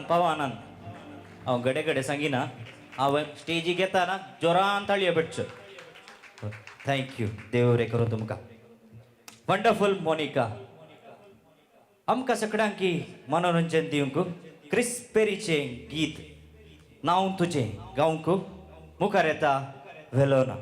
पवानान हांव घडे घडे सांगिना, हांव स्टेजीक येताना जोरान ताळयो पेटच्यो. Thank you, देव बरें करूं तुमकां. वंडरफूल मोनिका, आमकां सगळ्यांकी मनोरंजन दिवंक क्रिस पेरीचें गीत नांव तुजें गावंक मुखार येता वेलोना.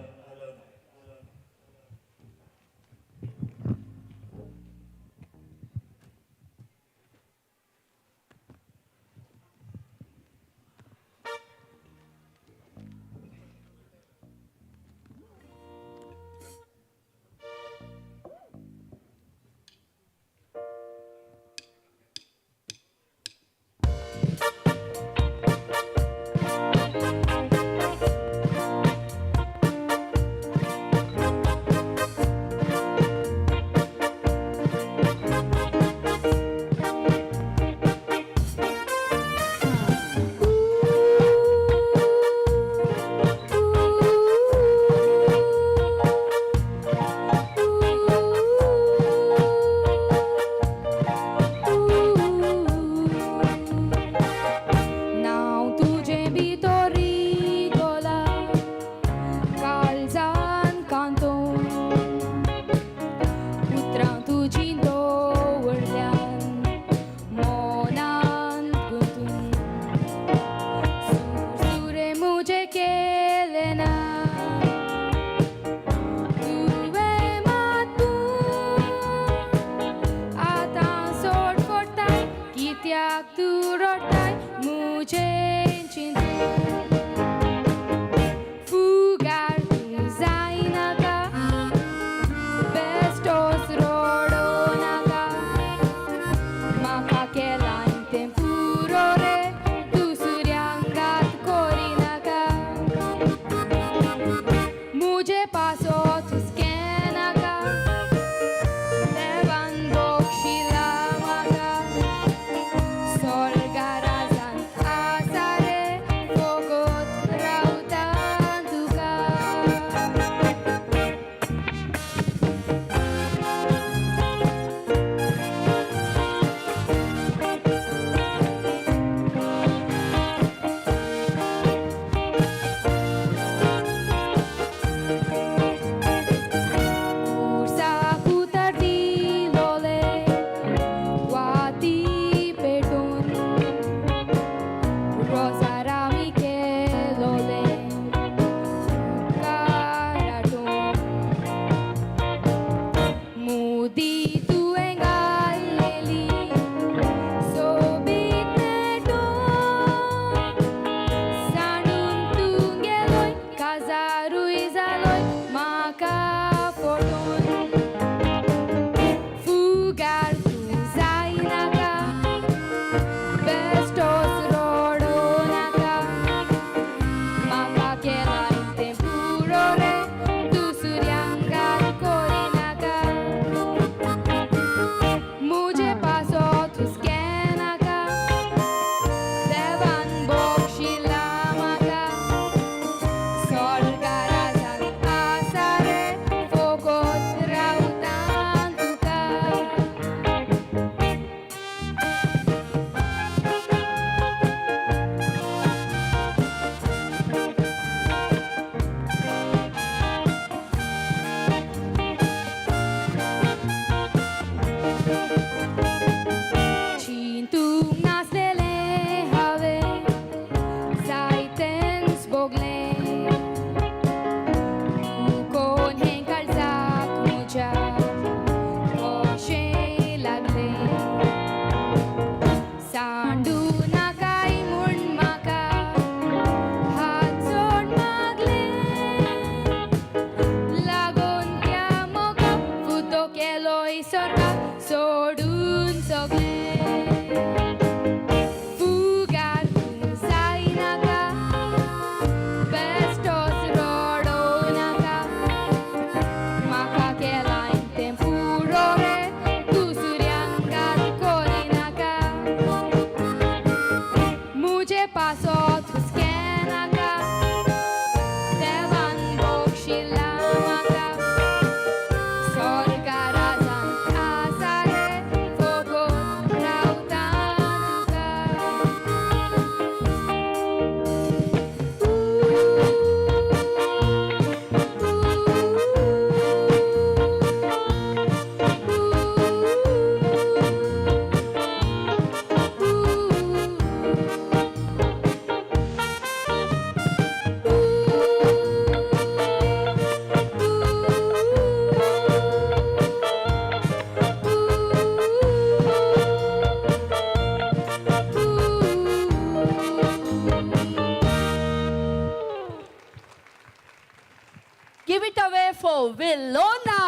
Give it away for Vilona.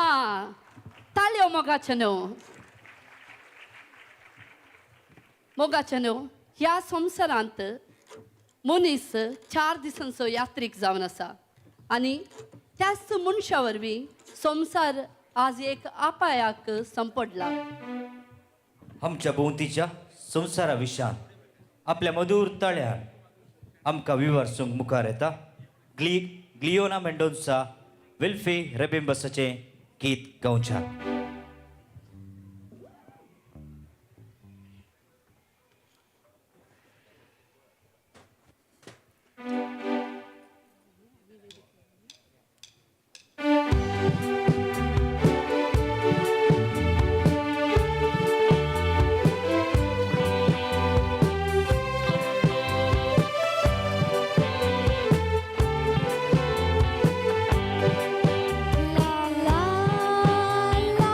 ताळयो मोगाचें. मोगाचें, ह्या संवसारांत मनीस 4 दिसांचो यात्रीक जावन आसा आनी त्याच मनशा वरवीं संवसार आज एक अपायाक संपडला. आमच्या भोंवतीच्या संवसारा विशान आपल्या मधूर तळ्यान आमकां विवर्सूंक मुखार येता ग्लियोना मेंडोन्सा विल्फी रेबिंबसाचें गीत गावच्या. La la.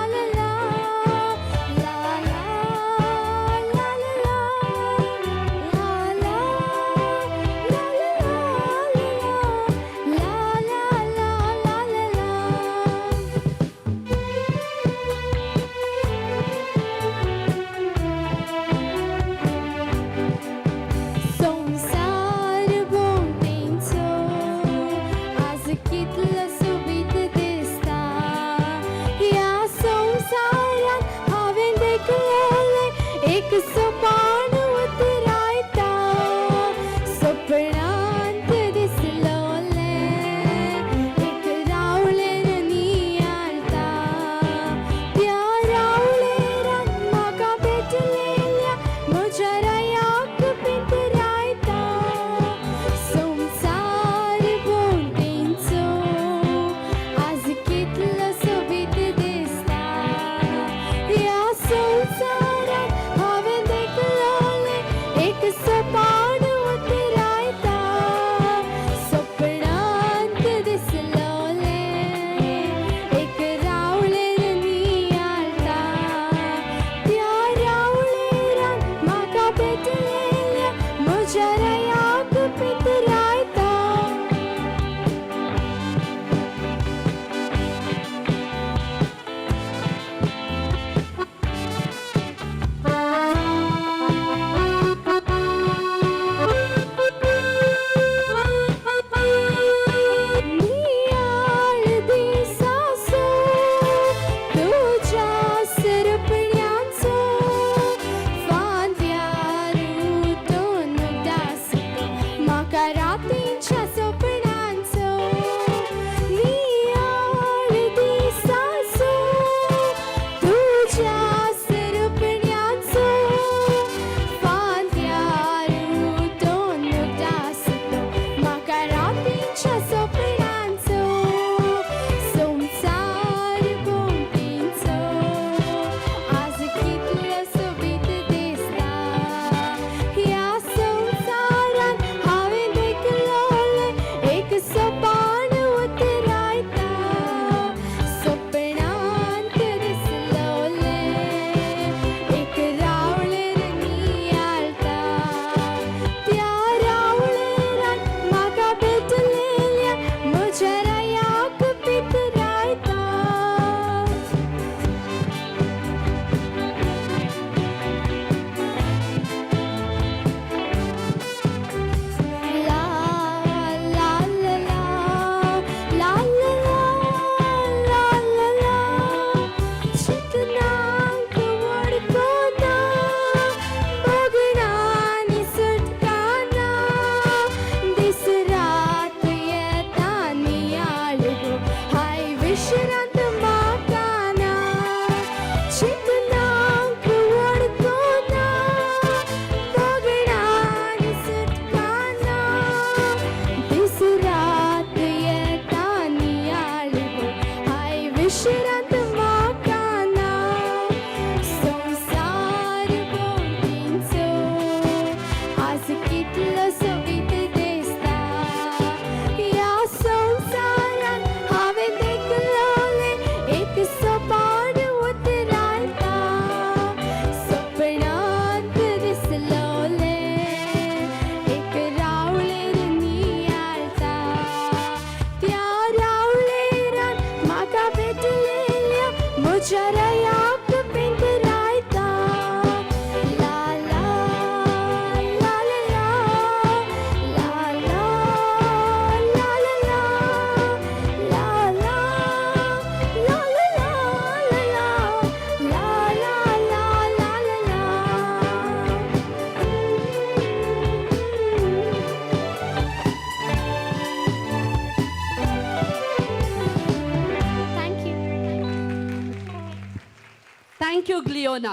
Thank you ग्लियोना.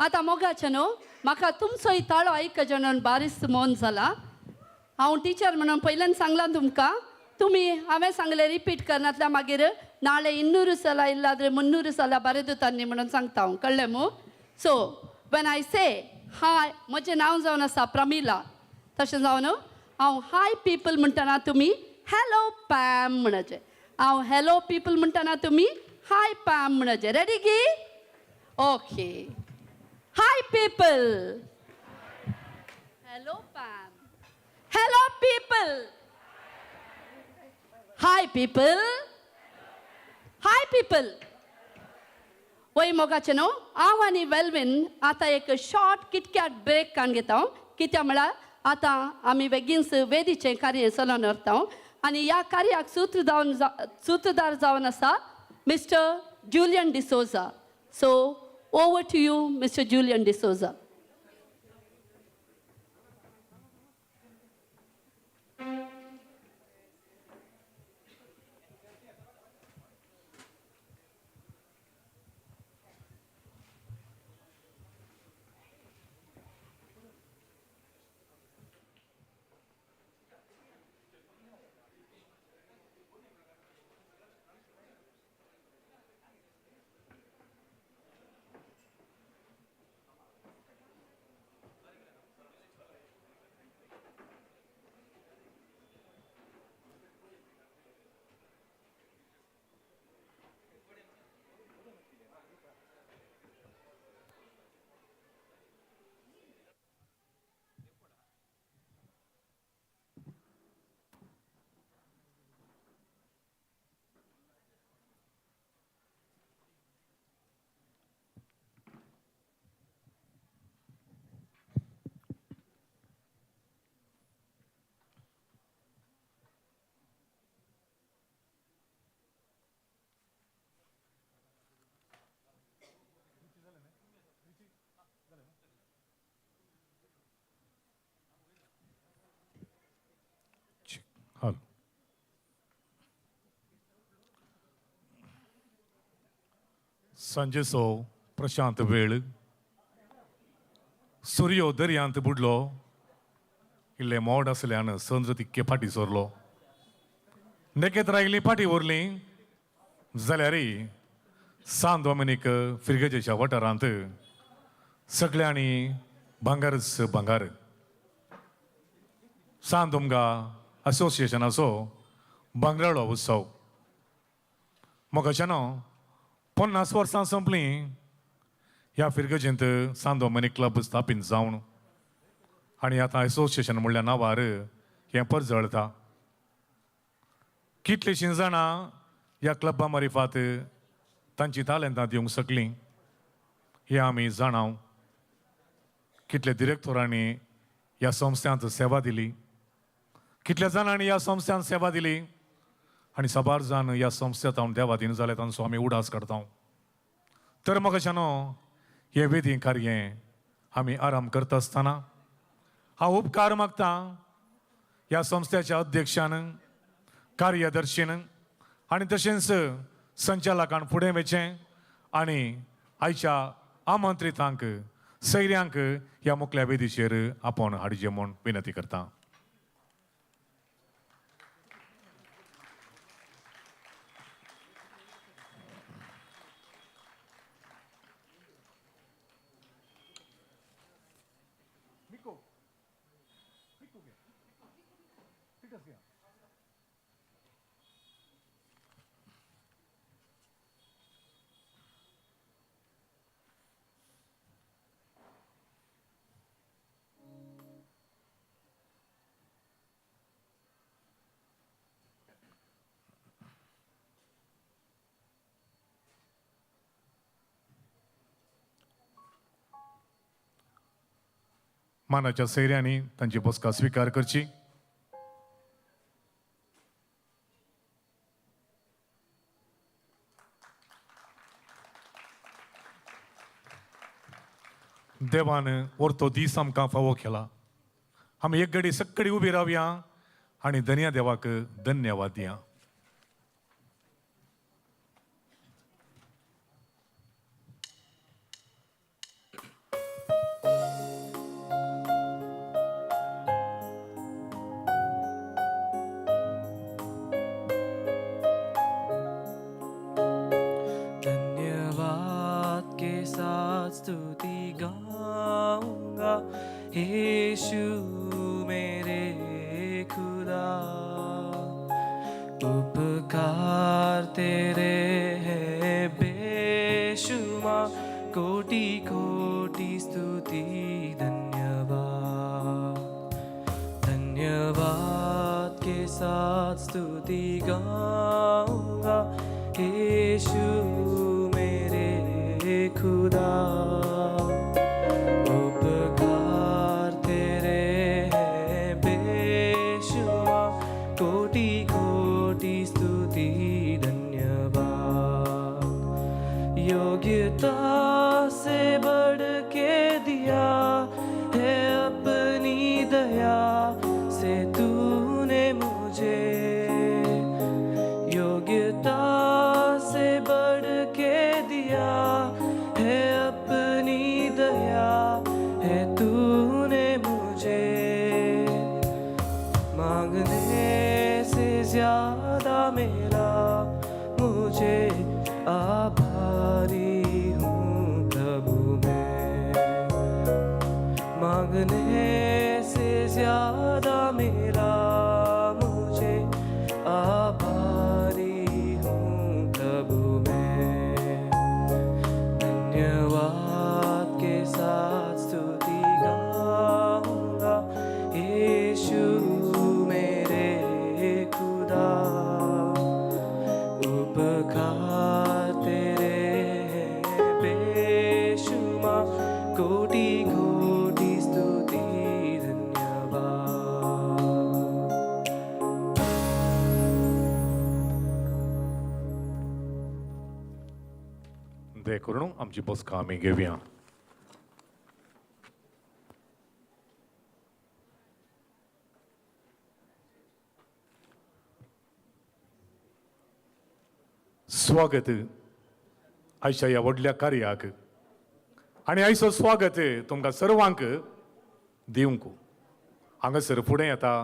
आतां मोगाचें न्हू म्हाका तुमचोय ताळो आयकचें म्हणून बारीस मोन जाला. हांव टिचर म्हणून पयल्यान सांगलां तुमकां, तुमी हांवें सांगलें रिपीट करनातल्या मागीर नाळे 200 सला इल्लाद्रे 300 सला बरें दिता न्ही म्हणून सांगता हांव, कळ्ळें मू? So when I say hi, म्हजें नांव जावन आसा प्रमिला, तशें जावन हांव हाय पिपल म्हणटना तुमी हॅलो पॅम म्हणचें, हांव हॅलो पिपल म्हणटना तुमी हाय पॅम म्हणचें. रेडी गी? Okay. Hi people. Hello Pam. Hello people. Hi people. Hi people. वय मोगाचें न्हू, हांव आनी वेलवीन आतां एक शॉर्ट किटकॅट ब्रेक काडून घेता. कित्याक म्हळ्यार आतां आमी बेगीनच वेदीचें कार्य चलोवन व्हरता आनी ह्या कार्याक सूत्रधार जावन आसा mister Julian D'Souza. So over to you mister Julian D'Souza. Hello. सांजेचो Prashant वेळ, सुर्यो दर्यांत बुडलो, इल्लें मोड आसल्यान संज तिक्के फाटी सरलो, नखेत्रां इल्लीं फाटी उरलीं जाल्यार सान दोमिनीक फिर्गजेच्या वाठारांत सगळ्यांनी भांगरच भांगर. सान दोमगा असोसिएशनाचो भांगराळो उत्सव मोगाच्यानो 50 वर्सां सोंपलीं ह्या फिर्गजेंत सान दोमिनीक क्लब स्थापीत जावन आनी आतां एसोसिएशन म्हणल्या नांवार हें परजळता. कितलींशीं जाणां ह्या क्लबा मारिफात तांची तालेंतां दिवंक शकलीं हें आमी जाणाव. कितले डिरेक्टरांनी ह्या संस्थांत सेवा दिली, कितल्या जाणांनी ह्या संस्थान सेवा दिली आनी साबार जाण ह्या संस्थेंत हांव देवादीन जाले तांचो आमी उडास काडता. तर म्हाका हे वेदी कार्य आमी आराम करता आसतना हांव उपकार मागता ह्या संस्थेच्या अध्यक्षान, कार्यदर्शीन आनी तशेंच संचालकान फुडें वचें आनी आयच्या आमंत्रितांक सैऱ्यांक ह्या मुखल्या वेदीचेर आपोवन हाडचें म्हूण विनंती करता. मानाच्या सैऱ्यांनी तांची बसका स्विकार करची. देवान वरतो दीस आमकां फावो केला, आमी एक घडी सक्कडी उबी रावया आनी धनया देवाक धन्यवाद दिया. तेरे हैं बेशुमार, कोटि कोटि स्तुति धन्यवाद। धन्यवाद के साथ स्तुति गाऊंगा, यीशु मेरे खुदा। उपकार तेरे हैं बेशुमार, कोटि कोटि स्तुति धन्यवाद। योग्यता से बढ़ के दिया है अपनी दया से तूने मुझे, योग्यता से बढ़ के दिया है अपनी दया है तूने मुझे। मांगने से ज्यादा मिला मुझे, आभारी हूँ प्रभु मैं। मांगने से ज्यादा मिला मुझे, आभारी हूँ प्रभु मैं। धन्यवाद के साथ स्तुति गाऊंगा, यीशु मेरे खुदा। उपकार तेरे हैं बेशुमार, कोटि कोटि स्तुति धन्यवाद। दे करून आमची बसका आमी घेवया. स्वागत आयच्या ह्या व्हडल्या कार्याक आनी आयचो स्वागत तुमकां सर्वांक दिवंक हांगासर फुडें येता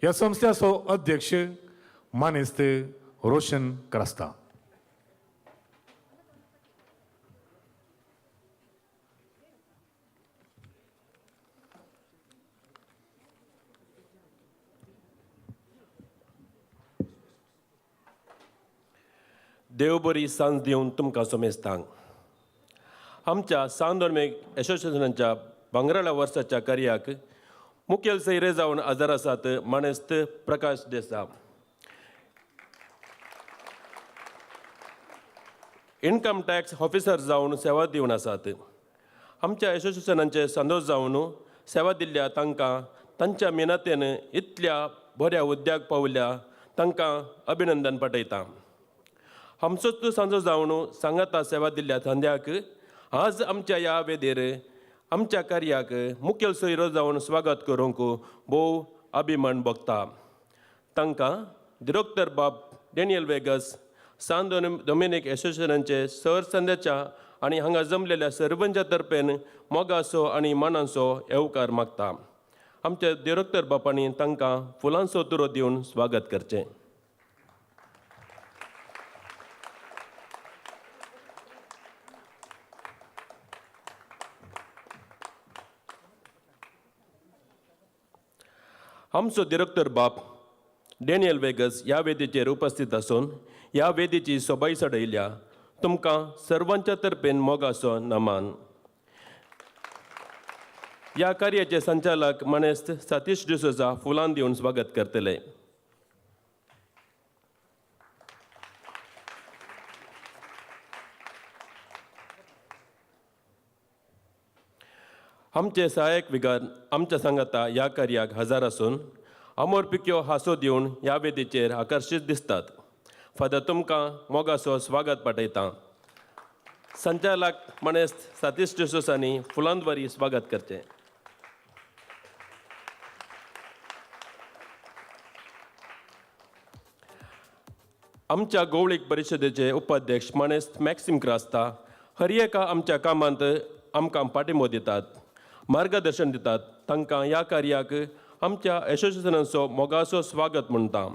ह्या संस्थेचो अध्यक्ष मानेस्त रोशन क्रास्ता. देव बरी सांज दिवन तुमकां सोमेस्तांक. आमच्या सान दोमेक एसोसिएशनाच्या भांगराळ्या वर्साच्या कार्याक मुखेल सैरे जावन आजार आसात मानेस्त प्रकाश देसा. इनकम टॅक्स ऑफिसर जावन सेवा दिवन आसात. आमच्या एसोसिएशनाचे संदोश जावन सेवा दिल्ल्या तांकां तांच्या मेहनतेन इतल्या बऱ्या उद्याग पावल्या तांकां अभिनंदन पाठयता. आमचोच सांजो जावन सांगाता सेवा दिल्ल्या धंद्याक आज आमच्या ह्या वेदेर आमच्या कार्याक मुखेल सोयरो जावन स्वागत करूंक भोव अभिमान भोगता. तांकां दिरोक्तर बाब डॅनियल वेगस सान डोमिनीक एसोसिएशनाचे सर संद्याच्या आनी हांगा जमलेल्या सर्वांच्या तर्फेन मोगाचो आनी मानाचो येवकार मागता. आमच्या दिरोक्तर बापांनी तांकां फुलांचो तुरो दिवन स्वागत करचें. आमचो दिरोक्तर बाप डॅनियल वेगस ह्या वेदीचेर उपस्थित आसून ह्या वेदीची सोबाय चडयल्या. तुमकां सर्वांच्या तर्फेन मोगाचो नमान. ह्या कार्याचे संचालक मानेस्त सतीश डिसोजा फुलां दिवन स्वागत करतले. आमचे सहायक विगार आमच्या सांगाता ह्या कार्याक हजर आसून अमोर पिक्यो हांसो दिवन ह्या वेदीचेर आकर्शीत दिसतात. फादर तुमकां मोगाचो स्वागत पाठयता. संचालक मानेस्त सतीश डिसोजांनी फुलांद्वारी स्वागत करचें. आमच्या गोवळीक परिशदेचे उपाध्यक्ष मानेस्त मॅक्सिम क्रास्ता हर एका आमच्या कामांत आमकां पाठिंबो दितात, मार्गदर्शन दितात. तांकां ह्या कार्याक आमच्या एसोसिएशनाचो मोगाचो स्वागत म्हणटा.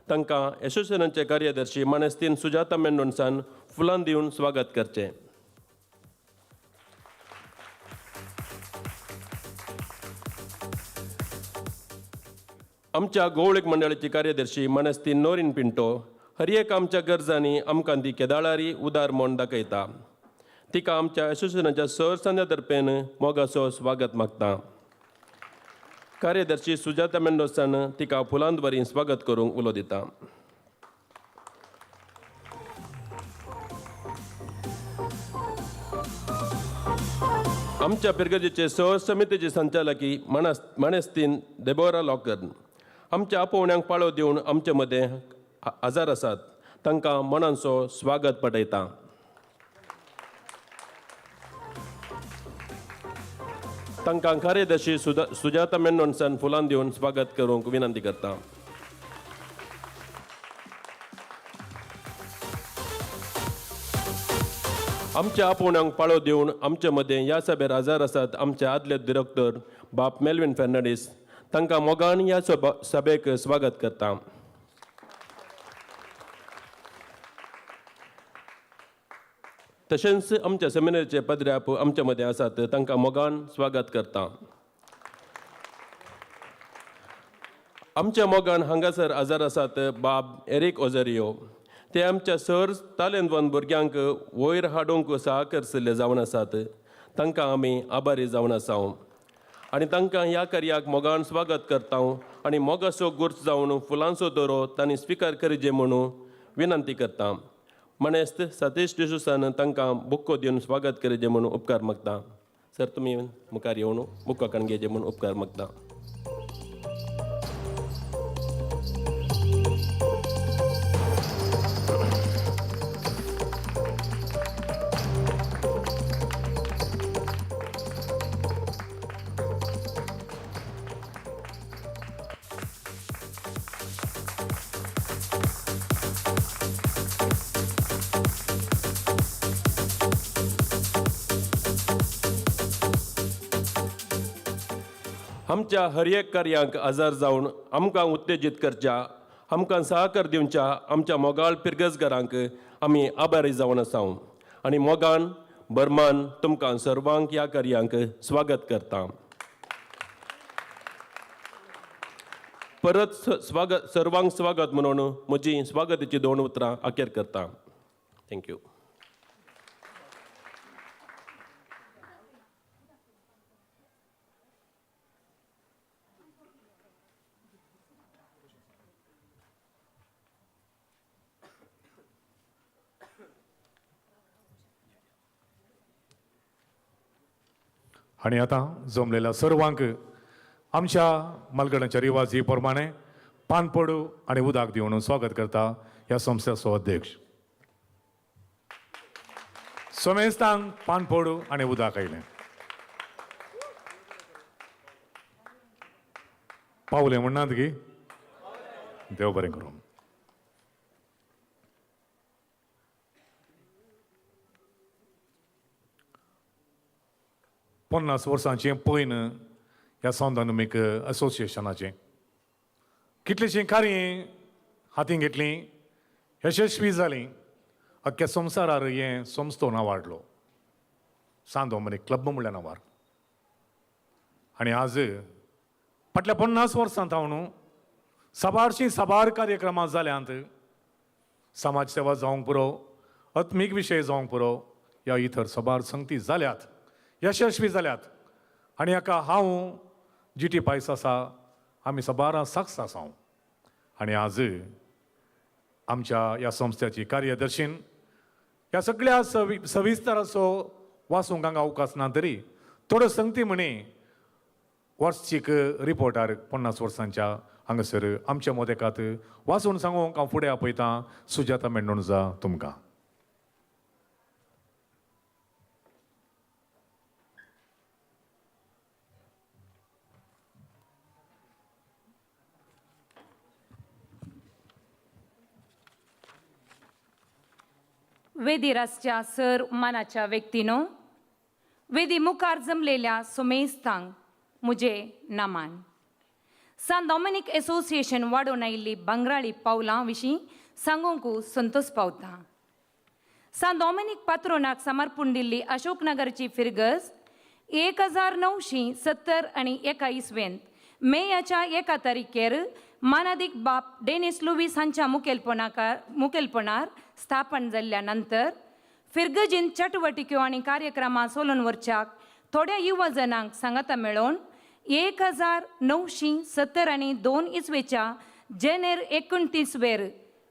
तांकां एसोसिएशनाचे कार्यदर्शी मानेस्तीन सुजाता मेंडोन्सान फुलां दिवन स्वागत करचें. आमच्या गोवळीक मंडळाची कार्यदर्शी मानेस्तीन नोरीन पिंटो हर एक आमच्या गरजांनी आमकां ती केदाळारी उदार म्हण दाखयता. तिका आमच्या एसोसिएशनाच्या सर संद्या तर्फेन मोगाचो स्वागत मागता. कार्यदर्शी सुजाता मेंडोसान तिका फुलांद्वारी स्वागत करूंक उलो दिता. आमच्या पिरगजेचे सह समितीचे संचालकी माणस्तीन देबोरा लॉकर आमच्या आपोवण्यांक पाळो दिवन आमचे मदें आजार आसात तांकां मनांचो स्वागत पटयता. तांकां कार्यदर्शी सुजाता मेनोनसान फुलां दिवन स्वागत करूंक विनंती करता. आमच्या आपोवण्यांक पाळो दिवन आमचे मदें ह्या सभेर आजार आसात आमचे आदले डिरेक्टर बाप मेलविन फेर्नांडीस तांकां मोगान ह्या सभेक स्वागत करता. तशेंच आमच्या सेमिनारीचे पदऱ्याप आमचे मदें आसात तांकां मोगान स्वागत करता. आमच्या मोगान हांगासर आजार आसात बाब एरीक ओजरियो ते आमच्या सर तालेंतवन भुरग्यांक वयर हाडूंक सहकरशिल्ले जावन आसात तांकां आमी आभारी जावन आसा आनी तांकां ह्या कार्याक मोगान स्वागत करता आनी मोगाचो गुर्च जावन फुलांचो दोरो तांणी स्विकार करचे म्हणून विनंती करता. मानेस्त सतीश डिसूसान तांकां बुक्को दिवन स्वागत करचें म्हणून उपकार मागता. सर तुमी मुखार येवन बुक्को काडून घेवचे म्हणून उपकार मागता. आमच्या हर एक कार्यांक आजार जावन आमकां उत्तेजीत करच्या आमकां सहकार दिवच्या आमच्या मोगाळ पिरगजगारांक आमी आभारी जावन आसा आनी मोगान बर्मान तुमकां सर्वांक ह्या कार्यांक स्वागत करता. परत स्वागत सर्वांक स्वागत म्हणून म्हजी स्वागताची दोन उतरां अखेर करता. Thank you. आनी आतां जमलेल्या सर्वांक आमच्या मालगडांच्या रिवाजी प्रमाणे पानपडू आनी उदक दिवन स्वागत करता ह्या संस्थेचो अध्यक्ष. समेस्तांक पानपडू आनी उदक आयलें. पावलें म्हणनात की देव बरें करूं. पन्नास वर्सांचें पयन ह्या संवदानुमीक असोसिएशनाचें कितलींशीं कार्यां हातीन घेतलीं यशस्वी जालीं. अख्ख्या संवसारार हें संस्थो नांव सांत दोमिनीक क्लब म्हणल्या नांवार. आनी आज फाटल्या 50 वर्सां थावन साबारशीं साबार कार्यक्रमां जाल्यांत. समाज सेवा जावंक पुरो, आत्मीक विशय जावंक पुरो, ह्या इतर साबार संगती जाल्यात, यशस्वी जाल्यात. आनी हाका हांव जी टी पायस आसा आमी साबारां साक्ष आसा. आनी आज आमच्या ह्या संस्थेची कार्यदर्शीन ह्या सगळ्या सविस्ताराचो वाचूंक हांगा अवकाश ना तरी थोड्यो संगती म्हणी वार्षीक रिपोर्टार 50 वर्सांच्या हांगासर आमच्या मोदेकात वाचून सांगूंक हांव फुडें आपयतां सुजाता मेंडोन्जा तुमकां. वेदीरासच्या सर मानाच्या व्यक्तीनो, वेदी मुखार जमलेल्या सुमेस्तांक मुजे नामान. सांत डॉमिनीक एसोसिएशन वाडोवन आयिल्ली भांगराळी पावलां विशीं सांगूंक संतोष पावता. सांत डॉमिनीक पात्रोनाक समर्पूण दिल्ली अशोकनगरची फिरगज 1970 आनी 1 इसवेंत मेयाच्या 1 तारखेर मानादीक बाप डेनिस लुवीस हांच्या मुखेलपणार स्थापन जाल्ल्या नंतर फिरगजीन चटवटिक्यो आनी कार्यक्रमां सोलून व्हरच्याक थोड्या युवजनांक सांगाता मेळोवन 1972 इसवेच्या जेनेर 29 वेर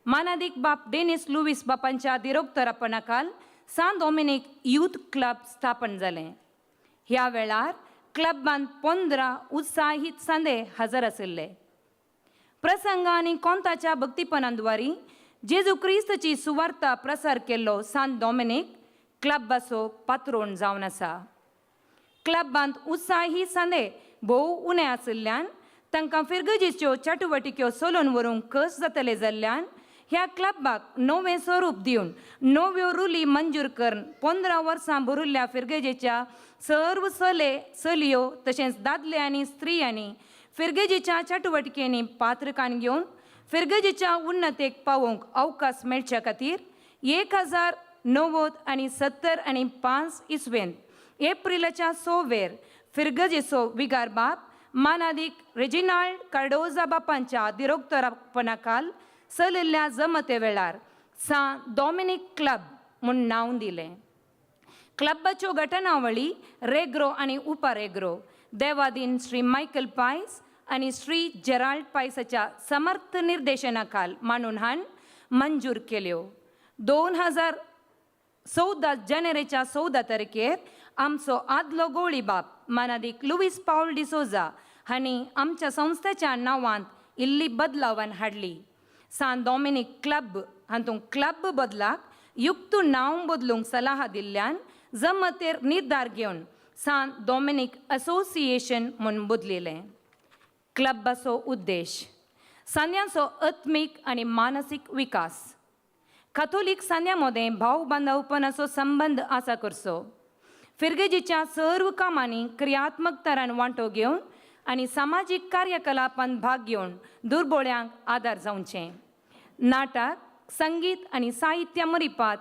मानादीक बाप डेनिस लुवीस बापांच्या दिरोक्तरापणाखाल सांत डॉमिनीक यूथ क्लब स्थापन जालें. ह्या वेळार क्लबांत 15 उत्साहीत सांदे हजर आशिल्ले. प्रसंग आनी कोंताच्या भक्तीपणाद्वारी जेजू क्रिस्तची सुवार्ता प्रसार केल्लो सांत डॉमिनीक क्लबाचो पात्रोण जावन आसा. क्लबांत उत्साही सांदे भोव उणें आशिल्ल्यान तांकां फिरगजीच्यो चटुवटिक्यो सोलून व्हरूंक कस जातले जाल्ल्यान ह्या क्लबाक नवें स्वरूप दिवन नव्यो रुली मंजूर करून 15 वर्सां भरिल्ल्या फिरगजेच्या सर्व चले चलयो तशेंच दादले आनी स्त्रियांनी फिरगजेच्या चटुवटिकेंनी पात्रकान घेवन फिरगजेच्या उन्नतेक पावोवंक अवकाश मेळच्या खातीर 1090 आनी 75 इसवेंत एप्रिलाच्या 6 वेर फिरगजेचो विगार बाप मानादीक रेजिनाल्ड कार्डोजा बापांच्या दिरोक्तरापणाखाल चलिल्ल्या जमते वेळार सांत डॉमिनीक क्लब म्हूण नांव दिलें. क्लबाच्यो घटनावळी रेग्रो आनी उपरेग्रो देवादीन श्री मायकल पायस आनी श्री जेराल्ड पायसाच्या समर्थ निर्देशनाखाल मानून हाण मंजूर केल्यो. 2014 जानेवारीच्या 14 तारखेर आमचो आदलो गोळी बाप मानादीक लुवीस पावल डिसोजा हांणी आमच्या संस्थेच्या नांवांत इल्ली बदलावान हाडली. सांत डॉमिनीक क्लब हातूंत क्लब बदलाक युक्त नांव बदलूंक सलाह दिल्ल्यान जमतेर निर्धार घेवन सांत डॉमिनीक असोसिएशन म्हूण बदलिलें. क्लबाचो उद्देश सांद्यांचो आत्मीक आनी मानसीक विकास, काथोलीक सांद्यां मदें भाव बांदवपणाचो संबंद आसा करचो, फिरगेजीच्या सर्व कामांनी क्रियात्मक तरान वांटो घेवन आनी सामाजीक कार्यकलापांत भाग घेवन दुर्बोळ्यांक आदार जावचें, नाटक, संगीत आनी साहित्य मरिपात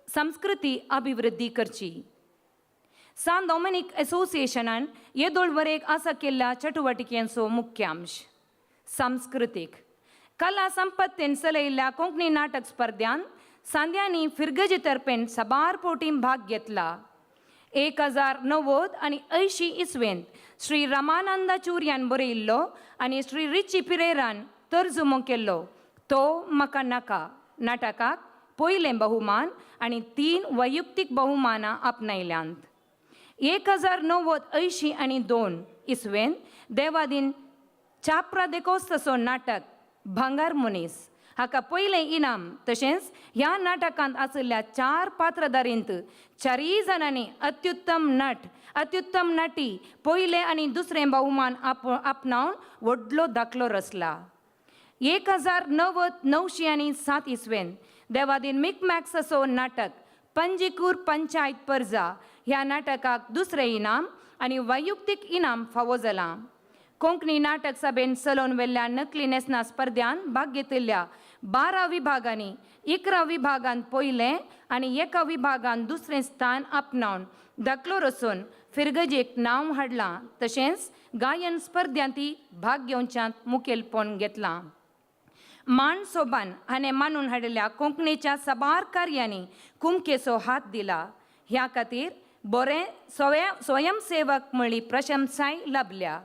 संस्कृती अभिवृद्धी करची. सांत डॉमिनीक असोसिएशनान येदोळ वरेक आसा केल्ल्या चटुवटिकेंचो मुख्यांश. सांस्कृतीक कला संपत्तीन चलयल्ल्या कोंकणी नाटक स्पर्ध्यान सांद्यांनी फिरगजी तर्फेन साबार पोटीं भाग घेतला. 1080 इसवेंत श्री रामानंद चुर्यान बरयल्लो आनी श्री रिची पिरेरान तर्जुमो केल्लो तो म्हाका नाका नाटकाक पयलें बहुमान आनी 3 वैयक्तीक बहुमानां आपणायल्यांत. 1082 इसवेंत देवादीन चाप्रा देकोस्ताचो नाटक भांगार मनीस हाका पयलें इनाम, तशेंच ह्या नाटकांत आशिल्ल्या 4 पात्रधारींत 4 जाणांनी अत्युत्तम नट, अत्युत्तम नटी पयलें आनी दुसरें बहुमान आपणावन व्हडलो दाखलो रचला. 1907 इसवेंत देवादीन मिकमॅक्साचो नाटक पंजीकूर पंचायत परजा ह्या नाटकाक दुसरें इनाम आनी वैयक्तीक इनाम फावो जालां. कोंकणी नाटक सभेन चलोवन व्हेल्ल्या नकली न्हेसणा स्पर्ध्यान भाग घेतिल्ल्या 12 विभागांनी 11 विभागांत पयलें आनी एका विभागांत दुसरें स्थान आपणावन दाखलो रचून फिरगजेक नांव हाडलां, तशेंच गायन स्पर्ध्यांत भाग घेवच्यांत मुखेलपण घेतलां. मान सोबान हाणें मानून हाडिल्ल्या कोंकणीच्या साबार कार्यांनी कुमकेचो हात दिला. ह्या खातीर बरें स्वयंसेवक म्हळी प्रशंसाय लाबल्या.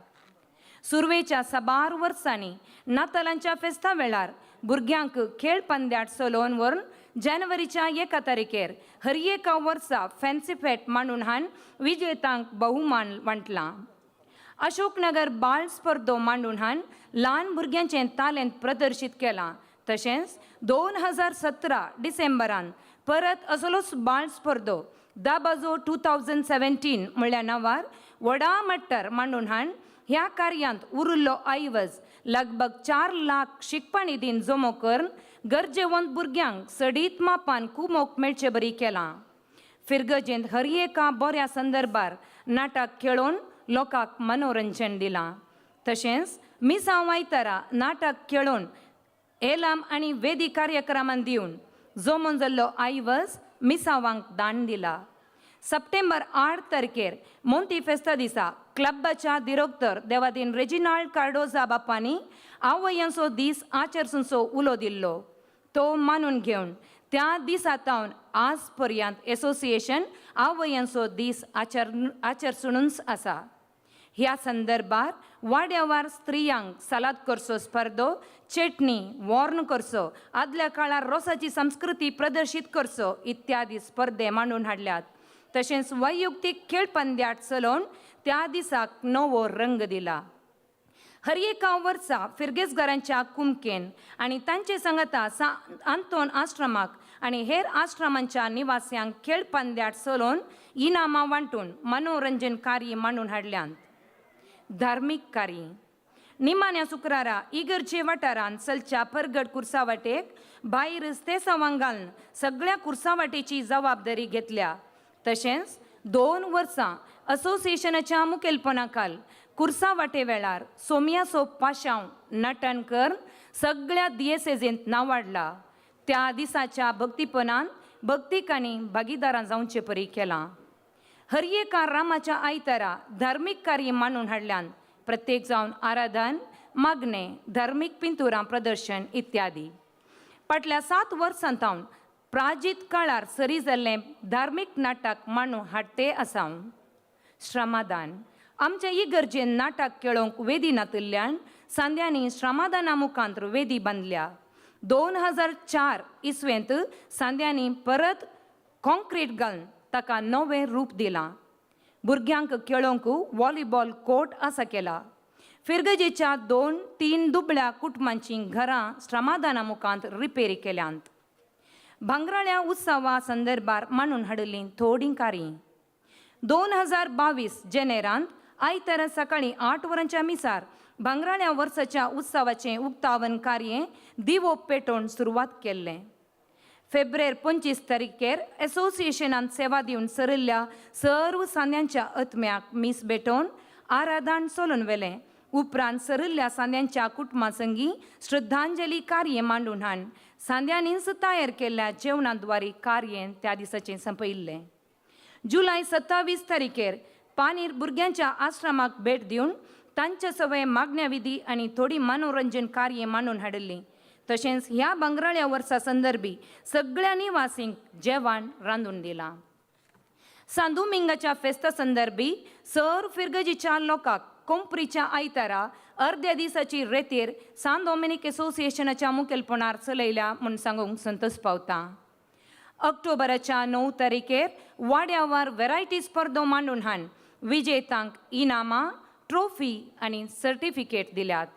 सुरवेच्या साबार वर्सांनी नातालांच्या फेस्ता वेळार भुरग्यांक खेळ पंद्याट चलोवन व्हरून जानेवारीच्या 1 तारखेर हर एका वर्सा फॅन्सी फेट मांडून हाण विजेतांक बहुमान वांटलां. अशोकनगर बाल स्पर्धो मांडून हाण ल्हान भुरग्यांचें तालेंत प्रदर्शीत केलां. तशेंच 2017 डिसेंबरान परत असलोच बाल स्पर्धो दाबाजो 2017 म्हणल्या नांवार व्हडा मट्टर मांडून हाण ह्या कार्यांत उरिल्लो ऐवज लगभग 4 लाख शिकपा निधीन जमो करून गरजेवंत भुरग्यांक सडीत मापान कुमोक मेळचे बरी केलां. फिरगजेंत हर एका बऱ्या संदर्भार नाटक खेळोवन लोकांक मनोरंजन दिलां. तशेंच मिसांव आयतारा नाटक खेळोवन एलाम आनी वेदी कार्यक्रमान दिवन जमोन जाल्लो ऐवज मिसावांक दान दिला. सप्टेंबर 8 तारखेर मोंती फेस्ता दिसा क्लबाच्या दिरोक्तर देवादीन रेजिनाल्ड कार्डोजा बापांनी आवयांचो दीस आचरसूंचो उलो दिल्लो तो मानून घेवन त्या दिसा तावन आज पर्यंत एसोसिएशन आवयांचो दीस आचरसुनूच आसा. ह्या संदर्भार वाड्यावार स्त्रियांक सालाद करचो स्पर्धो, चेटणी वॉर्न करचो, आदल्या काळार रोसाची संस्कृती प्रदर्शीत करचो इत्यादी स्पर्धे मांडून हाडल्यात. तशेंच वैयक्तीक खेळ पंद्याट चलोवन त्या दिसाक नवो रंग दिला. हर एका वर्सा फिरगेजगारांच्या कुमकेन आनी तांचे संगता सा आंतोन आश्रमाक आनी हेर आश्रमांच्या निवास्यांक खेळ पंद्याट चलोवन इनामां वांटून मनोरंजन कार्य मांडून हाडल्यांत. धार्मीक कार्य निमाण्या शुक्रारा इगर्जे वाठारांत चलच्या परगट कुर्सावाटेक भायर स्तेसांवांक घालून सगळ्या कुर्सावाटेची जबाबदारी घेतल्या. तशेंच 2 वर्सां असोसिएशनाच्या मुखेलपणाखाल कुर्सावाटे वेळार सोमियासो पाशांव नटन करून सगळ्या दियेसेजींत नांवाडला. त्या दिसाच्या भक्तीपणान भक्तिकांनी भागीदारां जावचे परी केलां. हर एका रामाच्या आयतारा धार्मीक कार्य मांडून हाडल्यान प्रत्येक जावन आराधन, मागणें, धार्मीक पिंतुरां प्रदर्शन इत्यादी. फाटल्या 7 वर्सां तावन प्राजीत काळार सरी जाल्लें धार्मीक नाटक मांडून हाडटे आसा. श्रमादान आमच्या इगर्जेन नाटक खेळोवंक वेदी नातिल्ल्यान सांद्यांनी श्रमादाना मुखांत वेदी बांदल्या. 2004 इसवेंत सांद्यांनी परत कॉन्क्रीट घालून ताका नवें रूप दिलां. भुरग्यांक खेळोवंक वॉलीबॉल कोर्ट आसा केला. फिरगजेच्या 2-3 दुबळ्या कुटुंबांचीं घरां श्रमादाना मुखांत रिपेरी केल्यांत. भांगराळ्या उत्सवा संदर्भार मांडून हाडिल्लीं थोडीं कार्य. 2022 जेनेरांत आयतारा सकाळीं 8 वरांच्या मिसार भांगराळ्या वर्साच्या उत्सवाचें उक्तावण कार्य दिवो पेटोवन सुरवात केल्लें. फेब्रेर 25 तारखेर एसोसिएशनान सेवा दिवन सरिल्ल्या सर्व सांद्यांच्या आत्म्याक मीस भेटोवन आराधन चलून व्हेलें. उपरांत सरिल्ल्या सांद्यांच्या कुटुंबा संगी श्रद्धांजली कार्य मांडून हाण सांद्यांनीच तयार केल्ल्या जेवणाद्वारे कार्य त्या दिसाचें संपयिल्लें. जुलय 27 तारखेर पानीर भुरग्यांच्या आश्रमाक भेट दिवन तांचे सवय मागण्या विधी आनी थोडी मनोरंजन कार्य मांडून हाडिल्लीं. तशेंच ह्या भांगराळ्या वर्सा संदर्भी सगळ्या निवासींक जेवण रांदून दिलां. सांदुमिंगाच्या फेस्ता संदर्भी सर फिरगजीच्या लोकांक कोंपरीच्या आयतारा अर्द्या दिसाची रेतीर सान डॉमिनीक एसोसिएशनाच्या मुखेलपणार चलयल्या म्हूण सांगूंक संतोश पावता. ऑक्टोबराच्या 9 तारखेर वाड्यावर वेरायटी स्पर्धो मांडून हाण विजेतांक इनामां, ट्रॉफी आनी सर्टिफिकेट दिल्यात.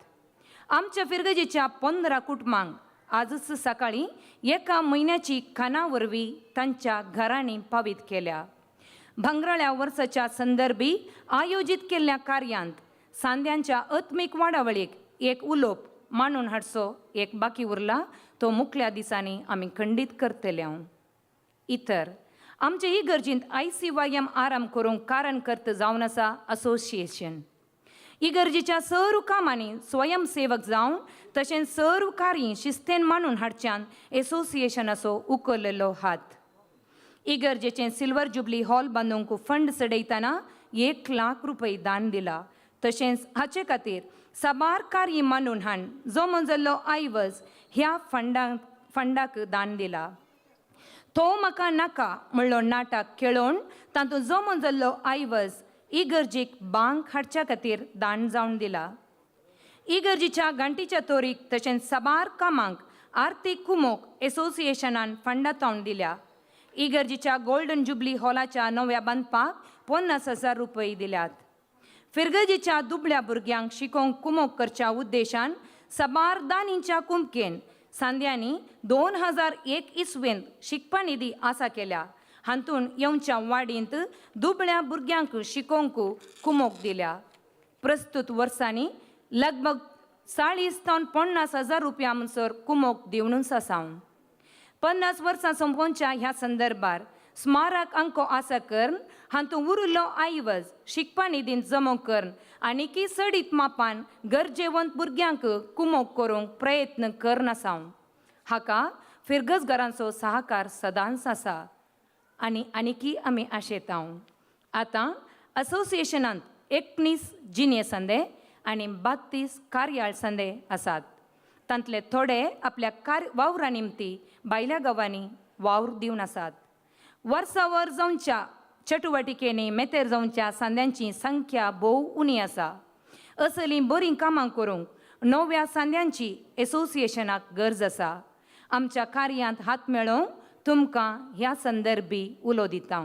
आमच्या फिरगजेच्या 15 कुटुंबांक आजच सकाळीं एका म्हयन्याची खाना वरवीं तांच्या घरांनी पावीत केल्या. भांगराळ्या वर्साच्या संदर्भी आयोजीत केल्ल्या कार्यांत सांद्यांच्या आत्मीक वाडावळीक एक उलोवप मांडून हाडचो एक बाकी उरला तो मुखल्या दिसांनी आमी खंडीत करतले. इतर आमचे इगर्जींत ICYM आराम करूंक कारण कर्त जावन आसा असोसिएशन. इगर्जीच्या सर्व कामांनी स्वयंसेवक जावन तशेंच सर्व कार्य शिस्तेन मांडून हाडच्यान एसोसिएशनाचो उखललेलो हात. इगर्जेचें सिल्वर जुबली हॉल बांदूंक फंड चडयतना 1 लाख रुपये दान दिला. तशेंच हाचे खातीर साबार कार्य मांडून हाण जो जाल्लो आयवज ह्या फंडाक दान दिला. तो म्हाका नाका म्हणलो नाटक खेळोवन तातूंत जमो जाल्लो आयवज इगर्जीक बांक हाडच्या खातीर दान जावन दिला. इगर्जीच्या घांटीच्या तोरीक तशेंच साबार कामांक आर्थीक कुमोक एसोसिएशनान फंडां तावन दिल्या. इगर्जीच्या गोल्डन जुबली हॉलाच्या नव्या बांदपाक 50,000 रुपये दिल्यात. फिरगजीच्या दुबळ्या भुरग्यांक शिकोवंक कुमोक करच्या उद्देशान साबार दानींच्या कुमकेन सांद्यांनी 2001 इसवेंत शिकपा निधी आसा केल्या. हातूंत येवच्या वाडींत दुबळ्या भुरग्यांक शिकोवंक कुमोक दिल्या. प्रस्तुत वर्सांनी लगभग 40 तावन 50,000 रुपया म्हणसर कुमोक दिवनूच आसा. 50 वर्सां सोंपोवच्या ह्या संदर्भार स्मारक अंको आसा करून हातूंत उरिल्लो आयवज शिकपा निधींत जमो करून आनीकी चडीत मापान गरजेवंत भुरग्यांक कुमोक करूंक प्रयत्न करना आसा. हाका फिरगजगारांचो सहकार सदांच आसा आनी आनीकी आमी आशेता. आतां असोसिएशनांत 19 जिन्ये संदे आनी 32 कार्याळ संदे आसात. तांतले थोडे आपल्या वावरा निमती भायल्या गांवांनी वावर दिवन आसात. वर्सावर जावच्या चटुवटिकेनी मेतेर जावच्या सांद्यांची संख्या भोव उणी आसा. असलीं बरीं कामां करूंक नव्या सांद्यांची एसोसिएशनाक गरज आसा. आमच्या कार्यांत हात मेळोवंक तुमकां ह्या संदर्भी उलो दिता.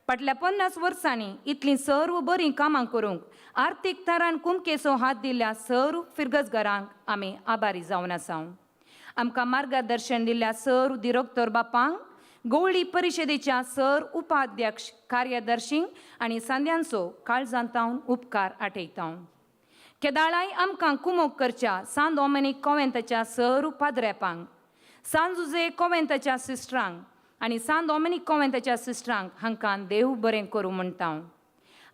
फाटल्या 50 वर्सांनी इतलीं सर्व बरीं कामां करूंक आर्थीक थरान कुमकेचो हात दिल्ल्या सर्व फिरगजगारांक आमी आभारी जावन आसा. आमकां मार्गदर्शन दिल्ल्या सर्व दिरोक्तर बापांक, गोवळी परिशदेच्या सर उपाध्यक्ष कार्यदर्शींक आनी सांद्यांचो काळजांतावन उपकार आठयता. केदाळाय आमकां कुमोक करच्या सान डॉमिनीक कोवेंताच्या सर पाद्रेपांक, सान जुजे कोवेंताच्या सिस्टरांक आनी सान डॉमिनीक कोवेंताच्या सिस्टरांक हांकां देव बरें करूं म्हणटा.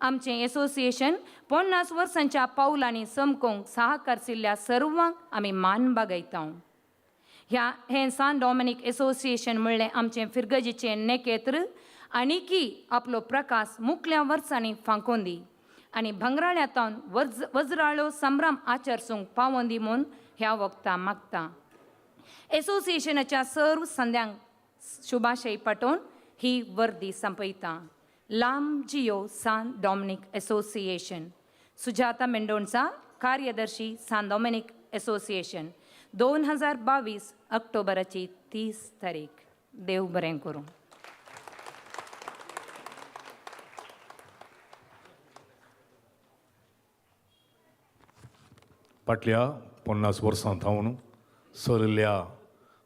आमचें एसोसिएशन 50 वर्सांच्या पावलांनी समकोंक साहकारशिल्ल्या सर्वांक आमी मान बागयता. ह्या हें सान डॉमिनीक एसोसिएशन म्हणलें आमचें फिरगजीचें नेकेत्र आनीकी आपलो प्रकाश मुखल्या वर्सांनी फांकोवन दी आनी भंगराळ्यांतावन वज्राळो संभ्रम आचरसूंक पावोन दी म्हूण ह्या वखदां मागता. एसोसिएशनाच्या सर्व संद्यांक शुभाशय पाठोवन ही वर्दी संपयता. लांब जियो सान डॉमिनीक एसोसिएशन. सुजाता मेंडोन्सा, कार्यदर्शी, सान डॉमिनीक एसोसिएशन. 2022 ऑक्टोबराची 30 तारीख. देव बरें करूं. फाटल्या 50 वर्सां थावन चलिल्ल्या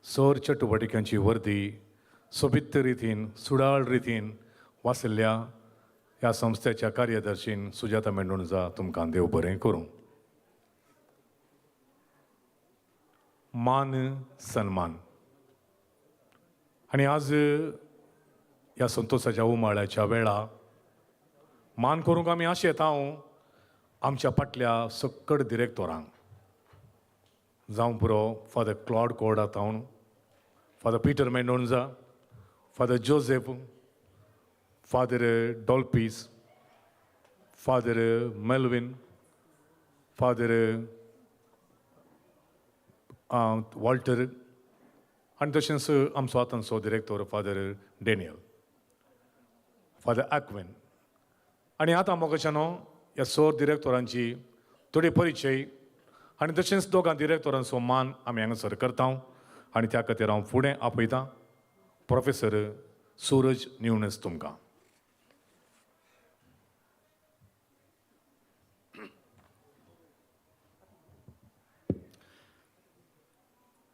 सर चटुवटिकांची वर्दी सोबीत रितीन सुडाळ रितीन वाचिल्ल्या ह्या संस्थेच्या कार्यदर्शीन सुजाता मेंडोन्सा तुमकां देव बरें करूं. मान सन्मान आनी आज ह्या संतोषाच्या उमाळ्याच्या वेळा मान करूंक आमी आशेता हांव आमच्या फाटल्या सक्कड डिरेक्टोरांक, जावं पुरो फादर क्लॉड कोडा थावन, Father Peter Mendonca, Father Joseph, Father Dolpis, Father Melvin, Father Walter आनी तशेंच आमचो आतांचो डिरेक्टर फादर डॅनियल, फादर आक्वेन. आनी आतां मोगाच्यानो ह्या सोर डिरेक्टरांची थोडी परिचय आनी तशेंच दोगां डिरेक्टरांचो मान आमी हांगासर करता आनी त्या खातीर हांव फुडें आपयतां प्रोफेसर सूरज न्यूनस तुमकां.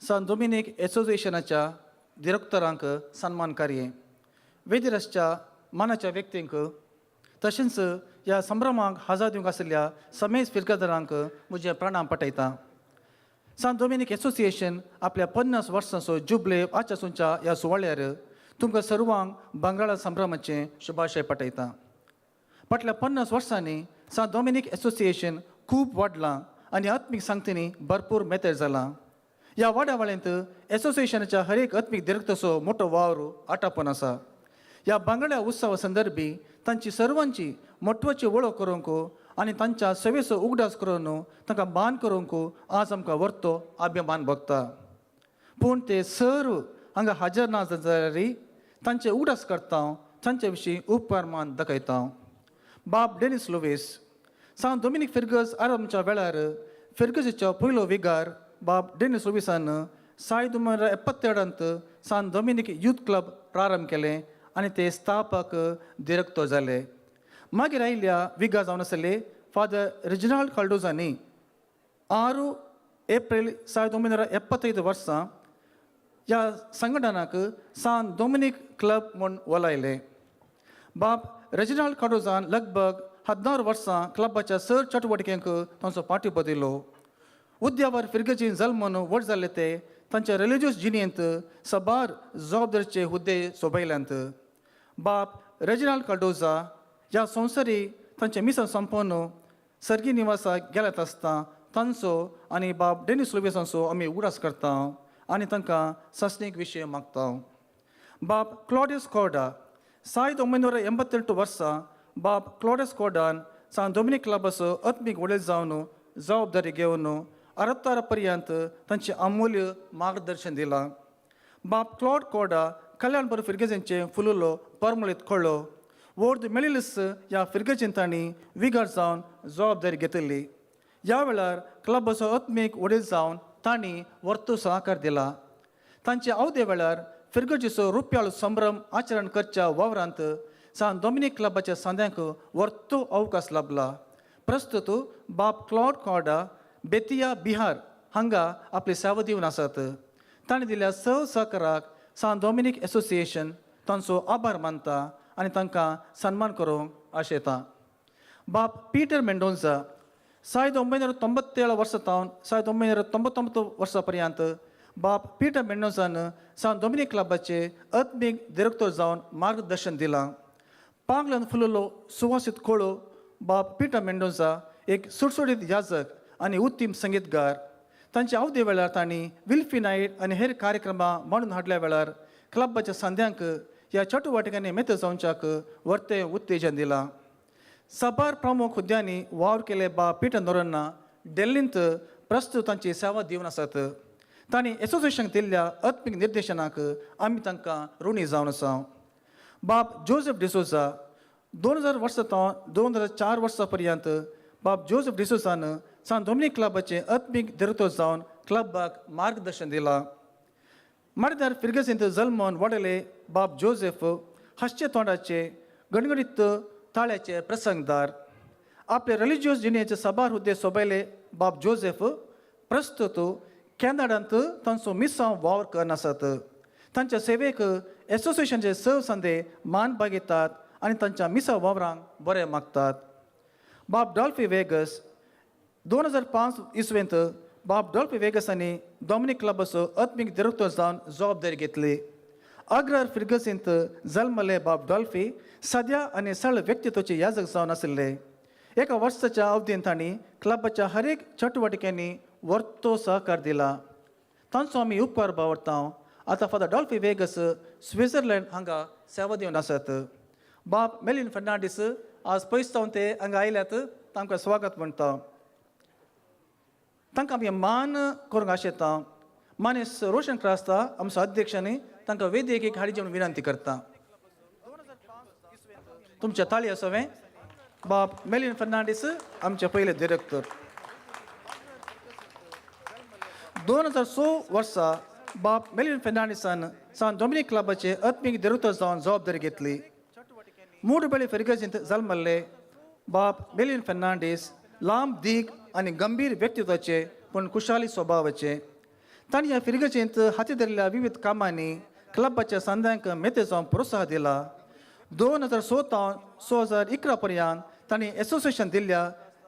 सान डॉमिनीक एसोसिएशनाच्या डिरेक्टरांक सन्मान कार्य वेदिरसच्या मानाच्या व्यक्तींक तशेंच ह्या संभ्रमाक हजर दिवंक आशिल्ल्या समेज फिरगदारांक म्हजें प्रणाम पटयता. सान डॉमिनीक एसोसिएशन आपल्या 50 वर्सांचो जुबले आचरसूंच्या ह्या सुवाळ्यार तुमकां सर्वांक बंगाळा संभ्रमाचें शुभाशय पटयता. फाटल्या 50 वर्सांनी सान डॉमिनीक एसोसिएशन खूब वाडलां आनी आत्मीक सांगतींनी भरपूर मेतेर जालां. ह्या वाड्यावाळ्यांत एसोसिएशनाच्या हर एक आत्मीक डिरेक्टरचो मोटो वावर आटापून आसा. ह्या बांगड्या उत्सवा संदर्भी तांची सर्वांची म्हत्वाची वळख करूंक आनी तांच्या सेवेचो उगडास करून तांकां मान करूंक आज आमकां वर्तो अभिमान भोगता. पूण ते सर्व हांगा हाजर ना जाल्यार तांचे उगडास करता, तांचे विशीं उपकार मान दाखयता. बाब डेनिस लुवीस सान डॉमिनीक फिरगज आरंभच्या वेळार फिरगजीचो पयलो विगार बाब डेनिस लुवीसान 1972 सान डॉमिनीक यूथ क्लब प्रारंभ केलें आनी ते स्थापक डिरेक्टर जाले. मागीर आयिल्ल्या विगार जावन आसले फादर रेजिनाल्ड कार्डोजानी 6 एप्रील 1975 वर्सां ह्या संघटनाक सान डॉमिनीक क्लब म्हूण वलायलें. बाब रेजिनाल्ड कार्डोजान लगभग 16 वर्सां क्लबाच्या सर चटुवटिकेंक तांचो पाठिंबो दिलो. उद्यावर फिरगजीन जल्मून व्हड जाल्ले ते तांच्या रिलिजियस जिणेंत साबार जबाबदारीचे हुद्दे सोबयल्यांत. बाब रेजिनाल्ड कार्डोजा ह्या संवसारी तांचें मिशन संपोवन सर्गी निवासाक गेल्यात आसता तांचो आनी बाब डेनिस लुवीसांचो आमी उगडास करता आनी तांकां सासणीक विशय मागता. बाब क्लॉडियस कोर्डा 1988 वर्सा बाब क्लॉडियस कोर्डान सान दोमिनीक क्लबाचो आत्मीक वडील जावन जबाबदारी घेवन अरबतारा पर्यंत तांचें अमूल्य मार्गदर्शन दिलां. बाप क्लॉड कोडा कल्याण बरो फिरगेजींचे फुलुलो परमळीत कळ्ळो वर्द मेळिल्लीच ह्या फिरगेजीन तांणी विगर जावन जबाबदारी घेतिल्ली. ह्या वेळार क्लबाचो आत्मीक वडील जावन तांणी वर्तू सहकार दिला. तांचे अवधे वेळार फिरगर्जीचो रुपयाळो संभ्रम आचरण करच्या वावरांत सान दोमिनीक क्लबाच्या सांद्यांक वर्तू अवकाश लाभला. प्रस्तुत बाप क्लॉड कॉर्डा बेतिया बिहार हांगा आपली सेवा दिवन आसात. ताणें दिल्या स सहकाराक सान दोमिनीक एसोसिएशन तांचो आभार मानता आनी तांकां सन्मान करूंक आशेता. बाप पीटर मेंडोन्सा 1997 वर्सा तावन 1999 वर्सा पर्यंत बाप पीटर मेंडोन्सान सान दोमिनीक क्लबाचे आत्मीक दिरेक्tor जावन मार्गदर्शन दिलां. पांगल्यान फुललो सुवासीत कोळो बाप पीटर मेंडोन्सा एक सुडसुडीत याजक आनी उत्तीम संगीतगार. तांच्या अवधे वेळार तांणी विल्फी नायट आनी हेर कार्यक्रमां मांडून हाडल्या वेळार क्लबाच्या सांद्यांक ह्या चटुवटिकांनी मेत जावच्याक वर्ते उत्तेजन दिलां. साबार प्रमुख हुद्द्यांनी वावर केले बाप पीटर नोरन्ना डेल्लींत प्रस्तुत तांची सेवा दिवन आसात. तांणी एसोसिएशनाक दिल्ल्या आत्मीक निर्देशनाक आमी तांकां ऋणी जावन आसा. बाप जोसेफ डिसोजा 2000 वर्सां तावन 2004 वर्सां पर्यंत बाप जोसेफ डिसोजान सान दोमिनीक क्लबाचे आत्मीक दिरेक्tor जावन क्लबाक मार्गदर्शन दिलां. माडदार फिरगसींत जल्मोन वाडले बाप जोसेफ हांसचे तोंडाचे गणगणीत ताळ्याचे प्रसंगदार. आपले रिलिजियस जिणेचे साबार हुद्दे सोबयले बाप जोसेफ प्रस्तुत कॅनडांत तांचो मिसांव वावर करनासात. तांच्या सेवेक एसोसिएशनचे स संदे मान बागयतात आनी तांच्या मिसांव वावरांक बरें मागतात. बाप डॉल्फी वेगस 2005 इसवेंत बाप डॉल्फी वेगसांनी डॉमिनीक क्लबाचो आत्मीक दिरेक्tor जावन जबाबदारी घेतली. आग्रार फिरगसींत जल्मले बाप डॉल्फी सद्या आनी सरळ व्यक्तित्वाचे याजक जावन आशिल्ले. एका वर्साच्या अवधीन तांणी क्लबाच्या हर एक चटुवटिकांनी वर्तो सहकार दिला. तांचो आमी उपकार बावडता. आतां फादर डॉल्फी वेगस स्वित्झर्लंड हांगा सेवा दिवन आसात. बाप मेलिन फर्नांडीस आज पयस जावन ते हांगा आयल्यात, तांकां स्वागत म्हणटा. तांकां आमी मान करूंक आशेता. मानेस रोशन क्रास्ता आमचो अध्यक्षांनी तांकां वेदिकेक हाडची म्हणून विनंती करता. तुमच्या ताळी आसोवें बाप मेलिन फर्नांडीस आमचे पयले डिरेक्टर. 2006 वर्सा बाप मेलिन फर्नांडीसान सान डॉमिनीक क्लबाचे आत्मीक दिरेक्tor जावन जबाबदारी घेतली. मूडबेळी फिरगजींत जल्मल्ले बाप मेलिन फर्नांडीस लांब दीग आनी गंभीर व्यक्तित्वाचे पूण कुशाली स्वभावाचे. तांणी ह्या फिरगजींत हाती धरिल्ल्या विविध कामांनी क्लबाच्या सांद्यांक मेते जावन प्रोत्साहन दिला. 2006 तावन 2011 पर्यंत तांणी एसोसिएशन दिल्ल्या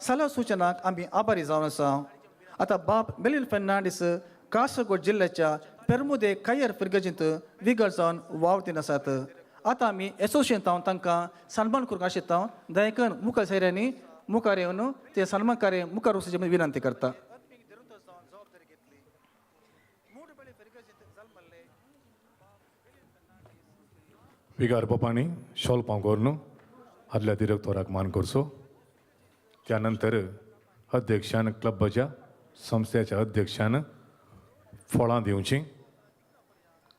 सल्ला सुचनाक आमी आभारी जावन आसा. आतां बाप मेलिन फर्नांडीस कासरगोड जिल्ल्याच्या पेरमुदे खैयर फिरगजींत विगर जावन वावरतीन आसात. आतां आमी एसोसिएशन तावन तांकां सन्मान करूंक आशिल्ले. दयकन मुखार सैऱ्यांनी मुखार येवन ते सन्मान कार्य मुखार वचपाची विनंती करता. विगार पप्पांनी शॉल पांव करून आदल्या दिरेक्तोराक मान करचो. त्यानंतर अध्यक्षान क्लबाच्या संस्थेच्या अध्यक्षान फळां दिवचीं,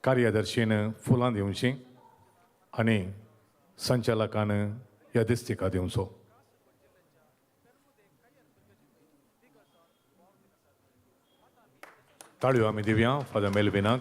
कार्यदर्शीन फुलां दिवचीं आनी संचालकान यादिस्तिका दिवचो. ताळयो आमी दिवया फादर मेलविनाक.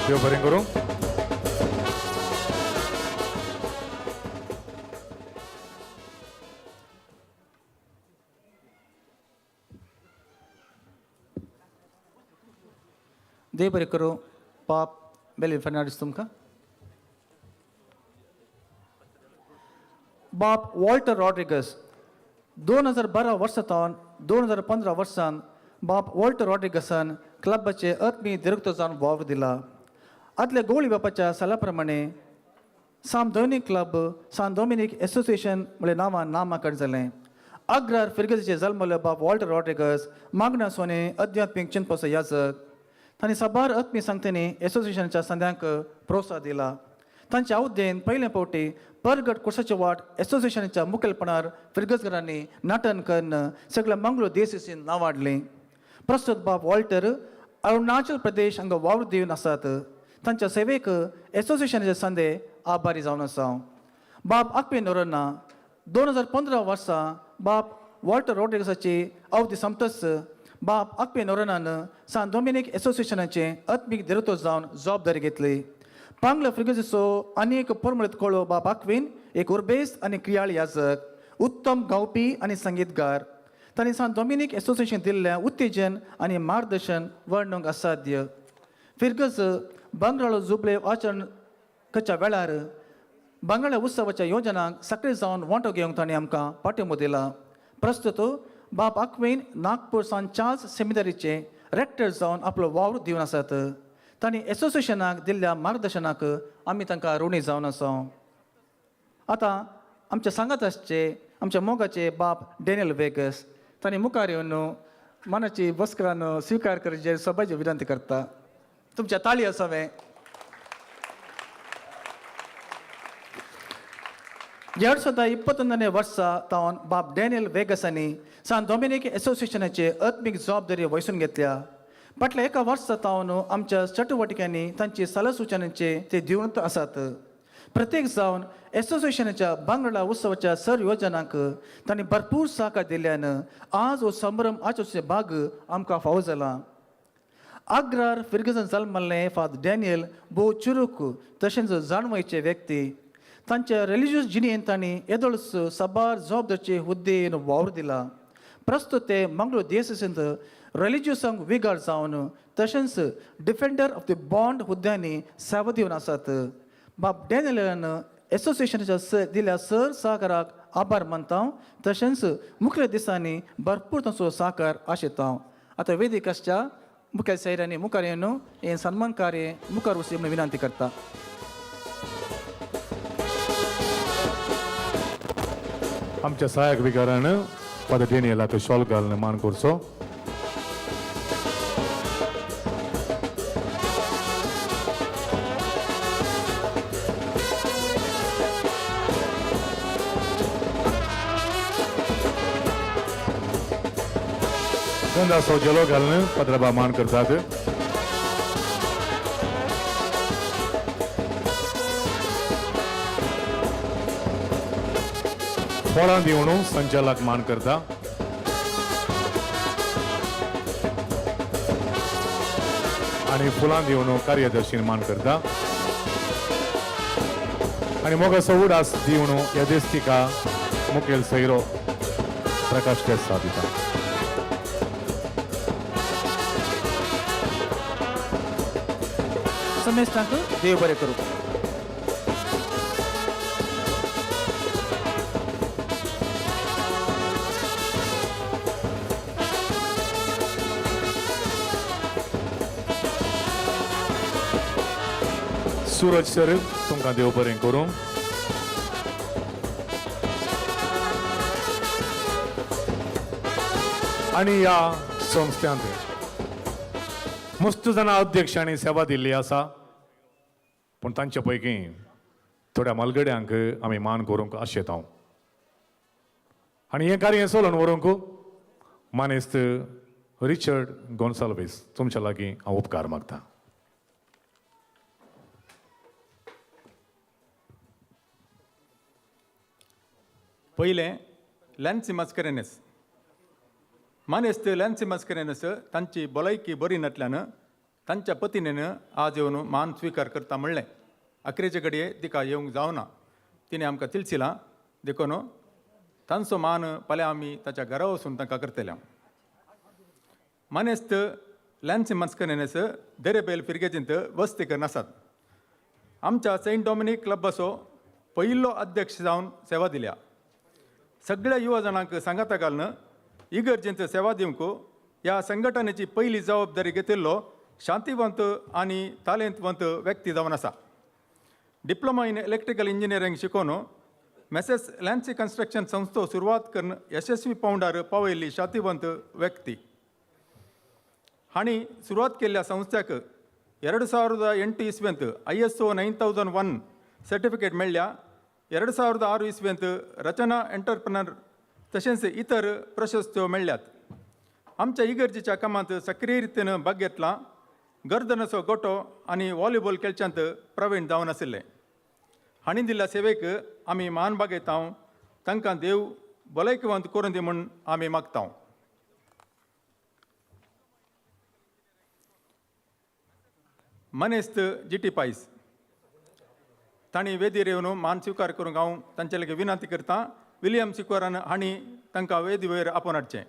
देव बरें करूं. देव बरें करूं पाप बेली फर्नांडीस तुमकां. बाप वॉल्टर रॉड्रिगस 2012 वर्सां 2015 वर्सान बाप वॉल्टर रॉड्रिगसान क्लबाचे आत्मी दिरक्तो जावन वावर दिला. आदल्या गोवळी बापाच्या सल्ल्या प्रमाणे San Dominic club San Dominic association म्हळ्या नांवान नामाकरण जालें. आग्रार फिर्गजीचे जल्मले बाप वॉल्टर रॉड्रिगस मागण्या सोने अध्यात्मीक चिंतपाचो याजक. तांणी साबार आत्मी सांगतेनी एसोसिएशनाच्या संद्यांक प्रोत्साहन दिला. तांच्या अवधेन पयले फावटी परगट कुर्साची वाट एसोसिएशनाच्या मुखेलपणार फिर्गजकारांनी नाटन करून सगळ्या मंगळूर देसीन नांवाडली. प्रस्तुत बाब वॉल्टर अरुणाचल प्रदेश हांगा वावर दिवन आसात. तांच्या सेवेक एसोसिएशनाचे संदे आभारी जावन आसा. बाब आक्पे नोरना 2015 वर्सा बाब वॉल्टर रॉड्रिगसाची अवधी सोंपतच बाब आक्पे नोरनान सान डोमिनीक एसोसिएशनाचे आत्मीक दिरतो जावन जबाबदारी घेतली. पांगला फिर्गजीचो आनी एक परमळीत कळो बाब आक्वीन एक उर्बेस्त आनी क्रियाळ याजक, उत्तम गावपी आनी संगीतकार. तांणी सान डोमिनीक एसोसिएशन दिल्लें उत्तेजन आनी मार्गदर्शन वर्णूंक असाध्य. फिर्गज बांगराळो जुबले आचरण करच्या वेळार बांगराळ्या उत्सवाच्या योजनांक सक्रीय जावन वांटो घेवंक तांणी आमकां पाठिंबो दिला. प्रस्तुत बाप आक्वीन नागपूर सान चार्ल्स सेमिनारीचे रेक्टर जावन आपलो वावर दिवन आसात. तांणी एसोसिएशनाक दिल्ल्या मार्गदर्शनाक आमी तांकां ऋणी जावन आसा. आतां आमच्या सांगात आसचे आमच्या मोगाचे बाप डॅनियल वेगस तांणी मुखार येवन मनाची बसकान स्विकार करचे सभाची विनंती करता. तुमच्या ताळी आसावें. 2021 वर्सा तावन बाब डॅनियल वेगसांनी सान डोमिनीक एसोसिएशनाचे आत्मीक जबाबदारी वैसून घेतल्या. फाटल्या एका वर्सा तावन आमच्या चटुवटिकांनी तांची सल्ला सुचनांचे ते दिवंत आसात. प्रत्येक जावन एसोसिएशनाच्या बांगडा उत्सवाच्या सर योजनांक तांणी भरपूर सहकार दिल्ल्यान आज हो संभ्रम आचोचे भाग आमकां फावो जाला. आग्रार फिर्गजन जल्मल्ले फादर डॅनियल भोव चुरूक तशेंच जाणवयचे व्यक्ती. तांच्या रिलिजियस जिणेंत तांणी येदोळच साबार जबाबदारीचे हुद्देन वावर दिला. प्रस्तुत ते मंगळूर देसांत रिलिजियसांक विगार जावन तशेंच डिफेंडर ऑफ the bond हुद्द्यांनी सेवा दिवन आसात. बाब डॅनियलान एसोसिएशनाच्या दिल्या सर सहकाराक आभार मानता तशेंच मुखेल दिसांनी भरपूर तांचो सहकार आशेता. आतां वेदीक आसच्या मुखेल सैऱ्यांनी मुखार येवन हें सन्मान कार्य मुखार वचचें म्हणून विनंती करता. आमच्या सहायक विकारान फादर डॅनियलाक शॉल घालून मान करचो. गंधासो जलो घालून पद्रबा मान करतात. फळां दिवन संचालक मान करता. आनी फुलां दिवन कार्यदर्शी मान करता. आनी मोगाचो उडास दिवन यादेस्तिका मुखेल सैरो प्रकाश देसा दिता. समेस्तांक देव बरें करूं. सूरज सर तुमकां देव बरें करूं. आनी ह्या संस्थ्यांत मस्त जाणां अध्यक्षांनी सेवा दिल्ली आसा, पूण तांचे पैकी थोड्या मालगड्यांक आमी मान करूंक आशेता. आनी हें कार्य चलोवन व्हरूंक मानेस्त रिचर्ड गोन्साल्वीस तुमच्या लागीं हांव उपकार मागता. पयलें लॅन्सी मास्करेनस मानेस्त लॅन्सी मास्करेनस तांची भलायकी बरी नासल्यान तांच्या पतीनेन आज येवन मान स्विकार करता म्हणलें. अखेरेचे घडये तिका येवंक जावना, तिणें आमकां तिळसिलां, देखून तांचो मान फाल्यां आमी ताच्या घरा वचून तांकां करतले. मानेस्त लॅन्सी मस्करेनस देरेबेल फिरगेजींत वस्ती करून आसात. आमच्या सेंट डॉमिनीक क्लबाचो पयलो अध्यक्ष जावन सेवा दिल्या. सगळ्या युवा जाणांक सांगाता घालून इगर्जेंत सेवा दिवंक ह्या संघटनेची पयली जबाबदारी घेतिल्लो शांतीवंत आनी तालेंतवंत व्यक्ती जावन आसा. डिप्लोमा इन इलेक्ट्रिकल इंजिनियरींग शिकोवन मेसेस लॅन्सी कन्स्ट्रक्शन संस्थो सुरवात करून यशस्वी पावंडार पावयल्ली शांतीवंत व्यक्ती. हांणी सुरवात केल्ल्या संस्थ्याक 2008 इस्वेंत ISO 9001 certificate मेळ्ळ्या. 2006 इस्वेंत रचना एंटरप्रेनर तशेंच इतर प्रशस्त्यो मेळ्ळ्यात. आमच्या इगर्जेच्या कामांत सक्रीय रितीन भाग घेतला. गर्दनाचो गोटो आनी व्हॉलीबॉल खेळच्यांत प्रवीण जावन आशिल्ले. हांणी दिल्ल्या सेवेक आमी मान बागयता. तांकां देव भलायकीवंत करून दी म्हूण आमी मागता. मनेस्त जी टी पायस तांणी वेदीर येवन मान स्विकार करूंक हांव तांचे लागीं विनंती करता. विलियम सिक्वरान हांणी तांकां वेदी वयर आपोवन हाडचें.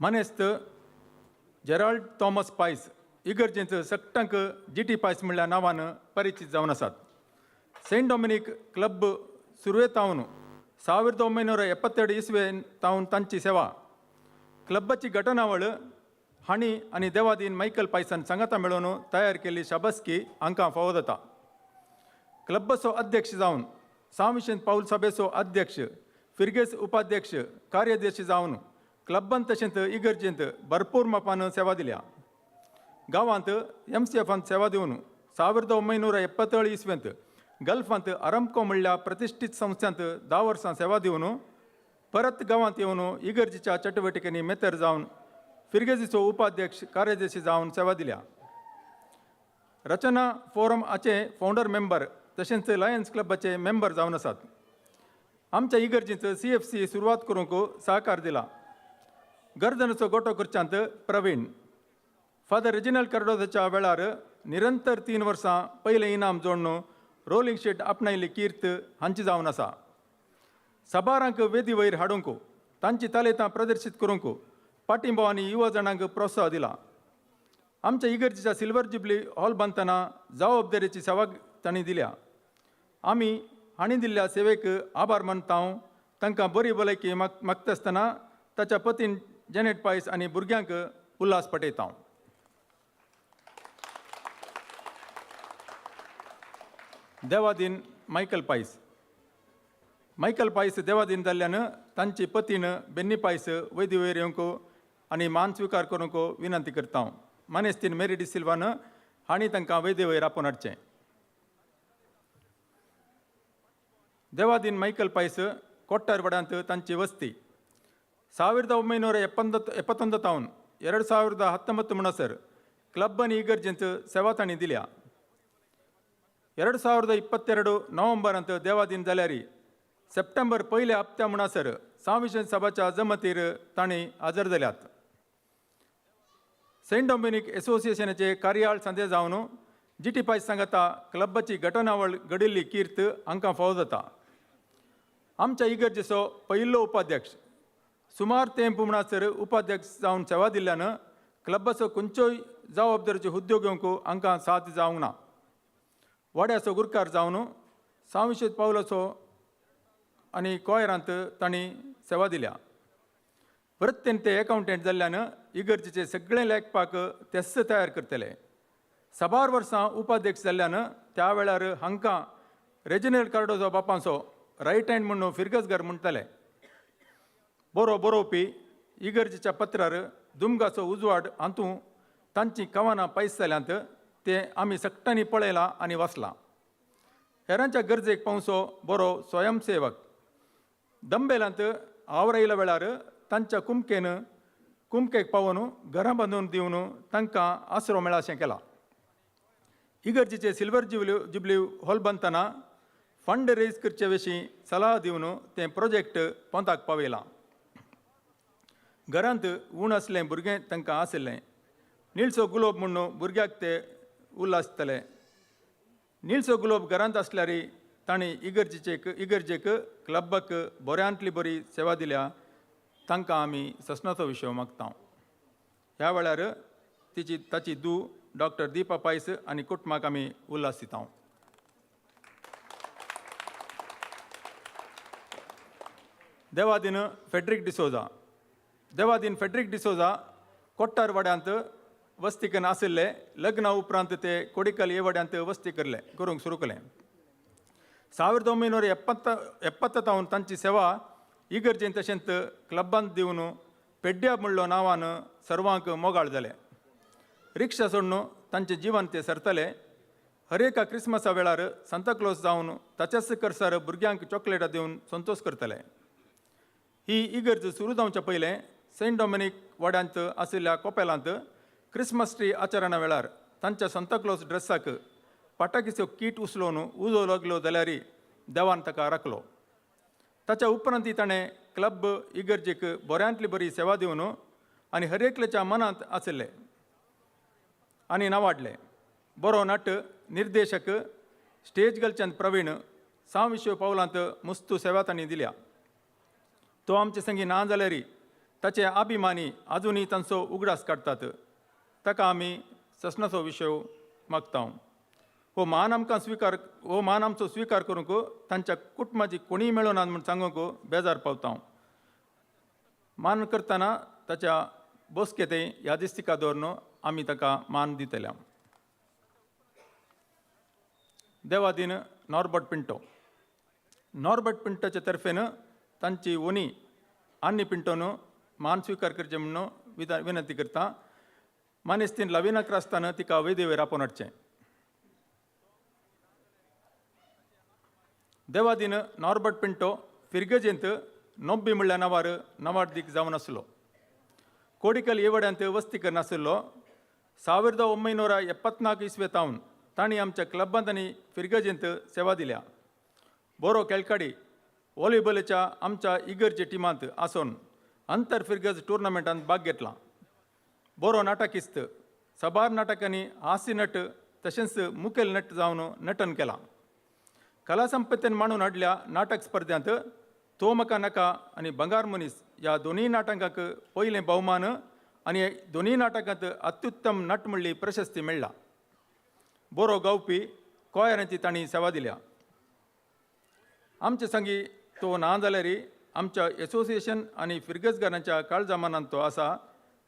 मानेस्त जेराल्ड थॉमस पायस इगर्जेंत सट्टांक जी टी पायस म्हणल्या नांवान परिचित जावन आसात. सेंट डॉमिनीक क्लब सुरवेतावन 1972 इस्वेन तावन तांची सेवा क्लबाची घटनावळ हांणी आनी देवादीन मायकल पायसान सांगाता मेळोवन तयार केल्ली शाबासकी हांकां फावो जाता. क्लबाचो अध्यक्ष जावन सांविशेंत पावल सभेचो अध्यक्ष, फिरगेस उपाध्यक्ष, कार्यदर्शी जावन क्लबान तशेंच इगर्जेंत भरपूर मापान सेवा दिल्या. गांवांत एम सी एफांत सेवा दिवन 1977 इस्वेंत गल्फांत आरंभको म्हणल्या प्रतिश्ठीत संस्थांत 10 वर्सां सेवा दिवन परत गांवांत येवन इगर्जेच्या चटुवटिकेंनी मेतर जावन फिरगेजीचो उपाध्यक्ष, कार्यदर्शी जावन सेवा दिल्या. रचना फोरम हाचे फावंडर मेंबर तशेंच लायन्स क्लबाचे मेंबर जावन आसात. आमच्या इगर्जेंत सी एफ सी सुरवात करूंक सहकार दिला. गर्दनाचो गोटो करच्यांत प्रवीण फादर रेजिनल कार्डोजाच्या वेळार निरंतर 3 वर्सां पयलें इनाम जोडून रोलिंग शीट आपणायल्ली कीर्त हांची जावन आसा. साबारांक वेदी वयर हाडूंक, तांची तालेतां प्रदर्शीत करूंक पाटिंबो आनी युवा जाणांक प्रोत्साह दिला. आमच्या इगर्जेच्या सिल्वर जुबली हॉल बांदतना जबाबदारेची सेवा तांणी दिल्या. आमी हांणी दिल्ल्या सेवेक आभार मानता. तांकां बरी भलायकी मागता आसतना ताच्या पतीन जेनेट पायस आनी भुरग्यांक उल्हास पटयता. देवादीन मायकल पायस. मायकल पायस देवादीन जाल्ल्यान तांची पतीन बेन्नी पायस वैदी वयर येवंक आनी मान स्विकार करूंक विनंती करता. मानेस्तीन मेरी डी सिल्वान हांणी तांकां वैदी वयर आपोवन हाडचें. देवादीन मायकल पायस कोट्टारवाड्यांत तांची वस्ती 1971 तावन 2019 म्हणसर क्लब आनी इगर्जेंत सेवा तांणी दिल्या. 2022 नोव्हेंबरांत देवादीन जाल्यार सप्टेंबर पयल्या हप्त्या म्हणसर सांविशेंत सभाच्या जमतीर तांणी हजर जाल्यात. सेंट डॉमिनीक एसोसिएशनाचे कार्याळ सांदे जावन जी टी पायस सांगाता क्लबाची घटनावळ घडिल्ली कीर्त हांकां फावो जाता. आमच्या इगर्जेचो पयलो उपाध्यक्ष सुमार तेंप म्हणसर उपाध्यक्ष जावन सेवा दिल्ल्यान क्लबाचो खंयच्योय जबाबदारीच्यो हुद्दो घेवंक हांकां साथ जावंक ना. वाड्याचो गुरकार जावन सांविशेंत पावलाचो आनी कोयरांत तांणी सेवा दिल्या. वृत्तीन ते एकावंटंट जाल्ल्यान इगर्जेचे सगळे लेखपाक तेच तयार करतले. साबार वर्सां उपाध्यक्ष जाल्ल्यान त्या वेळार हांकां रेजिनल कार्डोजो बापांचो रायट हँड म्हणून फिरगजगर म्हणटले. बरो बरोवपी इगर्जेच्या पत्रार दुमगाचो उजवाड हातूंत तांचीं कवनां पयस जाल्यांत ते आमी सगळ्यांनी पळयलां आनी वाचलां. हेरांच्या गरजेक पावसो बरो स्वयंसेवक दंबेलांत आवरायल्या वेळार तांच्या कुमकेन कुमकेक पावोवन घरां बांदून दिवन तांकां आसरो मेळा अशें केलां. इगर्जीचे सिल्वर जुबली हॉल बांदतना फंड रेज करचे विशीं सलाह दिवन तें प्रोजेक्ट पोंताक पावयलां. घरांत ऊण आसलें भुरगें तांकां आशिल्लें. निळसो गुलोब म्हूण भुरग्याक ते उल्लासतले. निळसो गुलोब घरांत आसल्यार तांणी इगर्जेक क्लबाक बऱ्यांतली बरी सेवा दिल्या. तांकां आमी ससनाचो विशय मागता. ह्या वेळार तिची ताची धूव डॉक्टर दीपा पायस आनी कुटुंबाक आमी उल्हास दिता. देवादीन फेड्रीक डिसोजा. देवादीन फेड्रीक डिसोजा कोट्टार वाड्यांत वस्ती करून आशिल्ले. लग्ना उपरांत ते कोडिकल हे वाड्यांत वस्ती करले करूंक सुरू केलें. 1970 तांची सेवा इगर्जेन तशेंच क्लबांत दिवन पेड्ड्या म्हणलो नांवान सर्वांक मोगाळ जाले. रिक्षा सोडून तांचें जिवन ते सरतले. हर एका क्रिसमसा वेळार सांताक्लोज जावन ताच्याच करसार भुरग्यांक चॉकलेटां दिवन संतोश करतले. ही इगर्ज सुरू जावच्या पयलें सेंट डॉमिनीक वाड्यांत आशिल्ल्या कोपेलांत क्रिसमस ट्री आचरणा वेळार तांच्या सांताक्लोज ड्रेसाक पाटाकीचो कीट उचलोवन उजो लागलो जाल्यार देवान ताका राखलो. ताच्या उपरांत ताणें क्लब इगर्जेक बऱ्यांतली बरी सेवा दिवन आनी हर एकल्याच्या मनांत आशिल्ले आनी नावाडले. बरो नट निर्देशक स्टेज गलच्यान प्रवीण साविश्व पावलांत मुस्तू सेवा तांणी दिल्या. तो आमचे संगी ना जाल्यार ताचे अभिमानी आजुनूय तांचो उगडास काडटात. ताका आमी ससनाचो विशय मागता. हो मान आमकां स्विकार हो मान आमचो स्विकार करूंक तांच्या कुटुंबाची कोणीय मेळना म्हूण सांगूंक बेजार पावता. मान करतना ताच्या बसकेते यादिस्तिका दवरून आमी ताका मान दितले. देवादीन नॉर्बर्ट पिंटो. नॉर्बर्ट पिंटोचे तर्फेन तांची वनी आनी पिंटोन मान स्विकार करचें म्हणून विनंती करता. मानेस्तीन लविना क्रास्तान तिका वेदेवेर आपोवन हाडचें. देवादीन नॉर्बर्ट पिंटो फिर्गजेंत नोब्बी म्हणल्या नांवार नवाडदीक जावन आसलो. कोडिकल येवड्यांत वस्ती करनाशिल्लो. 1974 इस्वे तावन तांणी आमच्या क्लबांत आनी फिर्गजेंत सेवा दिल्या. बरो खेळकाडी व्हॉलीबॉलाच्या आमच्या इगर्जे टिमांत आसून अंतर फिर्गज टुर्नामेंटांत भाग घेतला. बरो नाटकिस्त साबार नाटकांनी हास्य नट तशेंच मुखेल नट जावन नटन केलां. कला संपत्तीन मांडून हाडल्या नाटक स्पर्ध्यांत तो म्हाका नाका आनी बंगार मनीस ह्या दोनूय नाटकांक पयलें भोवमान आनी दोनूय नाटकांत अत्युत्तम नट म्हणली प्रशस्ती मेळ्ळा. बरो गावपी कोयरांची तांणी सेवा दिल्या. आमचे संगी तो ना जाल्यार आमच्या एसोसिएशन आनी फिर्गजगारांच्या काळजामानांत तो आसा.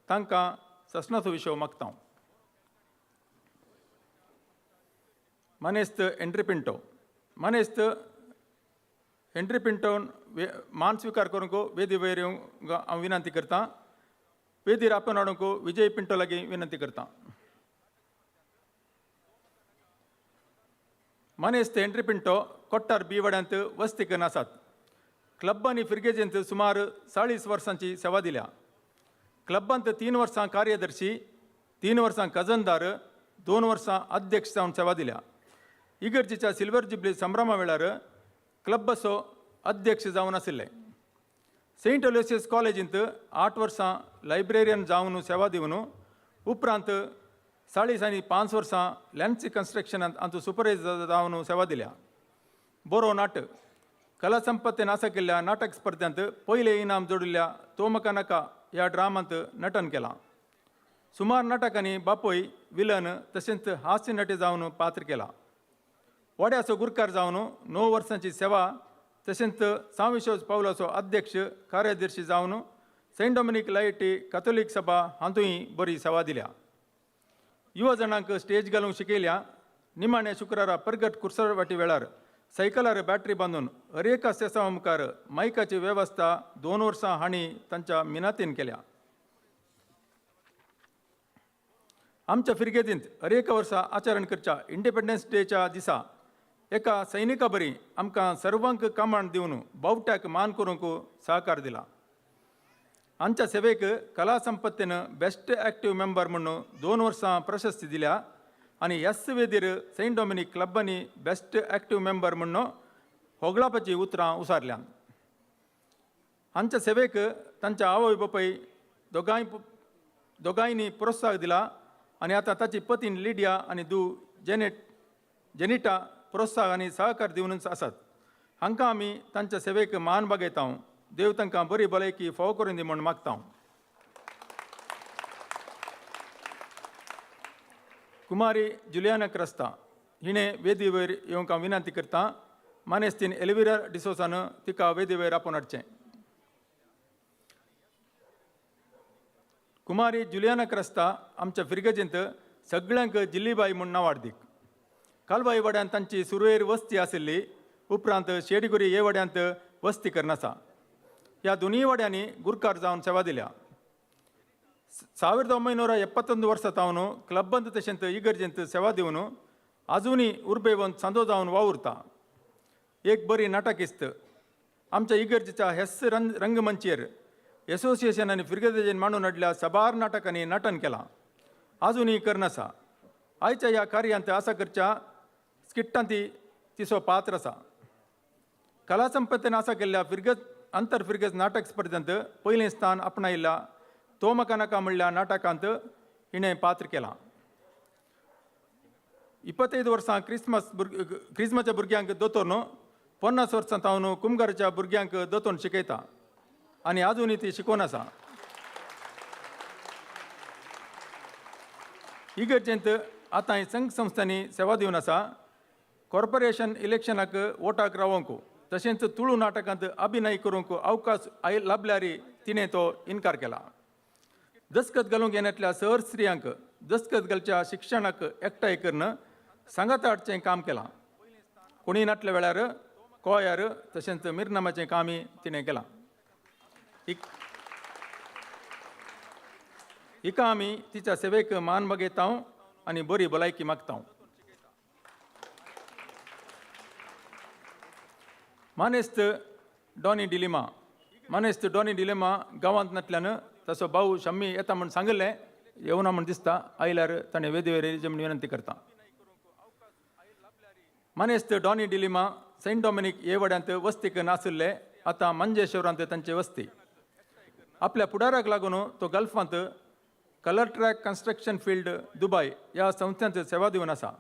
तांकां ससनाचो विशय मागता. मानेस्त हेन्री पिंटो. मानेस्त हेन्री पिंटोन मान स्विकार करूंक वेदी वयर येवंक हांव विनंती करतां. वेदीर आपोवन हाडूंक विजय पिंटो लागीं विनंती करतां. मानेस्त हेन्री पिंटो कोट्टार बी वाड्यांत वस्ती करून आसात. क्लबांनी आनी फिर्गेजेंत सुमार 40 वर्सांची सेवा दिल्या. क्लबांत 3 वर्सां कार्यदर्शी, 3 वर्सां खजनदार, 2 वर्सां अध्यक्ष जावन सेवा दिल्या. इगर्जेच्या सिल्वर जुबली संभ्रमा वेळार क्लबाचो अध्यक्ष जावन आशिल्ले. सेंट अलोसियस कॉलेजींत 8 वर्सां लायब्रेरियन जावन सेवा दिवन उपरांत 40 आनी 5 वर्सां लॅन्सी कन्स्ट्रक्शनांत हांचो सुपरवायजर जावन सेवा दिल्या. बरो नाटक कला संपत्तीन आसा केल्ल्या नाटक स्पर्ध्यांत पयलें इनाम जोडिल्ल्या तो म्हाका नाका ह्या ड्रामांत नटन केलां. सुमार नाटकांनी बापूय विलन तशेंच हास्य नट जावन पात्र केलां. वाड्याचो गुरकार जावन 9 वर्सांची सेवा तशेंच सांविशोज पावलाचो अध्यक्ष कार्यदर्शी जावन सेंट डॉमिनीक लायटी कॅथोलीक सभा हातूंय बरी सेवा दिल्या. युवा जाणांक स्टेज घालूंक शिकयल्या. निमाण्या शुक्रारा परगट कुर्सवाटी वेळार सायकलार बॅटरी बांदून हर एका सेसांवा मुखार मायकाची वेवस्था 2 वर्सां हांणी तांच्या मिनातीन केल्या. आमच्या फिर्गेदींत हर एका वर्सा आचरण करच्या इंडिपेंडन्स डेच्या दिसा एका सैनिका बरी आमकां सर्वांक कमांड दिवन बावट्याक मान करूंक सहकार दिला. आमच्या सेवेक कला संपत्तीन बेस्ट एक्टिव्ह मेंबर म्हणून 2 वर्सां प्रशस्ती दिल्या आनी एस वेदीर सेंट डॉमिनीक क्लबांनी बेस्ट एक्टिव्ह मेंबर म्हणून होगळापाची उतरां उसारल्यान. आमच्या सेवेक तांच्या आवय बापाय दोगांयनी प्रोत्साहन दिला आनी आतां ताची पतीन लिडिया आनी दू जेनिटा प्रोत्साहन आनी सहकार दिवनच आसात. हांकां आमी तांच्या सेवेक मान बागयता. देव तांकां बरी भलायकी फावो करून दी म्हूण मागता. कुमारी जुलियाना क्रिस्ता हिणें वेदी वयर येवंक हांव विनंती करता. मानेस्तीन एलिविरा डिसोसान तिका वेदी वयर आपोवन हाडचें. कुमारी जुलियाना क्रिस्ता आमच्या फिरगजेंत सगळ्यांक जिल्लीबाई म्हूण नांवाडदीक. कालबाई वाड्यांत तांची सुरवेर वस्ती आशिल्ली. उपरांत शेडगुरी हे वाड्यांत वस्ती करून आसा. ह्या दोनूय वाड्यांनी गुरकार जावन सेवा दिल्या. 1971 वर्सा तावन क्लबांत तशेंच इगर्जेंत सेवा दिवन आजुनूय उर्बेवंत सांदो जावन वावुरता. एक बरी नाटकिस्त. आमच्या इगर्जेच्या हेस रंगमंचेर एसोसिएशन आनी फिरगजेन मांडून हाडल्या साबार नाटकांनी नटन केलां, आजुनूय करून आसा. आयच्या ह्या कार्यांत आसा करच्या स्किट्टांत तिचो पात्र आसा. कला संपत्तीन आसा केल्ल्या फिरगज आंतर फिरगज नाटक स्पर्धेंत पयलें स्थान आपणायिल्ल्या तो म्हाका नाका म्हणल्या नाटकांत हिणें पात्र केलां. 25 वर्सां क्रिसमसाच्या भुरग्यांक दोतोर 50 वर्सां तावन कुमगाराच्या भुरग्यांक दोतोर शिकयता आनी आजुनूय ती शिकोवन आसा. इगर्जेंत आतां संघ संस्थांनी सेवा दिवन आसा. कॉर्पोरेशन इलेक्शनाक वोटाक रावोंक तशेंच तुळू नाटकांत अभिनय करूंक अवकाश लाभल्यार तिणें तो इनकार केला. दस्खत घालूंक येण्यातल्या सर स्त्रियांक दस्खत घालच्या शिक्षणाक एकठांय करून सांगाता हाडचें काम केलां. कोणी नाटल्या वेळार कोयार तशेंच मिरनामाचें कामय तिणें केलां. हिका आमी तिच्या सेवेक मान बगयता आनी बरी भलायकी मागता. मानेस्त डॉनी डिलिमा. मानेस्त डॉनी डिलिमा गांवांत नातल्यान तसो भाऊ शम्मी येता म्हूण सांगिल्लें, येवना म्हूण दिसता. आयल्यार ताणें वेदी वयर म्हूण विनंती करता. मानेस्त डॉनी डिलिमा सेंट डॉमिनीक हे वाड्यांत वस्तीक नाशिल्ले, आतां मंजेश्वरांत तांची वस्ती. आपल्या फुडाराक लागून तो गल्फांत colour track construction field Dubai ह्या संस्थांत सेवा दिवन आसा.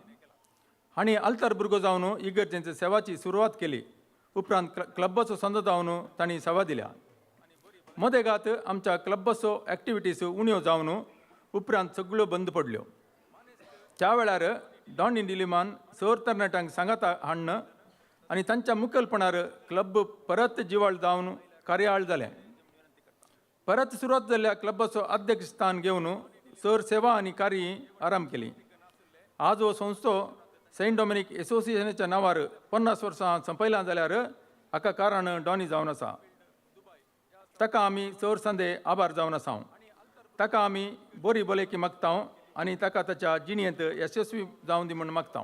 आनी आल्तार भुरगो जावन इगर्जेंचे सेवाची सुरवात केली. उपरांत क्लबाचो संदो जावन तांणी सेवा दिल्या. मदेगात आमच्या क्लबाचो एक्टिविटीज उण्यो जावन उपरांत सगळ्यो बंद पडल्यो. त्या वेळार डॉनी डिलिमान सर तरणाट्यांक सांगाता हाडन आनी तांच्या मुखेलपणार क्लब परत जिवाळ जावन कार्याळ जालें. परत सुरवात जाल्ल्या क्लबाचो अध्यक्ष स्थान घेवन सर सेवा आनी कार्य आरंभ केली. आज हो संस्थो सेंट डॉमिनीक एसोसिएशनाच्या नांवार 50 वर्सां संपयलां जाल्यार हाका कारण डॉनी जावन आसा. ताका आमी चड संदे आभार जावन आसा. ताका आमी बरी भलायकी मागता आनी ताका ताच्या जिणेंत यशस्वी जावन दी म्हूण मागता.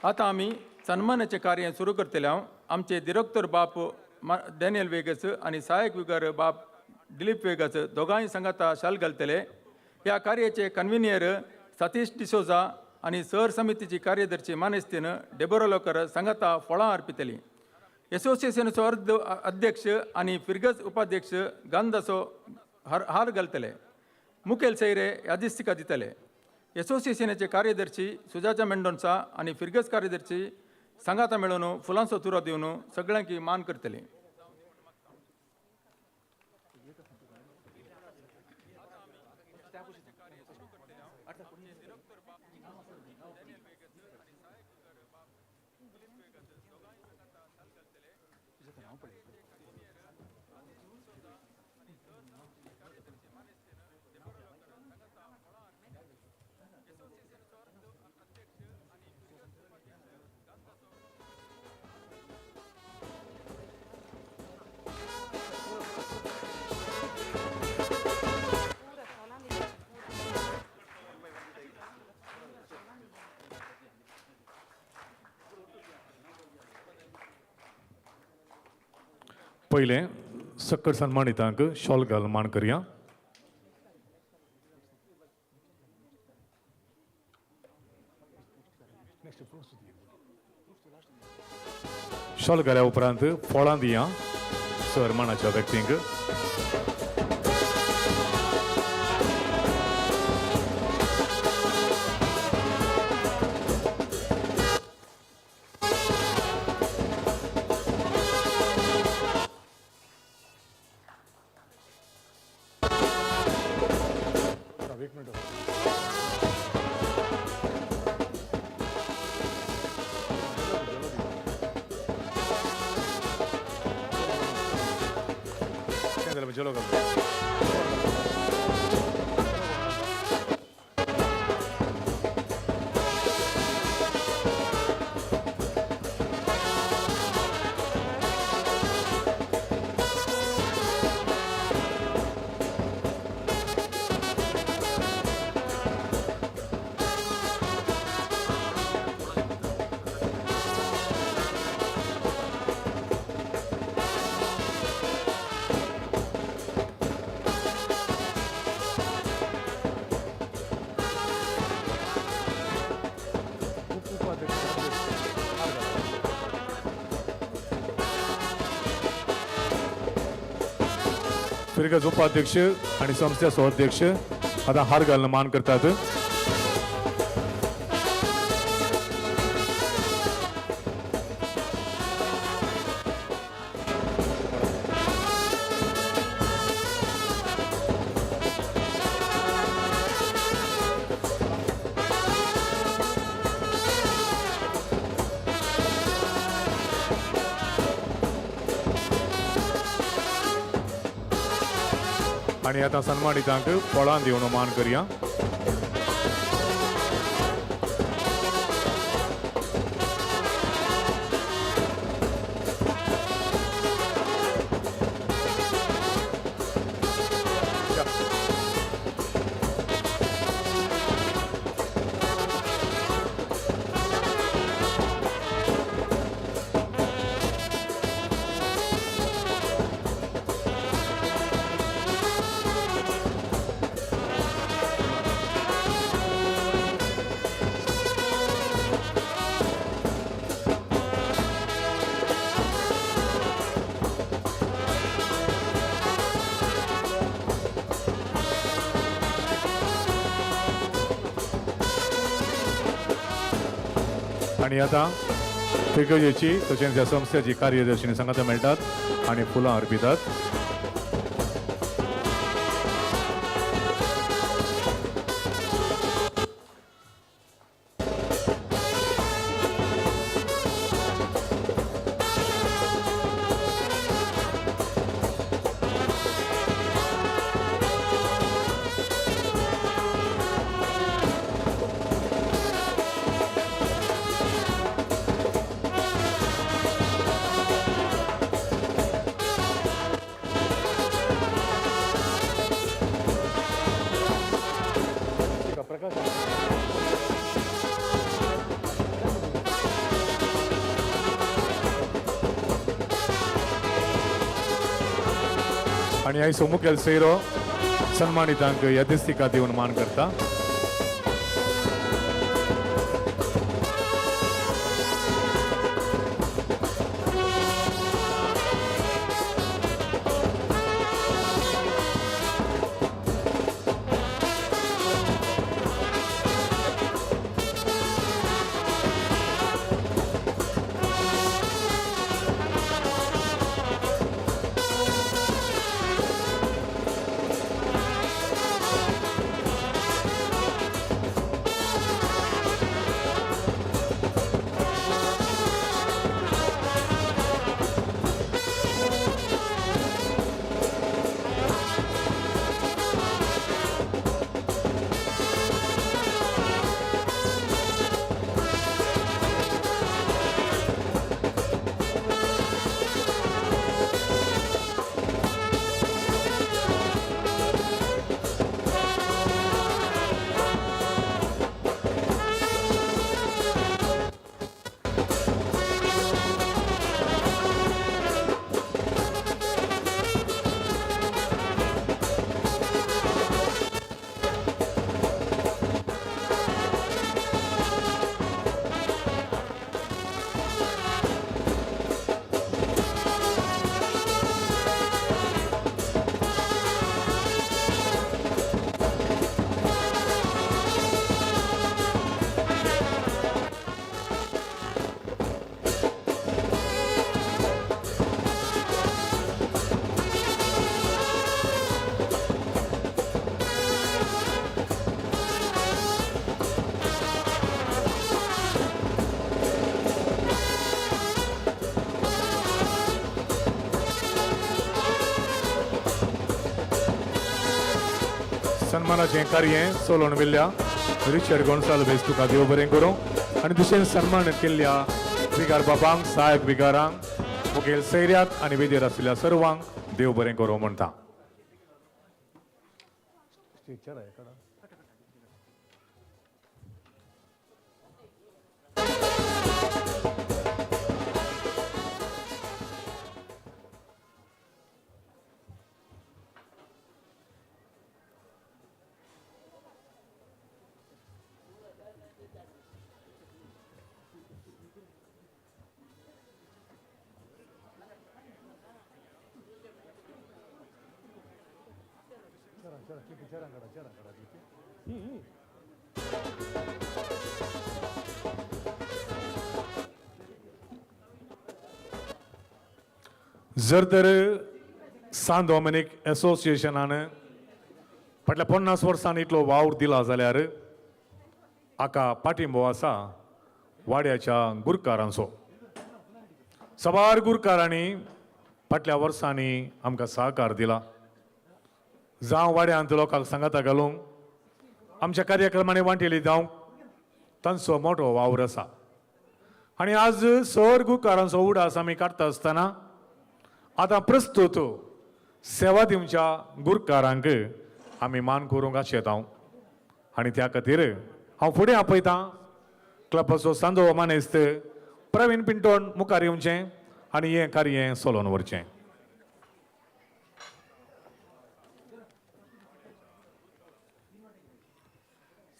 आतां आमी सन्मानाचें कार्य सुरू करतले. हांव आमचे दिरेक्तर बाप डॅनियल वेगस आनी सहायक विगर बाप दिलीप वेगस दोगांय सांगाता शाल घालतले. ह्या कार्याचे कन्व्हिनियर सतीश डिसोजा आनी सर समितीची कार्यदर्शी मानेस्तीन डेबोरा लोकर सांगाता फळां अर्पितली. एसोसिएशनाचो अर्द अध्यक्ष आनी फिरगज उपाध्यक्ष गंधाचो हार घालतले. मुखेल सैरे यादिस्तिका दितले. एसोसिएशनाचे कार्यदर्शी सुजाचा मेंडोन्सा आनी फिरगज कार्यदर्शी सांगाता मेळून फुलांचो तुरो दिवन सगळ्यांक मान करतले. पयलें सक्कड सन्मानितांक शॉल घाल मान करया. शॉल घाल्या उपरांत फळां दिया सर मानाच्या व्यक्तींक. फिरगज उपाध्यक्ष आणि संस्थेचो अध्यक्ष आतां हार घालून मान करतात. आनी आतां सन्मानितांक फळां दिवन मान करया. आनी आतां फिरगजेची तशेंच ह्या संस्थेची कार्यदर्शिनी सांगाता मेळटात आनी फुलां अर्पितात. आनी आयचो मुखेल सोयरो सन्मानितांक यादस्तिका दिवन मान करता. सन्मानाचें कार्य चलोवन व्हेल्ल्या रिचर्ड गोन्साल्वेस तुका देव बरें करूं आनी दुसरें सन्मान केल्ल्या विगार बाबांक, सहायक विगारांक, मुखेल सैऱ्याक आनी वेदीर आशिल्ल्या सर्वांक देव बरें करूं म्हणटा. जर तर सान डॉमिनीक एसोसिएशनान फाटल्या 50 वर्सांनी इतलो वावर दिला जाल्यार हाका पाठिंबो आसा वाड्याच्या गुरकारांचो. साबार गुरकारांनी फाटल्या वर्सांनी आमकां सहकार दिला. जावं वाड्यांत लोकांक सांगाता घालूंक, आमच्या कार्यक्रमांनी वांटेली जावंक तांचो मोटो वावर आसा. आनी आज सर गुरकारांचो उडास आमी काडटा आसतना आतां प्रस्तुत सेवा दिवच्या गुरकारांक आमी मान करूंक आशेता. आनी त्या खातीर हांव फुडें आपयतां क्लबाचो सांजो मानेस्त प्रवीण पिंटोन मुखार येवचें आनी हें कार्य चलोवन व्हरचें.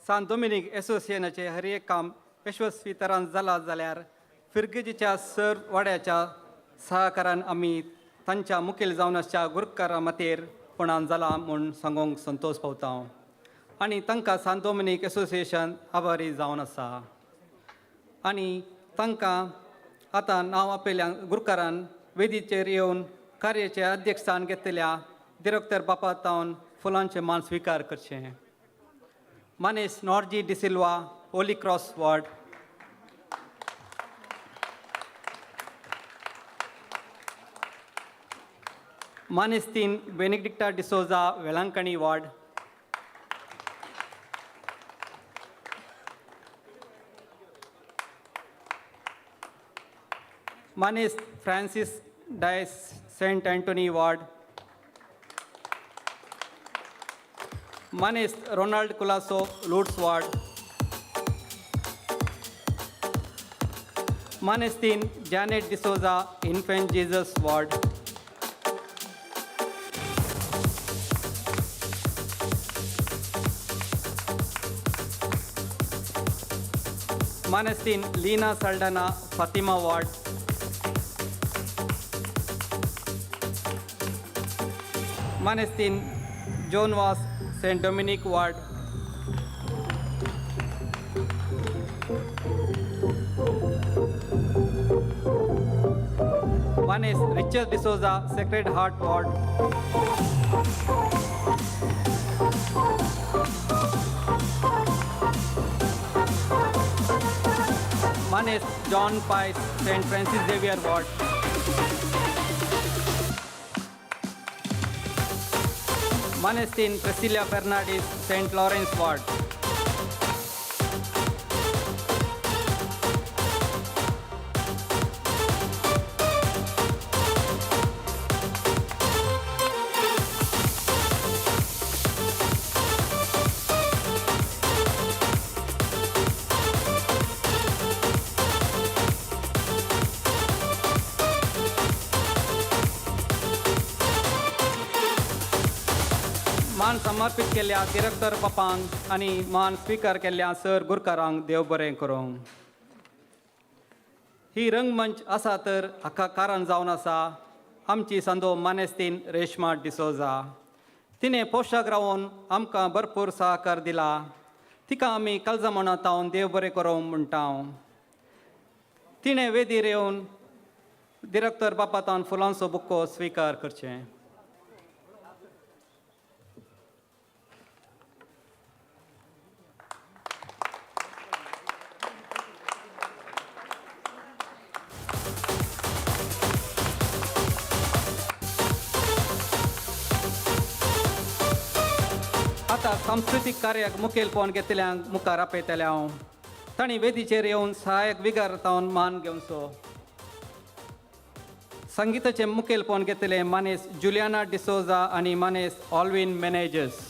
सान डॉमिनीक एसोसिएशनाचें हर एक काम यशस्वी तरान जालां जाल्यार फिरगेजीच्या सर वाड्याच्या सहकारान आमी तांच्या मुखेल जावन आसच्या गुरकारा मातेर पणान जालां म्हूण सांगूंक संतोश पावता आनी तांकां सान डॉमिनीक एसोसिएशन आभारी जावन आसा. आनी तांकां आतां नांव आपयल्या गुरकारान वेदीचेर येवन कार्याचें अध्यक्षस्थान घेतल्या दिरक्तर बापा तावन फुलांचें मान स्विकार करचें. मानेस Norji D'Silva, Holy Cross ward. मानेस्तीन Benedicta D'Souza, Velankanni ward. मानेस Francis Dias, Saint Anthony ward. मानेस Ronald Colaco, Lourdes ward. मानेस्तीन Janet D'Souza, Infant Jesus ward. मानेस्तीन Leena Saldanha, Fatima ward. मानेस्तीन John Vaz, Saint Dominic ward. मानेस Richard D'Souza, Sacred Heart ward. मानेस John Paes, Saint Francis Xavier ward. मानेस्तीन Priscilla Fernandes, Saint Lawrence ward. मान समर्पीत केल्ल्या दिरक्तर पपांक आनी मान स्विकार केल्ल्या sir गुरकारांक देव बरें करूं. ही रंगमंच आसा तर हाका कारण जावन आसा आमची संदो मानेस्तीन रेश्मा डिसोजा. तिणें पोशक रावन आमकां भरपूर सहकार दिला. तिका आमी काळजा म्हणत हांव देव बरें करूं म्हणटा. तिणें वेदीर येवन दिरक्तर बापातान फुलांचो बुक्को स्विकार करचें. आतां सांस्कृतीक कार्याक मुखेलपण घेतल्यांक मुखार आपयतलें हांव. तांणी वेदीचेर येवन सहायक विगार जावन मान घेवचो. संगीताचें मुखेलपण घेतलें मानेस जुलियाना डिसोजा आनी मानेस ऑल्विन मॅनेजर्स.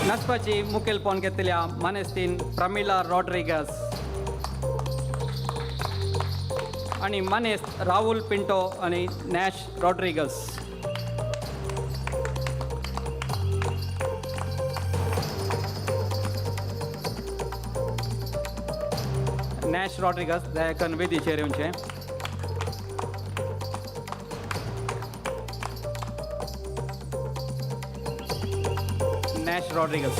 नाचपाची मुखेलपण घेतल्या मानेस्तीन प्रमिला रॉड्रिगस आनी मानेस्त राहुल पिंटो आनी नॅश रॉड्रिगस. नॅश रॉड्रिगस दयाकन वेदीचेर येवचें. Nash Rodriguez.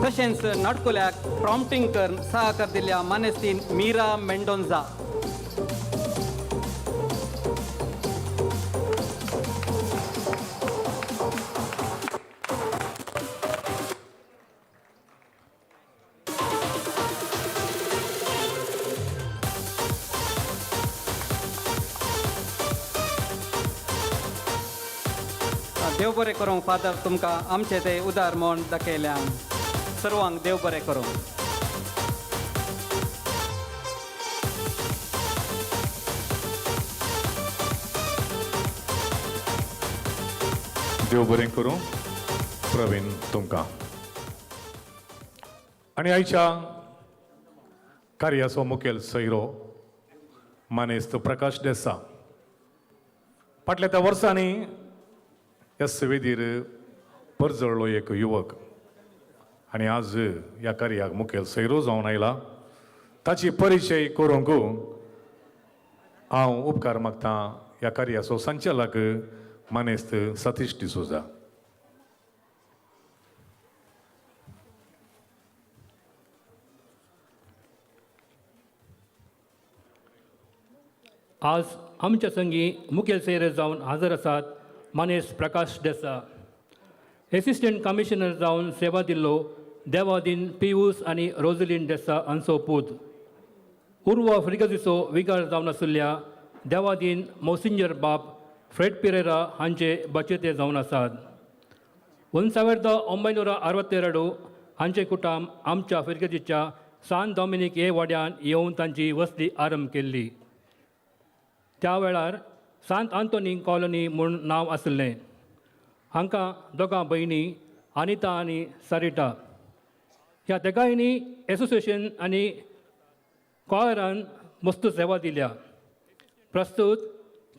तशेंच नाटकुल्याक प्रॉम्प्टिंग करून सहकार दिल्ल्या मानेस्तीन मीरा मेंडोन्झा. देव बरें करूं फादर, तुमकां आमचें तें उदार म्हूण दाखयल्यान. सर्वांक देव बरें करूं. देव बरें करूं प्रवीण तुमकां. आनी आयच्या कार्याचो मुखेल सैरो मानेस्त प्रकाश देसा. फाटल्या त्या वर्सांनी ह्या सेवेदीर परजळ्ळो एक युवक आनी आज ह्या कार्याक मुखेल सैरो जावन आयला. ताची परिचय करूंक हांव उपकार मागतां ह्या कार्याचो संचालक मानेस्त सतीश डिसोजा. आज आमच्या संगी मुखेल सैरे जावन हाजर आसात मानेस प्रकाश डेसा. एसिस्टंट कमिशनर जावन सेवा दिल्लो देवादीन पियूस आनी रोजलीन डेसा हांचो पूत. उर्वा फ्रिगजीचो विगार जावन आशिल्ल्या देवादीन मोसिंजर बाब फ्रेड पिरेरा हांचे बचेते जावन आसात. 1962 हांचे कुटाम आमच्या फिरगजीच्या सान डॉमिनीक हे वाड्यान येवन तांची वसती आरंभ केल्ली. त्या वेळार सांत आंतोनी कॉलनी म्हूण नांव आशिल्लें. हांकां दोगां भयणी अनिता आनी सरिता. ह्या तेगांयनी एसोसिएशन आनी कॉयरान मस्त सेवा दिल्या. प्रस्तूत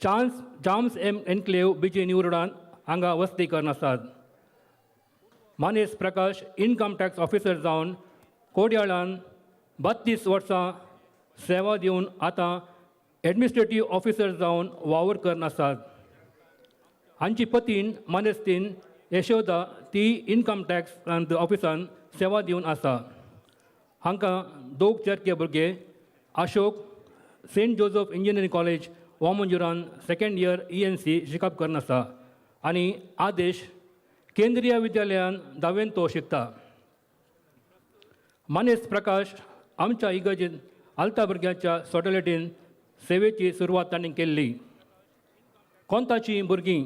चान्स जाम्स एम एन्क्लेव बीजे न्यू रोडान हांगा वसती करून आसात. मानेस प्रकाश इनकम टॅक्स ऑफिसर जावन कोडयाळान 32 वर्सां सेवा दिवन आतां एडमिनिस्ट्रेटीव ऑफिसर जावन वावर करून आसात. हांची पतीन मानेस्तीन यशोदा ती इनकम टॅक्स ऑफिसान सेवा दिवन आसा. हांकां दोग चरके भुरगे Ashok Saint Joseph engineering college वामंजुरान second year ENC शिकप करून आसा आनी आदेश केंद्रीय विद्यालयान धावेन तो शिकता. मानेस प्रकाश आमच्या इगर्जेन आल्ता भुरग्यांच्या सॉटलेटीन सेवेची सुरवात तांणी केल्ली. कोंताची भुरगीं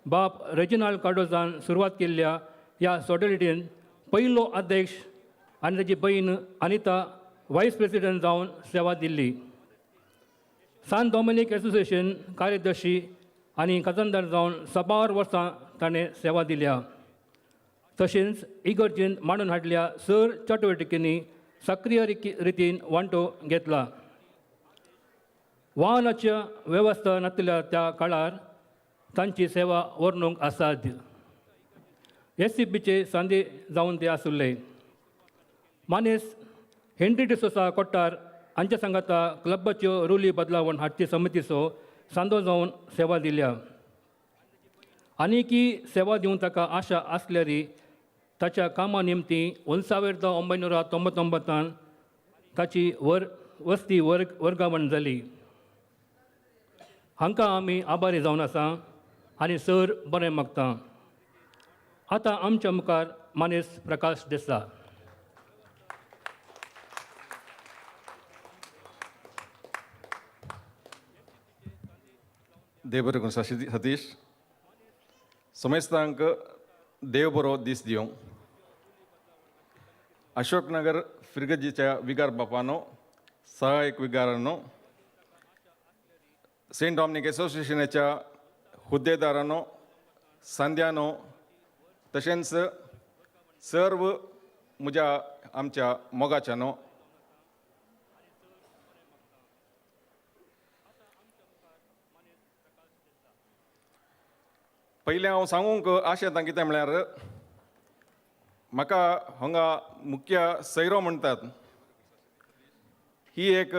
बाप रेजिनाल्ड कार्डोजान सुरवात केल्ल्या ह्या सॉटलेटीन पयलो अध्यक्ष आनी ताची भयण अनिता वायस प्रेसिडेंट जावन सेवा दिल्ली. सान डॉमिनीक एसोसिएशन कार्यदर्शी आनी खजानदार जावन साबार वर्सां ताणें सेवा दिल्या. तशेंच इगर्जेन मांडून हाडल्या सर चटवटिकेंनी सक्रीय रितीन वांटो घेतला. वाहनाच्या वेवस्था नासल्या त्या काळार तांची सेवा वर्णूंक असाध्य. एस सी बीचे सांदे जावन ते आसुल्ले. मानेस हेनरी डिसोसा कोट्टार हांच्या सांगाता क्लबाच्यो रुली बदलावण हाडची समितीचो सांदो जावन सेवा दिल्या. आनीकी सेवा दिवंक ताका आशा आसल्यारी ताच्या कामा निमती 1999 ताची वस्ती वर्गावण जाली. हांकां आमी आभारी जावन आसा आनी सर बरें मागता. आतां आमच्या मुखार मानेस प्रकाश देसा. देव बरें करूं सतीश. समेस्तांक देव बरो दीस दिवं. अशोकनगर फिरगजीच्या विगार बापानो, सहायक विगारांनो, सेंट डॉमनिक एसोसिएशनाच्या हुद्देदारांनो, सांद्यानो, तशेंच सर्व म्हज्या आमच्या मोगाच्यानो, पयलें हांव सांगूंक आशेतां कितें म्हळ्यार म्हाका हांगा मुख्य सैरो म्हणटात. ही एक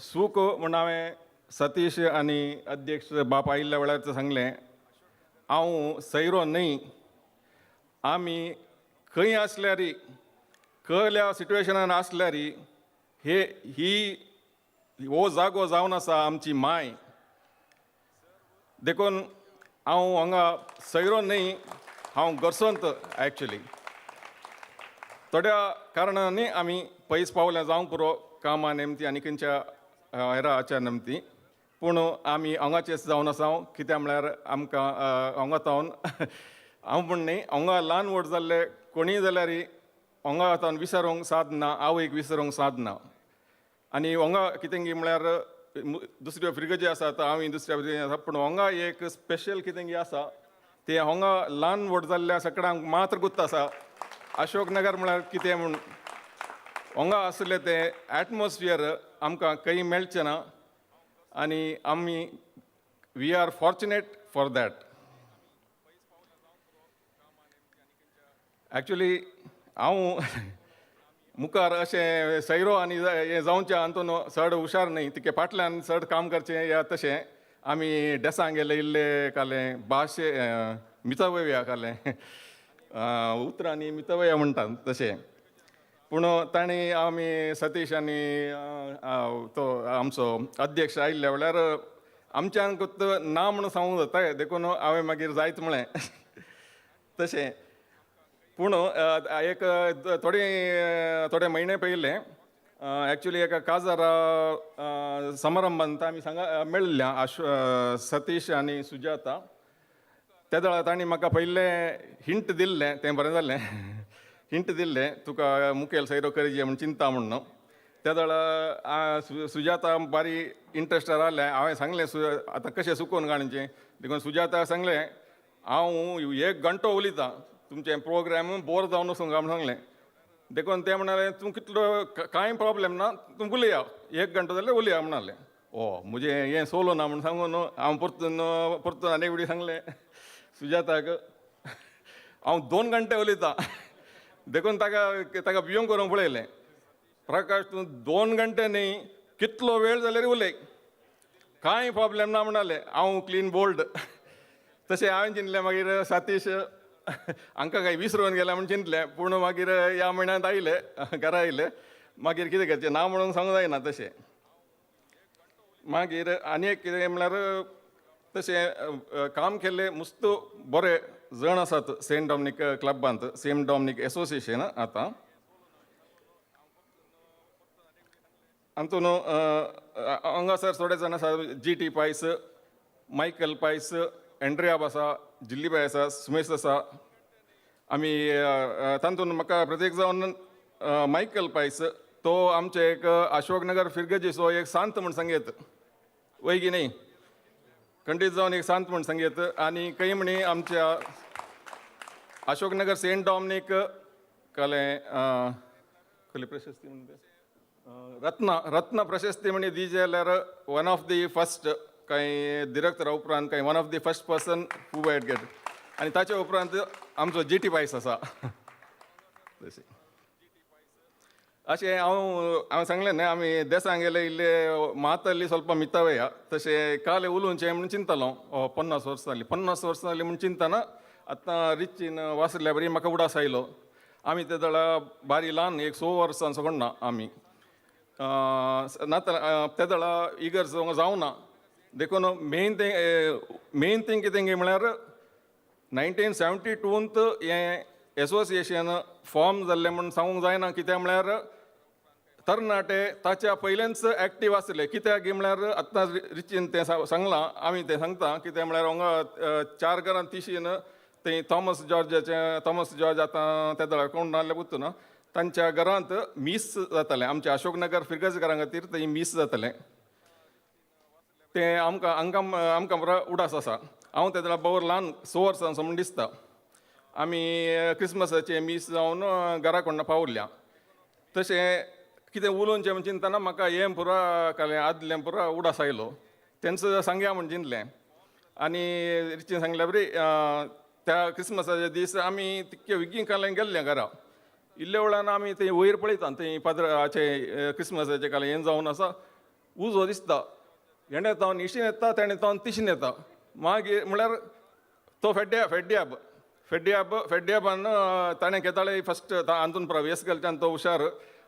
सूख म्हूण हांवें सतीश आनी अध्यक्ष बाप आयिल्ल्या वेळार सांगलें, हांव सैरो न्हय. आमी खंय आसल्यारी, खंयल्या सिट्युएशनान आसल्यारी, हे ही हो जागो जावन आसा आमची माय. देखून हांव हांगा सैरो न्हय, हांव गरसंत एक्चुली. थोड्या कारणांनी आमी पयस पावल्या जावंक पुरो कामा नेमती आनी खंयच्या हेराच्या निमती, पूण आमी हांगाचेच जावन आसा. कित्याक म्हळ्यार आमकां हांगा तावन हांव म्हण न्हय, हांगा ल्हान व्हड जाल्ले कोणीय जाल्यार हांगा तावन विसरूंक साद ना, आवयक विसरूंक साद ना. आनी हांगा कितें म्हळ्यार दुसऱ्यो फिरगजी आसात, हांव दुसऱ्या फिरगजी आसा, पूण हांगा एक स्पेशल कितें आसा तें हांगा ल्हान व्हड जाल्ल्या सगळ्यांक मात्र गुत्त आसा. अशोकनगर म्हळ्यार कितें म्हूण हांगा आसलें तें एटमॉस्फियर आमकां खंय मेळचें ना आनी आमी we are fortunate for that. Actually हांव मुखार अशें सैरो आनी हें जावचें हातून चड हुशार न्हय, तिके फाटल्यान चड काम करचें या तशें आमी डेसां गेले इल्ले कालें भाशे मितवया कालें उतरांनी मितवया म्हणटात तशें. पूण तांणी आमी सतीश आनी तो आमचो अध्यक्ष आयिल्ल्या वेळार आमच्यान ना म्हणून सांगूंक जाता, देखून हांवें मागीर जायत म्हळें तशें. पूण एक थोडे थोडे म्हयने पयलें एक्चुली एका काजारा समारंभांत आमी सांगा मेळिल्ल्या सतीश आनी सुजाता. त्या वेळार तांणी म्हाका पयलें हिंट दिल्लें, तें बरें जालें. हिंट दिल्लें तुका मुखेल सैरो करचे म्हूण चिंता म्हूण. त्या वेळार सुजाता बारी इंट्रस्टेड आसलें. हांवें सांगलें आतां कशें सुकोवन काडचें, देखून सुजाता सांगलें हांव एक घंटो उलयतां, तुमचें प्रोग्राम बोर जावन वचूंक म्हूण सांगलें. देखून तें म्हणालें तूं कितलो कांय प्रॉब्लेम ना, तूं उलया, एक घंटो जाल्यार उलया म्हणालें. ओ म्हजें हें सोलो ना म्हूण सांगून हांव परतून परतून आनी एकडी सांगलें सुजाताक हांव 2 घंटे उलयतां. देखून ताका ताका भियोंक करूंक पळयलें, प्रकाश तूं 2 घंटे न्हय कितलो वेळ जाल्यार उलय, कांय प्रॉब्लेम ना म्हणालें. हांव क्लीन बोल्ड. तशें हांवें चिंतलें. मागीर सतीश हांकां कांय विसरून गेल्या म्हूण चिंतलें, पूण मागीर ह्या म्हयन्यांत आयले घरा आयले, मागीर कितें करचें ना म्हणून सांगूंक जायना तशें. मागीर आनी एक कितें म्हळ्यार तशें काम केल्लें मुस्त बरे जण आसात सेंट डॉमनीक क्लबांत, सेंट डॉमनीक एसोसिएशन आतां हातून हांगासर थोडे जाण आसा, जी टी पायस, मायकल पायस, एंड्रियाब आसा, जिल्लीबाय आसा, सुमेश आसा. आमी तातूंत म्हाका प्रत्येक जावन मायकल पायस तो आमचे एक अशोकनगर फिरगजीचो एक सांत म्हूण सांगयत, वय की न्ही, खंडीत जावन एक सांत म्हूण सांगयत. आनी खंय म्हणी आमच्या अशोकनगर सेंट डॉमनीक कलें कसली प्रशस्ती म्हणटा रत्न रत्न प्रशस्ती म्हणी दी जाल्यार वन ऑफ the first कांय दिरक्तरा उपरांत कांय one of the first person who might get. आनी ताच्या उपरांत आमचो जी टी पायस आसा. तशें अशें हांव हांवें सांगलें न्हय, आमी देसां गेले इल्ले मातल्ली ಸ್ವಲ್ಪ ಮಿತವೇಯ. तशें काले उलोवचें म्हणून चिंतलो. 50 वर्सां जालीं, 50 वर्सां जालीं म्हूण चिंतना आतां रिचीन वासरल्या बरी म्हाका उडास आयलो. आमी ते दळा बारी ल्हान, एक 6 वर्सां सोडना आमी नातर ते दळा इगर्ज जावना. देखून मेन थिंग कितें म्हळ्यार 1972त हें एसोसिएशन फॉर्म जाल्लें म्हूण सांगूंक जायना. कित्याक म्हळ्यार तरणाटे ताच्या पयलेंच एक्टीव आसले. कित्याक म्हळ्यार आतां रिचीन तें सांगलां, आमी तें सांगता. कित्याक म्हळ्यार हांगा चार घरां तिशीन थंय थॉमस जॉर्जाचें, थॉमस जॉर्ज आतां ते दळा कोण नासले पुत्तू ना, तांच्या घरांत मीस जातालें. आमच्या अशोकनगर फिरगज घरां खातीर थंय मीस जातालें. तें आमकां हांकां आमकां बरो उडास आसा. हांव ते वेळार भोव ल्हान, 6 वर्सां म्हूण दिसता. आमी क्रिसमसाचें मीस जावन घरा कोण्णा पावल्या. तशें कितें उलोवचें म्हूण चिंतना म्हाका हें पुरा कालें आदलें पुरा उडास आयलो. तेंचो सांगया म्हूण चिंतलें आनी रिचीन सांगल्या बरी त्या क्रिसमसाच्या दीस आमी तितके विगीं कालें गेल्ले घरा. इल्ले वेळान आमी थंय वयर पळयता, थंय पाद्राचे क्रिसमसाचें कालें हें जावन आसा. उजो दिसता, हेणे तावन इशीन येता, तेणे तावन तिशीन येता. मागीर म्हळ्यार तो फेड्ड्या फेड्ड्याब फेड्ड्याब फेड्ड्याबान ताणें केताळे फस्ट अंतून प्रवेश केल्ल्यान तो हुशार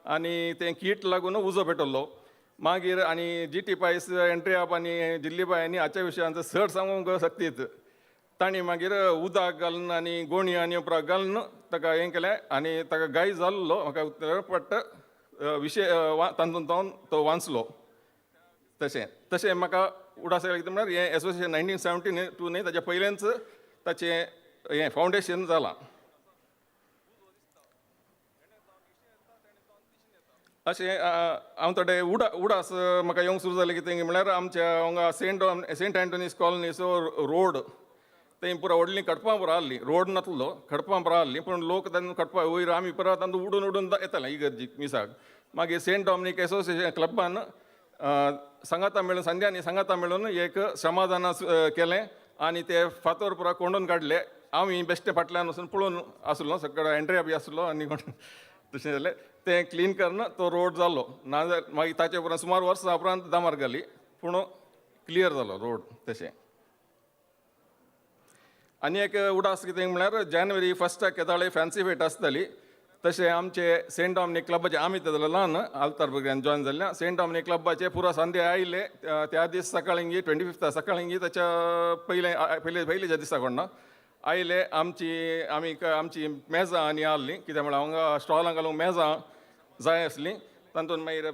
आनी तें कीट लागून उजो पेटवलो. मागीर आनी जी टी पायस एंट्रियाब आनी जिल्लीबाय आनी हाच्या विशयांत चड सांगूंक सक्तीत. तांणी मागीर उदक घालून आनी गोणी आनी उपरांत घालून ताका हें केलें आनी ताका गाय जाल्लो म्हाका पडटा विशय तातूंत तो वांचलो. तशें तशें म्हाका उडास आयलो. कितें म्हळ्यार हें एसोसिएशन 1972 न्हय, ताच्या पयलेंच ताचें हें फावंडेशन जालां. अशें हांव थोडे उडास म्हाका येवंक सुरू जालें. कितें म्हळ्यार आमच्या हांगा सेंट एंटोनीस कॉलनीचो रोड, थंय पुरा व्हडलीं खडपां पुरा आहलीं. रोड नासलो, खडपां पुरा आहलीं, पूण लोक तांकां खडपां वयर आमी पुरा तांकां उडून उडून येताले इगर्जीक मिसाक. मागीर सेंट डॉमिनीक एसोसिएशन क्लबान सांगाता मेळून, संध्यानी सांगाता मेळून एक समाधान केलें आनी ते फातोर पुरा कोंडून काडले. आमी बेश्टे फाटल्यान वचून पळोवन आसलो, सगळो एंट्री बी आसलो आनी कोण तशें जालें तें क्लीन करून तो रोड जालो. नाजाल्यार मागीर ताचे उपरांत सुमार वर्सां उपरांत दामार घाली, पूण क्लियर जालो रोड. तशें आनी एक उडास कितें म्हळ्यार जानेवारी फस्टाक केदाळे फॅन्सी फेट आसताली. तशें आमचे सेंट डॉमिनीक क्लबाचे, आमी ते ल्हान आल्तार भुरग्यान जॉयन जाल्ल्या सेंट डॉमिनीक क्लबाचे पुरा सांदे आयले. त्या दीस सकाळीं, 25था सकाळीं, ताच्या पयले पयले पयलीच्या दिसा कोण आयले. आमची आमी आमची मेजां आनी आहलीं. कित्याक म्हळ्यार हांगा स्टॉलां घालूंक मेजां जाय आसलीं. तातूंत मागीर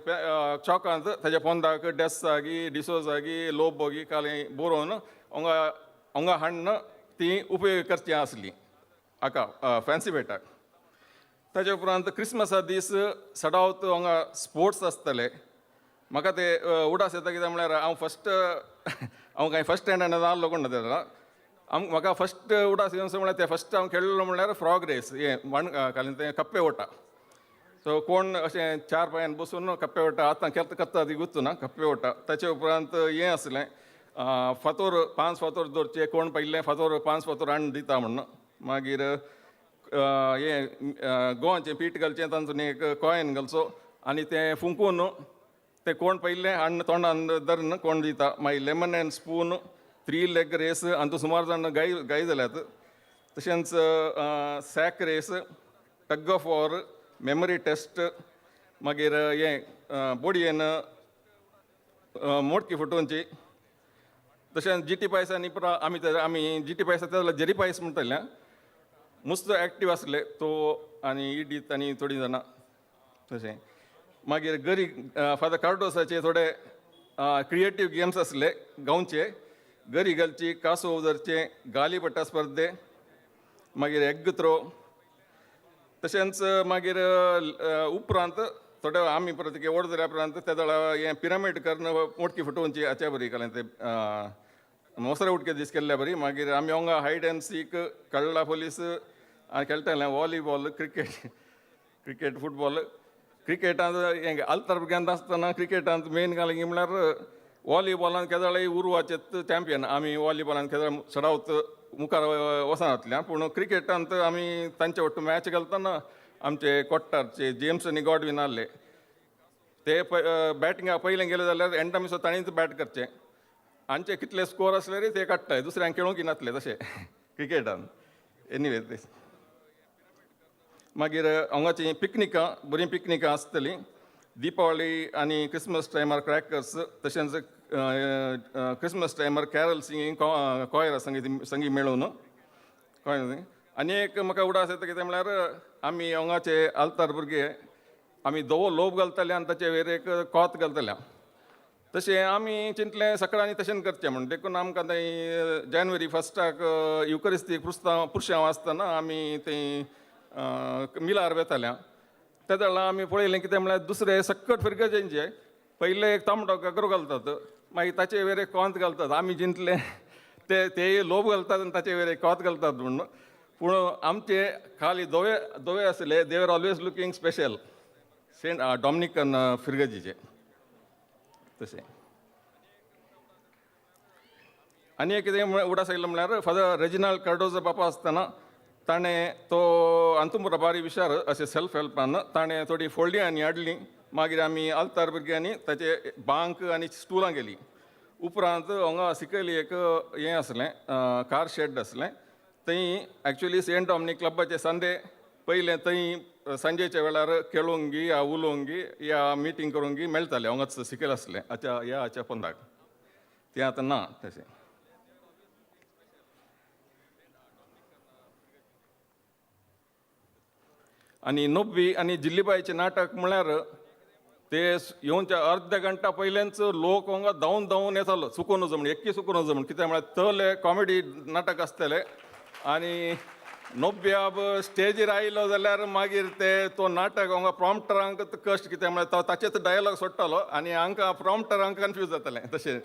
चॉकांत ताच्या पोंदाक डेस्सागी, डिसोजागी, लोबोगी कालें बरोवन हांगा हांगा हाडून ती उपयोग करची आसली हाका फॅन्सी फेटाक. ताच्या उपरांत क्रिसमसा दीस सडावत हांगा स्पोर्ट्स आसताले. म्हाका ते उडास येता. कित्याक म्हळ्यार हांव फस्ट, हांव कांय फस्ट स्टँडर्ड आहलो कोण ना. म्हाका फस्ट उडास येवन म्हळ्यार ते फस्ट हांव खेळ्ळो म्हळ्यार फ्रॉग रेस, हें मण कालें तें कप्पे ओटा. सो कोण अशें चार पांयान बसून कप्पे ओटा आतां केन्ना करता ती गुत्तू ना कप्पे ओटा. ताचे उपरांत हें आसलें, फातोर, पांच फातोर दवरचे, कोण पयलें फातोर, पांच फातोर हाडून दिता म्हण. मागीर हें गोवाचें पीठ घालचें, तातूंत एक कॉयन घालचो आनी तें फुंकून तें कोण पयलें हाडून तोंडान धरून कोण दिता. मागीर lemon and spoon, three leg race, हातूंत सुमार जाण गाय गाय जाल्यात. तशेंच sack race, tug of war, memory test, मागीर हें बोडयेन मोडकी फुटोवची. तशेंच जी टी पायस आनी पुरा आमी आमी जी टी पायस जाल्यार जेरी पायस म्हणटले, मस्त एक्टीव आसले तो आनी इडीत आनी थोडीं जाणां. तशें मागीर गरी फादर कार्डोसाचे थोडे क्रिएटीव गेम्स आसले गांवचे, गरी घालची, कासव धरचें, गालीपटा स्पर्धे, मागीर एग थ्रो. तशेंच मागीर उपरांत थोडे आमी परत व्हड जाल्या उपरांत त्या वेळार हें पिरामीड करून मोटकी फुटोवची हाच्या बरी केलें ते मोसरे उटके दीस केल्ल्या बरी. मागीर आमी हांगा हायड अँड सीक, कळ्ळा पोलीस आनी खेळटाले, व्हॉलीबॉल, क्रिकेट क्रिकेट फुटबॉल. क्रिकेटांत हें आल्तार भुरग्यांत आसतना क्रिकेटांत मेन घालें म्हळ्यार व्हॉलीबॉलान केदोळाय उर्वाचे चॅम्पियन आमी. व्हॉलीबॉलान केदोळाय चडावत मुखार वचनातल्या, पूण क्रिकेटांत आमी तांचे वट्ट मॅच घालतना आमचे कोट्टारचे जेम्स आनी गॉडविन आहले. ते बॅटिंगा पयलें गेले जाल्यार एंडा मिसो ताणीच बॅट करचें. आमचे कितले स्कोर आसले ते काडटाय, दुसऱ्यांक खेळूंक नासले तशें क्रिकेटान. एनिवे ते मागीर हांगाची पिकनिकां, बरीं पिकनिकां आसतलीं. दिपावली आनी क्रिसमस टायमार क्रॅकर्स, तशेंच क्रिसमस टायमार कॅरल सिंगींग कॉयर संगीत संगीत मेळून कळ्ळें. आनी एक म्हाका उडास येता कितें म्हळ्यार आमी हांगाचे आल्तार भुरगे आमी धवो लोब घालताले आनी ताचे वयर एक कोत घालताले. तशें आमी चिंतलें सकाळीं तशें करचें म्हण, देखून आमकां थंय जानेवारी फस्टाक युकरिस्ती पुस्तांव पुरशांव आसतना आमी थंय मिलार वेताले. त्या वेळार आमी पळयलें कितें म्हळ्यार दुसरे सक्कट फिरगजेंचे पयले एक तांबडो घागरो घालतात, मागीर ताचे वयर एक कोंत घालतात. आमी चिंतलें ते ते लोब घालतात आनी ताचे वयर एक कोत घालतात म्हूण. पूण आमचे खाली धवे धवे आसले, they are always looking special Saint Dominican फिरगजीचे तशें. आनी एक कितें उडास आयलो म्हळ्यार फादर रेजिनाल्ड कार्डोजो बापा आसतना ताणें तो अंतुमपुरा बारी विशार अशें सेल्फ हेल्पान ताणें थोडी फोल्डी आनी हाडली. मागीर आमी आल्तार भुरग्यांनी ताचे बांक आनी स्टुलां गेली. उपरांत हांगा सिकयली एक हें आसलें कार शेड आसलें, थंय एक्चुली सेंट डॉमनीक क्लबाचे संदे पयलें थंय सांजेच्या वेळार खेळोंगी या उलोवंगी या मिटींग करूंक मेळटालें. हांगाच सिकयल आसलें आच्या ह्या हाच्या पोंदाक, तें आतां ना तशें. आनी नब्बी आनी जिल्लीबायचें नाटक म्हळ्यार ते येवच्या अर्द घंटा पयलेंच लोक हांगा धांवन धांवन येतालो, चुकून वचो म्हण, एक्की चुकून वचो म्हण. कित्याक म्हळ्यार तले कॉमेडी नाटक आसतलें आनी नब्बी स्टेजीर आयलो जाल्यार मागीर ते तो नाटक हांगा प्रॉम्प्टरांक कश्ट, कित्याक म्हळ्यार तो ताचेच डायलॉग सोडटालो आनी हांकां प्रॉम्प्टरांक कन्फ्यूज जातालें तशें,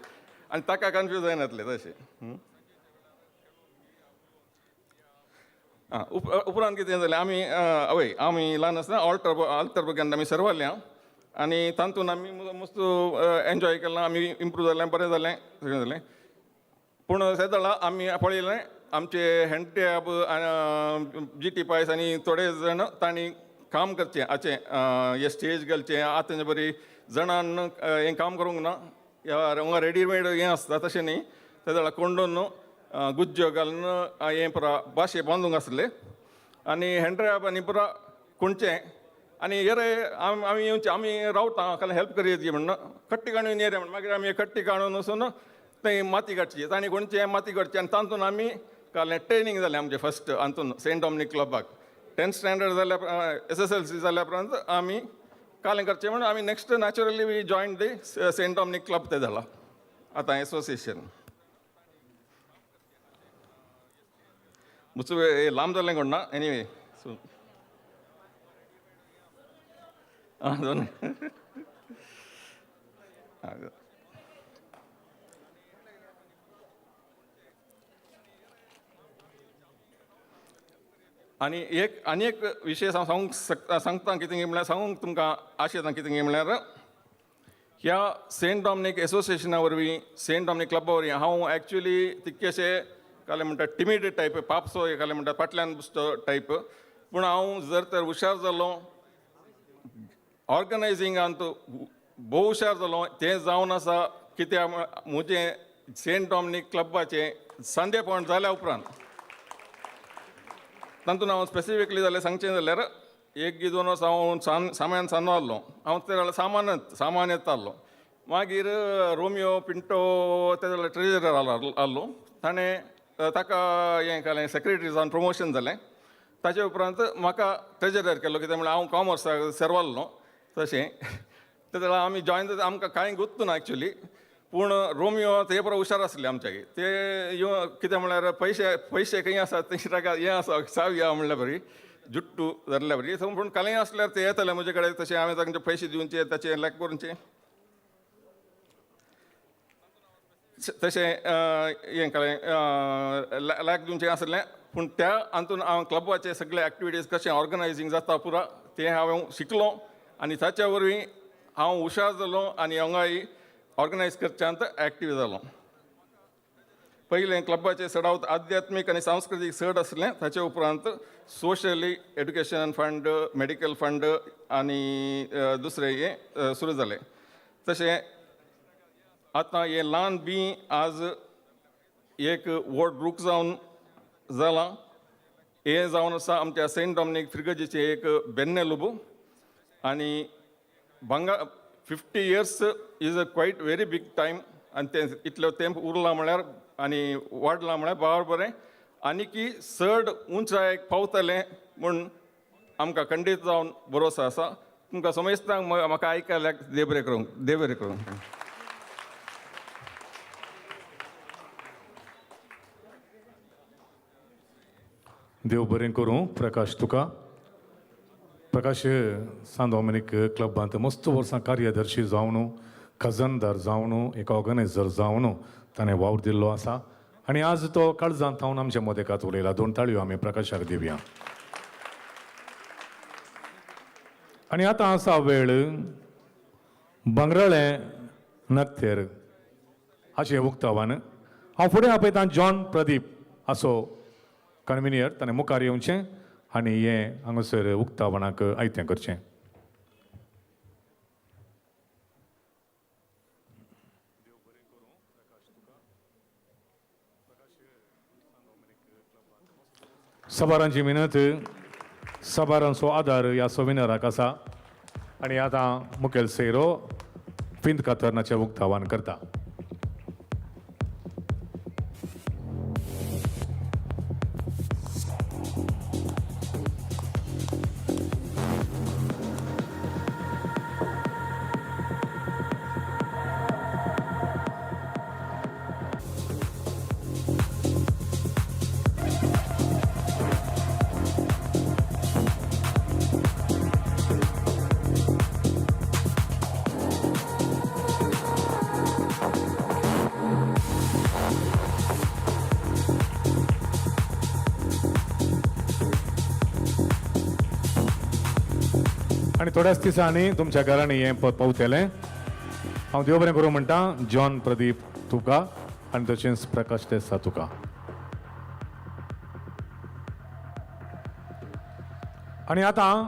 आनी ताका कन्फ्यूज जायनातलें तशें. आं उपरांत कितें जालें आमी हय आमी ल्हान आसतना ऑल्टर आल्तर भुरग्यांक आमी सर्वाल्या आनी तातूंत आमी मस्त एन्जॉय केलां, आमी इम्प्रूव जालें, बरें जालें, सगळें जालें. पूण तेदळा आमी पळयलें आमचे हँडटॅब जी टी पायस आनी थोडे जाण तांणी काम करचें हाचें हे स्टेज घालचें. आतां बरी जाणान हें काम करूंक ना, हांगा रेडीमेड हें आसता तशें न्ही. तेदळा कोंडून गुज्जो घालून हें पुरा भाशे बांदूंक आसले आनी हँड्रॅब आनी पुरा खुणचें आनी येरे आमी येवचे आमी रावता खाली हेल्प करया म्हणून कट्टी काडून येरे म्हण. मागीर आमी कट्टी काडून वचून थंय माती काडची, तांणी खणचें माती काडची आनी तातूंत आमी काडलें. ट्रेनींग जालें आमचें फस्ट हातून सेंट डॉमनीक क्लबाक. 10th standard जाल्या SSLC जाल्या उपरांत आमी कालें करचें म्हणून आमी next naturally we join the Saint Dominic club तें जाला आतां एसोसिएशन. मुचो लांब जालें कोण ना एनिवे सो आं दोन आनी एक आनी एक विशय हांव सांगूंक सांगता कितें म्हळ्यार सांगूंक तुमकां आशेता कितें म्हळ्यार ह्या सेंट डॉमनीक एसोसिएशना वरवीं सेंट डॉमनीक क्लबा वरवीं हांव एक्चुली तितकेशे काले म्हणटा टिमीड टायप पापसो काले म्हणटा फाटल्यान बसतो टायप. पूण हांव जर तर हुशार जालो ऑर्गनायझिंगांत भोव हुशार जालो तें जावन आसा कित्याक म्हजें सेंट डॉमनीक क्लबाचें सांदेपण जाल्या उपरांत तातूंत हांव स्पेसिफिकली जाल्यार सांगचें जाल्यार एक दोन वर्सां हांव सामान सानो आहलो, हांव ते जाल्यार सामान्य आहलो. मागीर रोमियो पिंटो ते जाल्यार ट्रेजरर आहलो, ताणें ताका हें केलें सेक्रेटरी जावन प्रमोशन जालें. ताचे उपरांत म्हाका ट्रेजरर केलो कित्याक म्हळ्यार हांव कॉमर्साक सर्वाल्लो तशें. ते जाल्यार आमी जॉयन जाता आमकां कांय गुत्त ना एक्चुली, पूण रोमियो ते बरो हुशार आसले आमच्यागे. ते कितें म्हळ्यार पयशे पयशे खंय आसा थंय ताका हें आसा सावी आहा म्हणल्यार बरी जुट्टू धरल्या बरी. पूण कालय आसल्यार ते येताले म्हजे कडेन, तशें हांवें तांचे पयशे दिवचे ताचें लॅक करूंचे तशें हें कळ्ळें लॅक दिवचें आसलें. पूण त्या हातून हांव क्लबाचे सगळे एक्टिविटीज कशें ऑर्गनायजींग जाता पुरा तें हांव शिकलो आनी ताच्या वरवीं हांव हुशार जालो आनी हांगाय ऑर्गनायज करच्यांत एक्टीव जालो. पयलें क्लबाचें चडावत आध्यात्मीक आनी सांस्कृतीक चड आसलें. ताचे उपरांत socially education fund, medical fund आनी दुसरें हें सुरू जालें. तशें आतां हें ल्हान बी आज एक व्हड रूख जावन जालां. हें जावन आसा आमच्या सेंट डॉमिनीक फिर्गजीचें एक बेन्ने लुबू. आनी भांगा 50 years is a quite very big time. आनी तें इतलो तेंप उरला म्हळ्यार आनी वाडलां म्हळ्यार बाबर बरें आनी की चड उंचायेक पावतलें म्हूण आमकां खंडीत जावन भरोसो आसा. तुमकां समजता म्हाका आयकल्याक देव बरें करूं, देव बरें करूं. देव बरें करूं प्रकाश तुका. प्रकाश सांत डॉमिनीक क्लबांत मस्त वर्सां कार्यदर्शी जावन, खजनदार जावन, एक ऑर्गनायझर जावन ताणें वावर दिल्लो आसा आनी आज तो काळजांत थावन आमच्या मदेकात उलयला. दोन ताळयो आमी प्रकाशाक दिवया. आनी आतां आसा वेळ भांगराळें नक्तेर हाचें उक्तावन. हांव फुडें आपयतां जॉन प्रदीप असो कन्विनियर, ताणें मुखार येवचें आनी हें हांगासर उक्तावणाक आयतें करचें. सबारांची मिनत, सबारांचो आदार ह्या सोविनराक आसा आनी आतां मुखेल सैरो फिंत कातरनाचें उक्तावण करता. आनी थोड्याच दिसांनी तुमच्या घरांनी हें पावतलें. हांव देव बरें करूं म्हणटा जॉन प्रदीप तुका आनी तशेंच प्रकाश देसा तुका. आनी आतां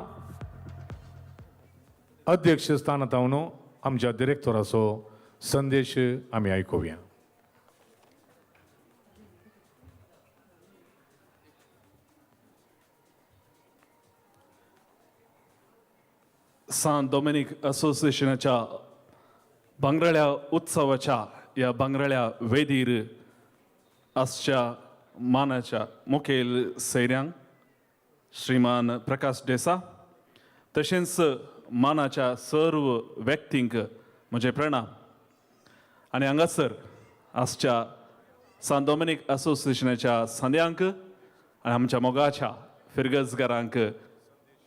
अध्यक्ष स्थानांत आमच्या डिरेक्टराचो संदेश आमी आयकुया. सांत डॉमिनीक असोसिएशनाच्या भांगराळ्या उत्सवाच्या ह्या भांगराळ्या वेदीर आसच्या मानाच्या मुखेल सैऱ्यांक श्रीमान प्रकाश डेसा, तशेंच मानाच्या सर्व व्यक्तींक म्हजें प्रणाम. आनी हांगासर आसच्या सांत डॉमिनीक असोसिएशनाच्या सांद्यांक आनी आमच्या मोगाच्या फिरगजगारांक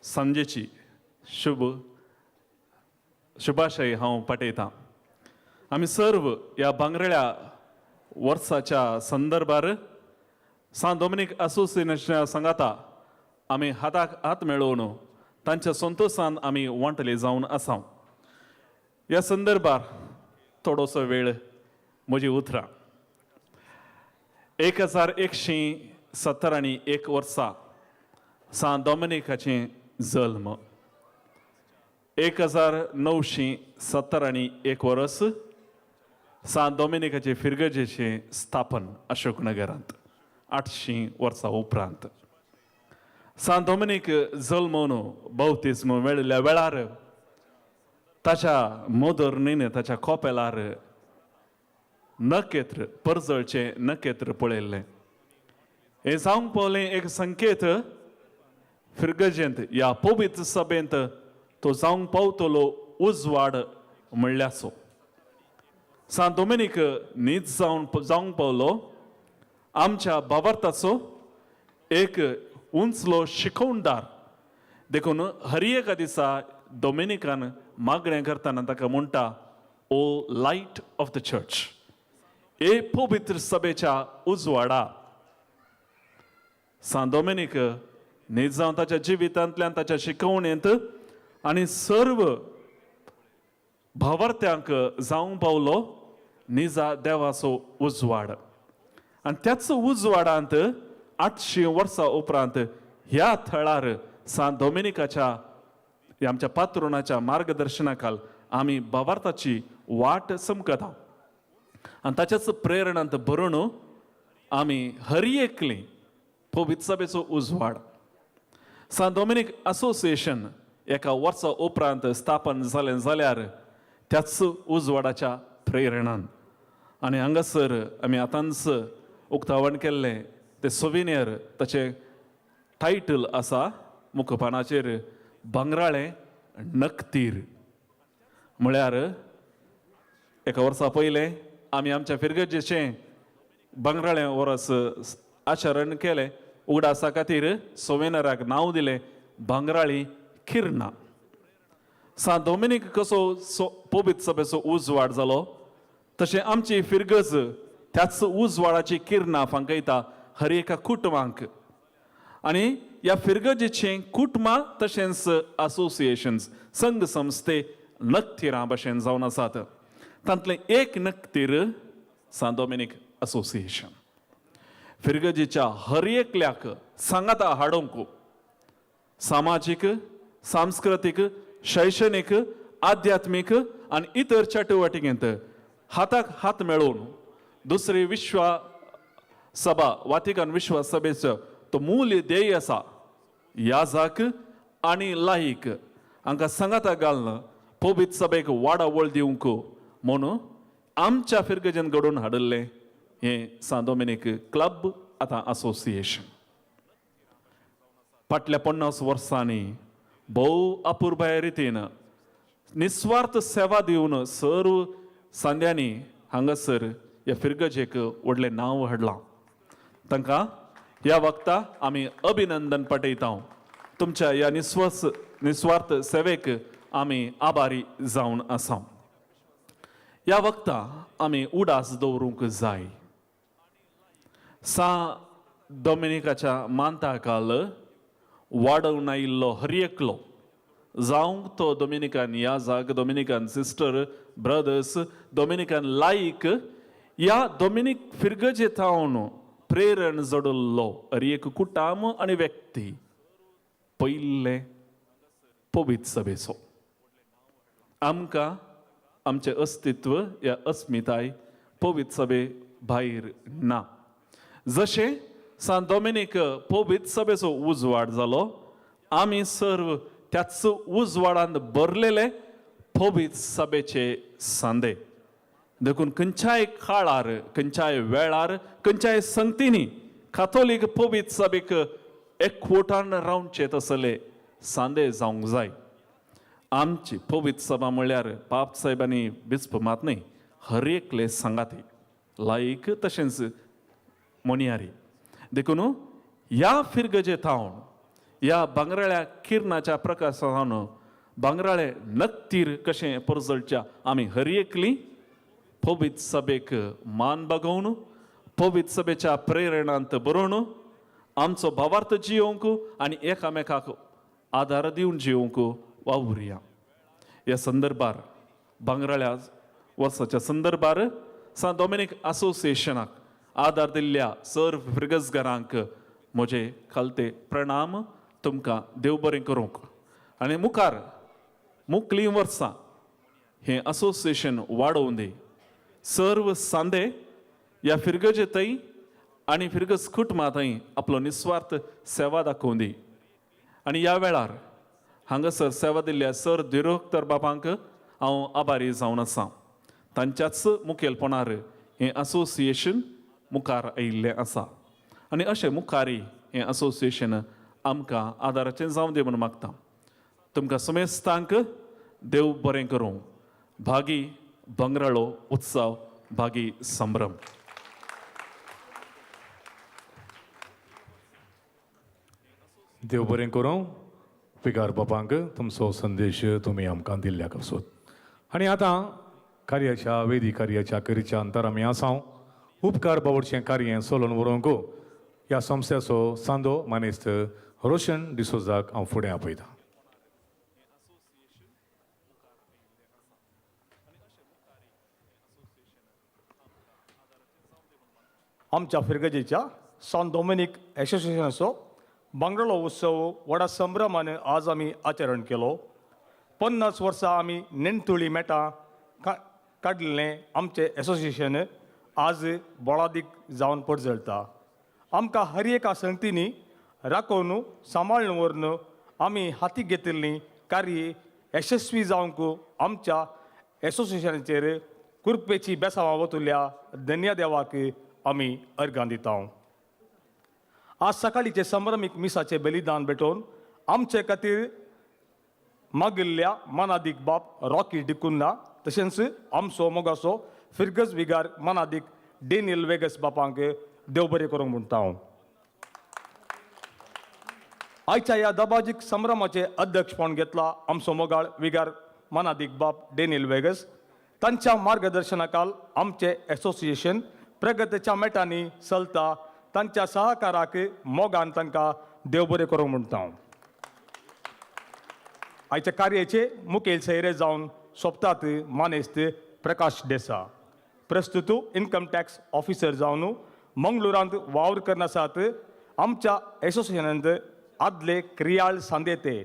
सांजेची शुभ शुभाशय हांव पाठयतां. आमी सर्व ह्या भांगराळ्या वर्साच्या संदर्भार सांत डॉमिनीक असोसिएशना सांगाता आमी हाताक हात मेळोवन तांच्या संतोशान आमी वांटले जावन आसा. ह्या संदर्भार थोडोसो वेळ म्हजी उतरां. 1171 वर्सा सांत डॉमिनिकाचें जल्म, 1971 वर्स सांत डॉमिनिकाचे फिरगजेचें स्थापन अशोकनगरांत 800 वर्सां उपरांत. सांत डॉमिनीक जल्मून बौतिज्म मेळिल्ल्या वेळार ताच्या मोदर्नीन ताच्या कोपेलार नखेत्र परजळचें नखेत्र पळयल्लें. हें जावंक पावलें एक संकेत फिरगजेंत ह्या पवित्र सभेंत तो जावंक पावतलो उजवाड म्हणल्याचो. सांत डॉमिनीक न्हीद जावंक पावलो आमच्या भावार्थाचो एक उंचलो शिकोवणदार. देखून हर एका दिसा डॉमिनिकान मागणें करतना ताका म्हणटा, O light of the church, ए पवित्र सभेच्या उजवाडा. सांत डॉमिनीक न्हीद जावन ताच्या जिवितांतल्यान ताच्या शिकवणेंत आनी सर्व भावार्थ्यांक जावंक पावलो निजा देवाचो उजवाड. आनी त्याच उजवाडांत 800 वर्सां उपरांत ह्या थळार सांत डॉमिनिकाच्या आमच्या पात्रोनाच्या मार्गदर्शनाखाल आमी भावार्थाची वाट चमकता आनी ताच्याच प्रेरणांत भरून आमी हर एकली पवित्र सभेचो उजवाड. सांत डॉमिनीक असोसिएशन एका वर्सा उपरांत स्थापन जालें जाल्यार त्याच उजवाडाच्या प्रेरणान आनी हांगासर आमी आतांच उक्तावण केल्लें तें सोविनियर ताचें टायटल आसा मुखपानाचेर भांगराळें नकतीर. म्हळ्यार एका वर्सा पयलें आमी आमच्या फिरगर्जेचें भांगराळें वर्स आचरण केलें. उगडासा खातीर सोविनियराक नांव दिलें भांगराळी किरणां. सांत डॉमिनीक कसो पवित्र सभेचो उजवाड जालो तशें आमची फिरगज त्याच उजवाडाची किरणां फांकयता हर एका कुटुंबांक. आनी ह्या फिरगजेचें कुटुंबां तशेंच असोसिएशन्स संघ संस्थे नकतिरां भशेन जावन आसात. तांतलें एक नकतीर सांत डॉमिनीक असोसिएशन. फिरगजेच्या हर एकल्याक सांगाता हाडूंक सामाजीक, सांस्कृतीक, शैक्षणीक, आध्यात्मीक आनी इतर चटुवटिकेंत हाताक हात मेळोवन दुसरी विश्व सभा वातिकन विश्व सभेचो तो मूल्य ध्येय आसा याजाक आनी लायक हांकां सांगाता घालून पवित्र सभेक वाडावळ दिवंक म्हणून आमच्या फिरगजेन घडोवन हाडिल्लें हें सांत डॉमिनीक क्लब आतां असोसिएशन. फाटल्या 50 वर्सांनी भोव अपुरबाय रितीन निस्वार्थ सेवा दिवन सर्व सांद्यांनी हांगासर ह्या फिरगजेक व्हडलें नांव हाडलां. तांकां ह्या वक्ता आमी अभिनंदन पाठयता. तुमच्या ह्या निस्वार्थ सेवेक आमी आभारी जावन आसा. ह्या वक्ता आमी उडास दवरूंक जाय. सांत डॉमिनिकाच्या मांताकाल वाडोवन आयिल्लो हर एकलो जावंक तो डॉमिनिकन याजाक, डॉमिनिकन सिस्टर ब्रदर्स, डॉमिनिकन लायक ह्या डॉमिनीक फिरगजे थावन प्रेरण जोडिल्लो हर एक कुटाम आनी व्यक्ती पयले पवित्र सभेचो. आमकां आमचें अस्तित्व ह्या अस्मिताय पवित्र सभे भायर ना. जशें सांत डॉमिनीक पवित्र सभेचो उजवाड जालो आमी सर्व त्याच उजवाडांत भरलेले पवित्र सभेचे सांदे. देखून खंयच्याय काळार, खंयच्याय वेळार, खंयच्याय संगतींनी कातोलीक पवित्र सभेक एकवटान रावचे तसले सांदे जावंक जाय. आमची पवित्र सभा म्हणल्यार पाप साहेबांनी बिस्प मात न्हय, हर एकले सांगाती लायक तशेंच मोनियारी. देखून ह्या फिरगजे थावन ह्या भांगराळ्या किरणाच्या प्रकाशान भांगराळे नकतीर कशें परजळच्या आमी हर एकली पवित्र सभेक मान बागोवन पवित्र सभेच्या प्रेरणांत बरोवन आमचो भावार्थ जियोवंक आनी एकामेकाक आदार दिवन जियोवंक वावुरया. ह्या संदर्भार भांगराळ्या वर्साच्या संदर्भार सांत डॉमिनीक असोसिएशनाक आदार दिल्ल्या सर्व फिरगजगारांक म्हजे खालते प्रणाम. तुमकां देव बरें करूंक आनी मुखार मुखलीं वर्सां हें असोसिएशन वाडोवन दी. सर्व सांदे ह्या फिरगजे थंय आनी फिरगज कुटुंबा थंय आपलो निस्वार्थ सेवा दाखोवन दी. आनी ह्या वेळार हांगासर सेवा दिल्ल्या सर दिरोक्तर बाबांक हांव आभारी जावन आसा. तांच्याच मुखेलपणार हें असोसिएशन मुखार आयिल्लें आसा आनी अशें मुखारी हें असोसिएशन आमकां आदाराचें जावं दी म्हूण मागता. तुमकां समेस्तांक देव बरें करूं. भागी भांगराळो उत्सव, भागी संभ्रम. देव बरें करूं. पिगार बापांक तुमचो संदेश तुमी आमकां दिल्ल्या कसोत. आनी आतां कार्याच्या वेदी कार्याच्या करीच्या अंतर आमी आसा. उपकार बावडचें कार्य सोलोवन व्हरूंक ह्या संस्थेचो सांदो मानेस्त रोशन डिसोजाक हांव फुडें आपयतां. आमच्या फिरगजेच्या सान डॉमिनीक एसोसिएशनाचो बांगडोलो उत्सव व्हडा संभ्रमान आज आमी आचरण केलो. 50 वर्सां आमी नेणतुळी मेटां काडलें आमचें एसोसिएशन आज बोळादीक जावन पडजळटा. आमकां हर एका संगतींनी राखोवन सांबाळून व्हरून आमी हाती घेतिल्लीं कार्य यशस्वी जावंक आमच्या एसोसिएशनाचेर कृपेची बेसांवां वतुल्या धन्य देवाक आमी अर्गां दिता. आज सकाळीचे संभ्रमीक मिसाचें बलिदान भेटोवन आमचे खातीर मागिल्ल्या मनादीक बाप रॉकी डिकुन्ना तशेंच आमचो मोगाचो फिरगज विगार मनादीक डेनियल वेगस बापांक देव बरें करूंक म्हणटा हांव. आयच्या ह्या दबाजीक संभ्रमाचें अध्यक्षपण घेतला आमचो मोगाळ विगार मनादीक बाप डेनियल वेगस. तांच्या मार्गदर्शनाखाल आमचें एसोसिएशन प्रगतीच्या मेटांनी चलता. तांच्या सहकाराक मोगान तांकां देव बरें करूंक म्हणटा हांव. आयच्या कार्याचे मुखेल सोयरे जावन सोपतात मानेस्त प्रकाश देसा, प्रस्तुत इन्कम टॅक्स ऑफिसर जावन मंगळुरांत वावर करनासात. आमच्या एसोसिएशनांत आदले क्रियाळ सांदेते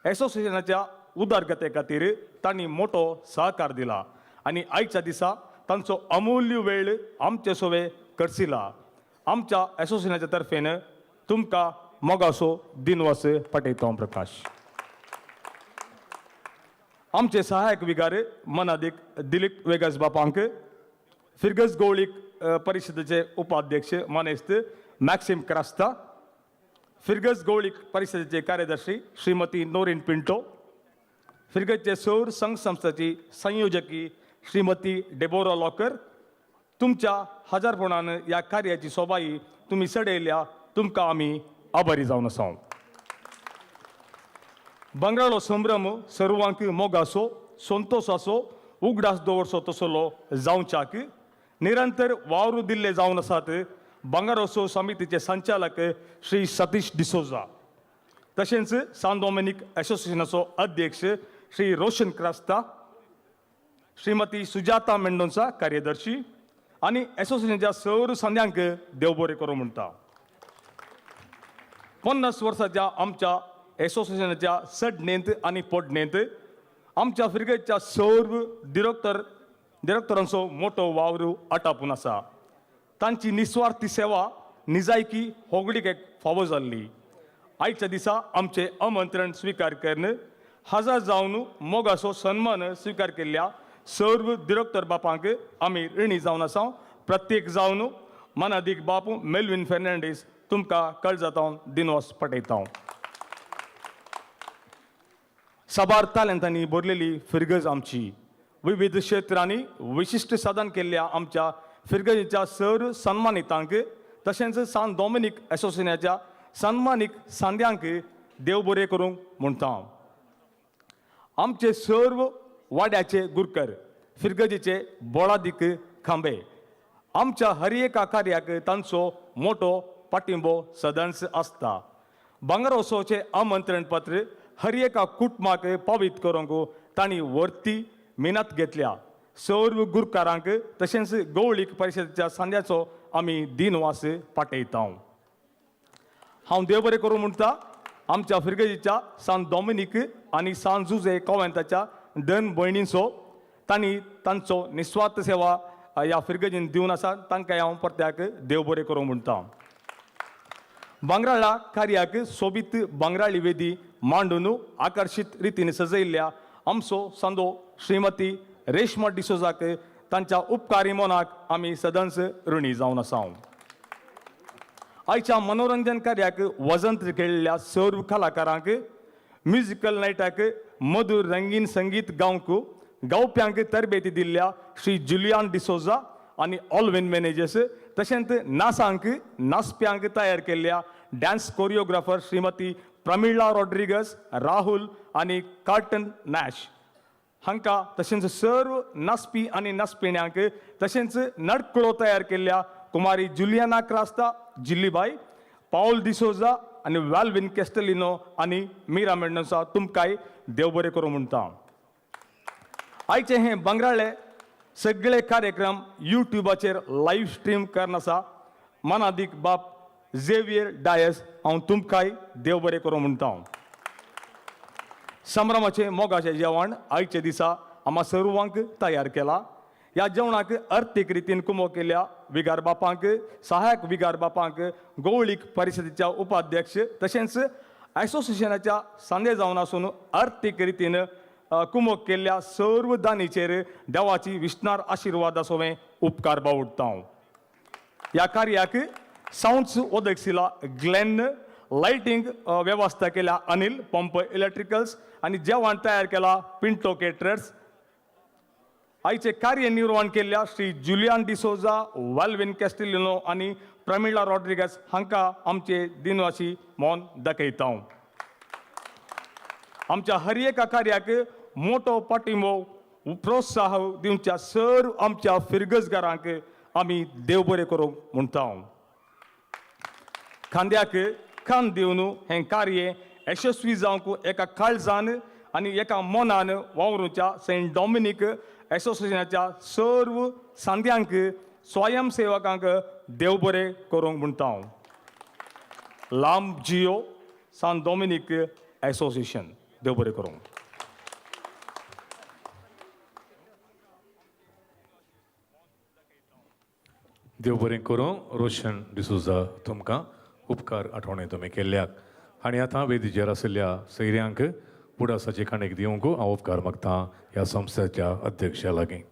एसोसिएशनाच्या उदरगते खातीर तांणी मोठो सहकार दिला आनी आयच्या दिसा तांचो अमूल्य वेळ आमचे सोवे करसिला. आमच्या एसोसिएशनाच्या तर्फेन तुमकां मोगासो दिनवास पटयता हांव प्रकाश. आमचे सहायक विगार मनादीक दिलीप वेगस बापांक, फिरगज गौळीक परिशदेचे उपाध्यक्ष मानेस्त मॅक्सिम क्रास्ता, फिरगज गौळीक परिशदेचे कार्यदर्शी श्रीमती नोरीन पिंटो, फिरगजचे सौर संघ संस्थेची संयोजकी श्रीमती डेबोरा लॉकर, तुमच्या हजारपणान ह्या कार्याची सोबाई तुमी चडयल्या, तुमकां आमी आभारी जावन आसा. बंगळालो संभ्रम सर्वांक मोगासो संतोसाचो उगडास दवरचो तसलो जावच्याक निरंतर वावर दिल्ले जावन आसात बंगारोत्सव समितीचे संचालक श्री सतीश डिसोजा, तशेंच सान डॉमिनीक एसोसिएशनाचो अध्यक्ष श्री रोशन क्रास्ता, श्रीमती सुजाता मेंडोन्सा कार्यदर्शी आनी एसोसिएशनाच्या सौर संद्यांक देव बरें करूं म्हणटा. 50 वर्साच्या आमच्या एसोसिएशनाच्या सडणेंत आनी पोडणेंत आमच्या फिरगेच्या सर्व डिरेक्टरांचो मोटो वावर आटापून आसा. तांची निस्वार्थी सेवा निजायकी होगडीक फावो जाल्ली. आयच्या दिसा आमचें आमंत्रण स्विकार करून हजर जावन मोगाचो सन्मान स्विकार केल्ल्या सर्व डिरेक्टर बापांक आमी ऋणी जावन आसा. प्रत्येक जावन मनादीक बापू मेल्विन फेर्नांडीस तुमकां कळजातां दिनवास पटयता. साबार तालेंतांनी भरलेली फिरगज आमची विविध क्षेत्रांनी विशिश्ट साधन केल्ल्या आमच्या फिरगजेच्या सर सन्मानितांक तशेंच सान डॉमिनीक एसोसिएशनाच्या सन्मानीक सांद्यांक देव बरें करूंक म्हणटा. आमचे सर्व वाड्याचे गुरकर फिरगजेचे बोळादीक खांबे आमच्या हर एका कार्याक तांचो मोटो पाठिंबो सदांच आसता. भांगरोत्सवाचें आमंत्रण पत्र हर एका कुटुंबाक पावीत करूंक तांणी वर्ती मेहनत घेतल्या. सर्व गुरकारांक तशेंच गौळीक परिशदेच्या सांद्याचो आमी दिनवास पाटयता. हांव देव बरें करूं म्हणटा आमच्या फिरगजेच्या सान डॉमिनीक आनी सान जुजे कॉवेंताच्या दन भयणींचो तांणी तांचो निस्वार्थ सेवा ह्या फिरगजेन दिवन आसा. तांकां हांव परत्याक देव बरें करूं म्हणटा. भांगराळा कार्याक सोबीत भांगराळी वेदी मांडून आकर्शीत रितीन सजयल्ल्या आमचो सांदो श्रीमती रेश्मा डिसोजाक तांच्या उपकारी मनाक आमी सदांच ऋणी जावन आसा. आयच्या मनोरंजन कार्याक वजंत्र खेळिल्ल्या सर्व कलाकारांक म्युजिकल नायटाक मधुर रंगीन संगीत गावंक गावप्यांक तरबेती दिल्ल्या श्री जुलियान डिसोजा आनी ऑलविन मॅनेजर्स तशेंच नासांक नाचप्यांक तयार केल्ल्या डान्स कोरियोग्राफर श्रीमती प्रमिळा रॉड्रिगस राहुल आनी कार्टन नॅश हांकां तशेंच सर्व नाचपी आनी नाचपिण्यांक तशेंच नडकळो तयार केल्ल्या कुमारी जुलियाना क्रास्ता जिल्लीबाय पावल डिसोजा आनी वॅल्विन केस्टलिनो आनी मिरा मेंडोन्सा तुमकांय देव बरें करूं म्हणटा. आयचे हे भांगराळे सगळे कार्यक्रम युट्यूबाचेर लायव्ह स्ट्रीम करून आसा. मानादीक बाप झेवियर डायस, हांव तुमकांय देव बरें करूं म्हणटा. संभ्रमाचें मोगाचें जेवण आयच्या दिसा आमा सर्वांक तयार केला. ह्या जेवणाक अर्थीक रितीन कुमो केल्या विगार बापांक, सहायक विगार बापांक, गोवळीक परिशदेच्या उपाध्यक्ष तशेंच एसोसिएशनाच्या सांदे जावन आसून अर्थीक रितीन कुमोक केल्ल्या सर्व दानीचेर देवाची विष्णार आशिर्वाद आसोवें उपकार बावडटा. ह्या कार्याक सावंड्स ओदक्सिला ग्लॅन, लायटींग वेवस्था केल्या अनिल पंप इलेक्ट्रिकल्स आनी जेवण तयार केला पिंटो केटरर्स. आयचे कार्य निर्वहण केल्ल्या श्री जुलियान डिसोजा, वाल्विन कॅस्टिलिनो आनी प्रमिळा रॉड्रिगस हांकां आमचे दिनवासी मौन दाखयता. आमच्या हर एका कार्याक मोटो पाठिंबो प्रोत्साह दिवच्या सर्व आमच्या फिरगजगारांक आमी देव बरें करूंक म्हणटा. खांद्याक खांद दिवन हें कार्य यशस्वी जावंक एका काळजान आनी एका मनान वावरुच्या सेंट डॉमिनीक एसोसिएशनाच्या सर्व सांद्यांक, स्वयंसेवकांक देव बरें करूंक म्हणटा. लांब जियो सान डॉमिनीक एसोसिएशन. देव बरें करूंक. देव बरें करूं रोशन डिसोजा, तुमकां उपकार आठवणे तुमी केल्ल्याक. आनी आतां वेदीचेर आशिल्ल्या सैऱ्यांक उडासाची काणीक दिवंक हांव उपकार मागता ह्या संस्थेच्या अध्यक्षा लागीं.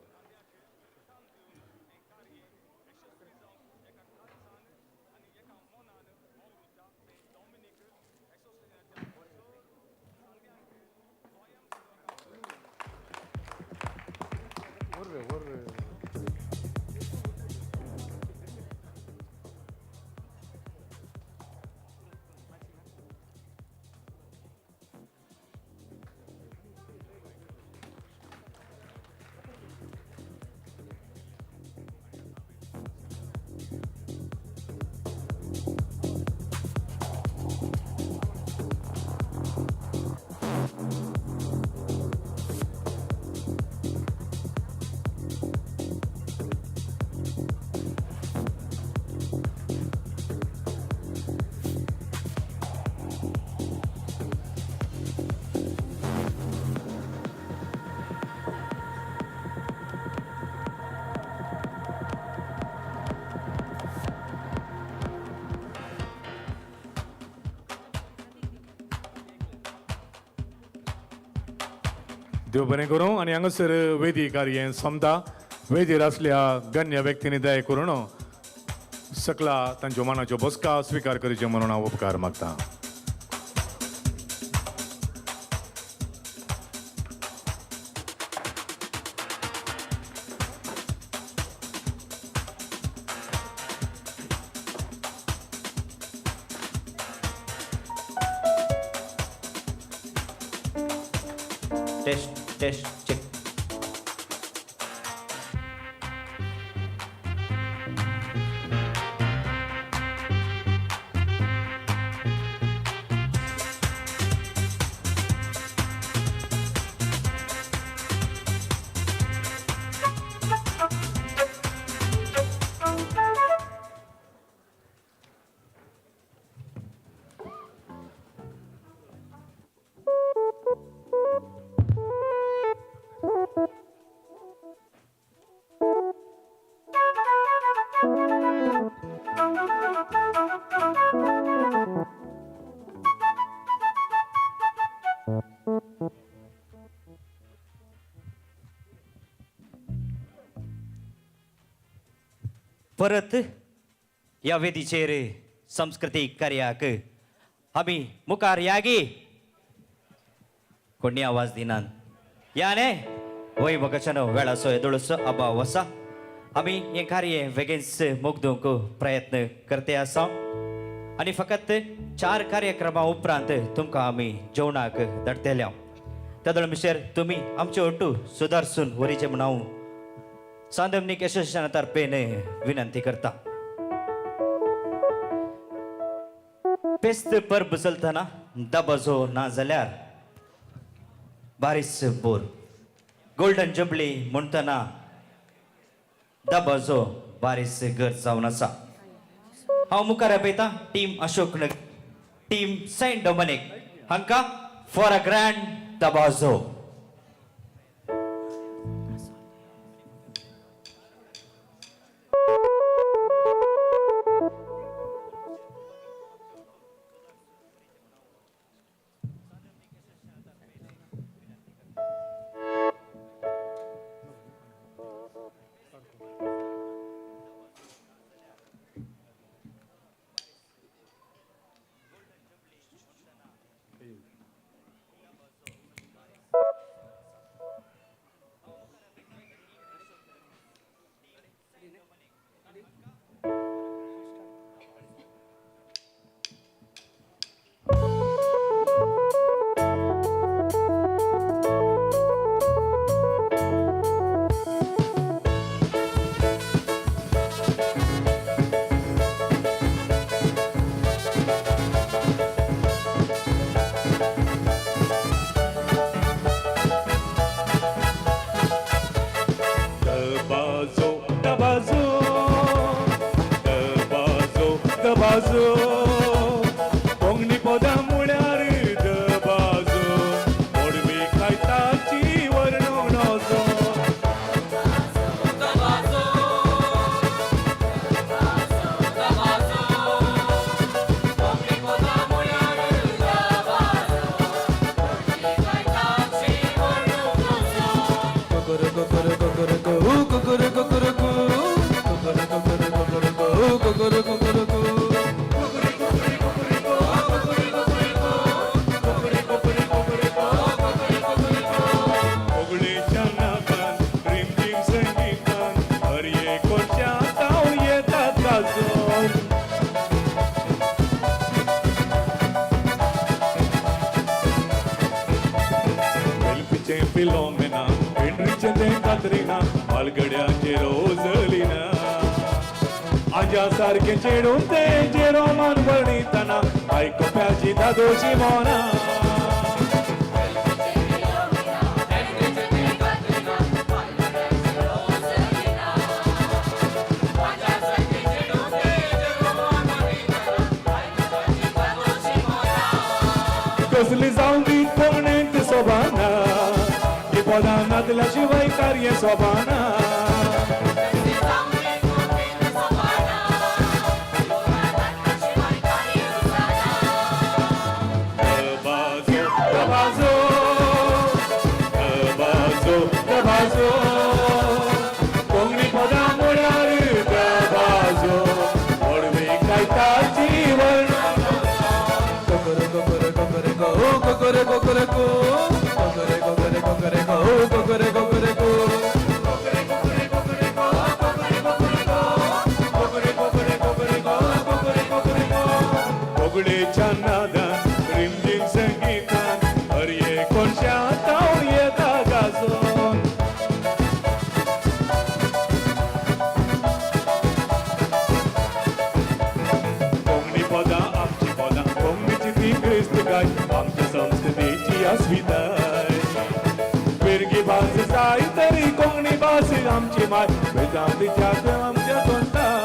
देव बरें करूं. आनी हांगासर वेदी कार्य समता वेदीर आसल्या गण्य व्यक्तींनी दया करून सकला तांच्यो मानाच्यो बसका स्विकार करच्यो म्हणून हांव उपकार मागता. Test test check. परत ह्या वेदीचेर संस्कृतीक कार्याक आमी मुखार यागी कोणी आवाज दिनात या न्ही वय बघाच्यानो वेळाचो येदोळसो अभाव आसा. आमी हें कार्य वेगेंच मुगदूंक प्रयत्न करते आसा आनी फकत 4 कार्यक्रमा उपरांत तुमकां आमी जेवणाक धाडटले. त्या दळमिशेर तुमी आमचे ओटू सुदारसून वरीचे म्हूण हांव सान दोमिनीक एसोसिएशना तर्फेन विनंती करता. पेस्त परब चलतना दबाजो ना जाल्यार बारीस बोर गोल्डन जुबली म्हणटना दबाजो बारीस गरज जावन आसा. हांव मुखार आपयता team Ashok Nagar, team Saint Dominic हांकां फॉर अ ग्रँड दबाजो. दबाजो दबाजो दबाजो दबाजो कोंकणी पदां म्हळ्यार दबाजो मोडवी खायताची वर्णूंक नजो. कोगळेच्या नादान रिमझीम संगीतान हर एक कोनशा ताव येतात गाजोन. वेल्फीचें फिलोमेना, हेनरीचें तें कात्रिना, मालगड्याचें रोजलिना, आज्या सारकें चेडूं तें जेरोमान वर्णितना आयकुप्याची दादोशी मोना. कसली जावं दी कोंकणींत सोबाना, ही पदां नाचल्या शिवाय कार्य सोबाना. दबाजो दबाजो दबाजो दबाजो कोंकणी पदां म्हळ्यार दबाजो मोडवी गायताची वर्णन. कोगळेच्या नादान रिमझीम संगीतान हर एक कोनशा ताव येता गाजोन. कोंकणी पदां आमची पदां, कोंकणीची ती क्रिस्त गाय, आमच्या संस्कृतीची अस्मिताय. फिरगी भास जाय तरी कोंकणी भास आमची माय, वेदांतीच्या आमच्या तोंडाय.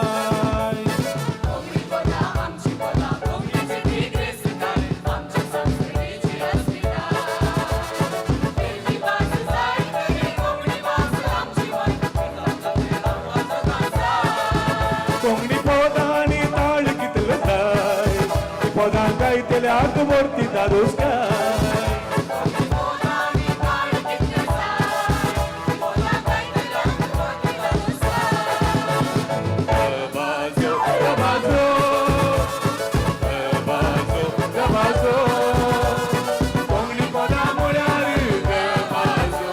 कोंकणी पदां आनी ताळ कितलो जाय, ती पदां गायतल्याक व्हरती दादोसकाय. दबाजो दबाजो दबाजो दबाजो कोंकणी पदां म्हळ्यार दबाजो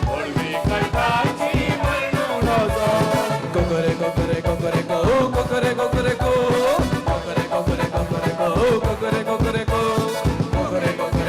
मोडवी गायताची वर्णूंक नजो. कोकरे कोकरे कोकरे को कोकरे कोकरे कोकरे को कोकरे कोकरे कोकरे को कोकरे.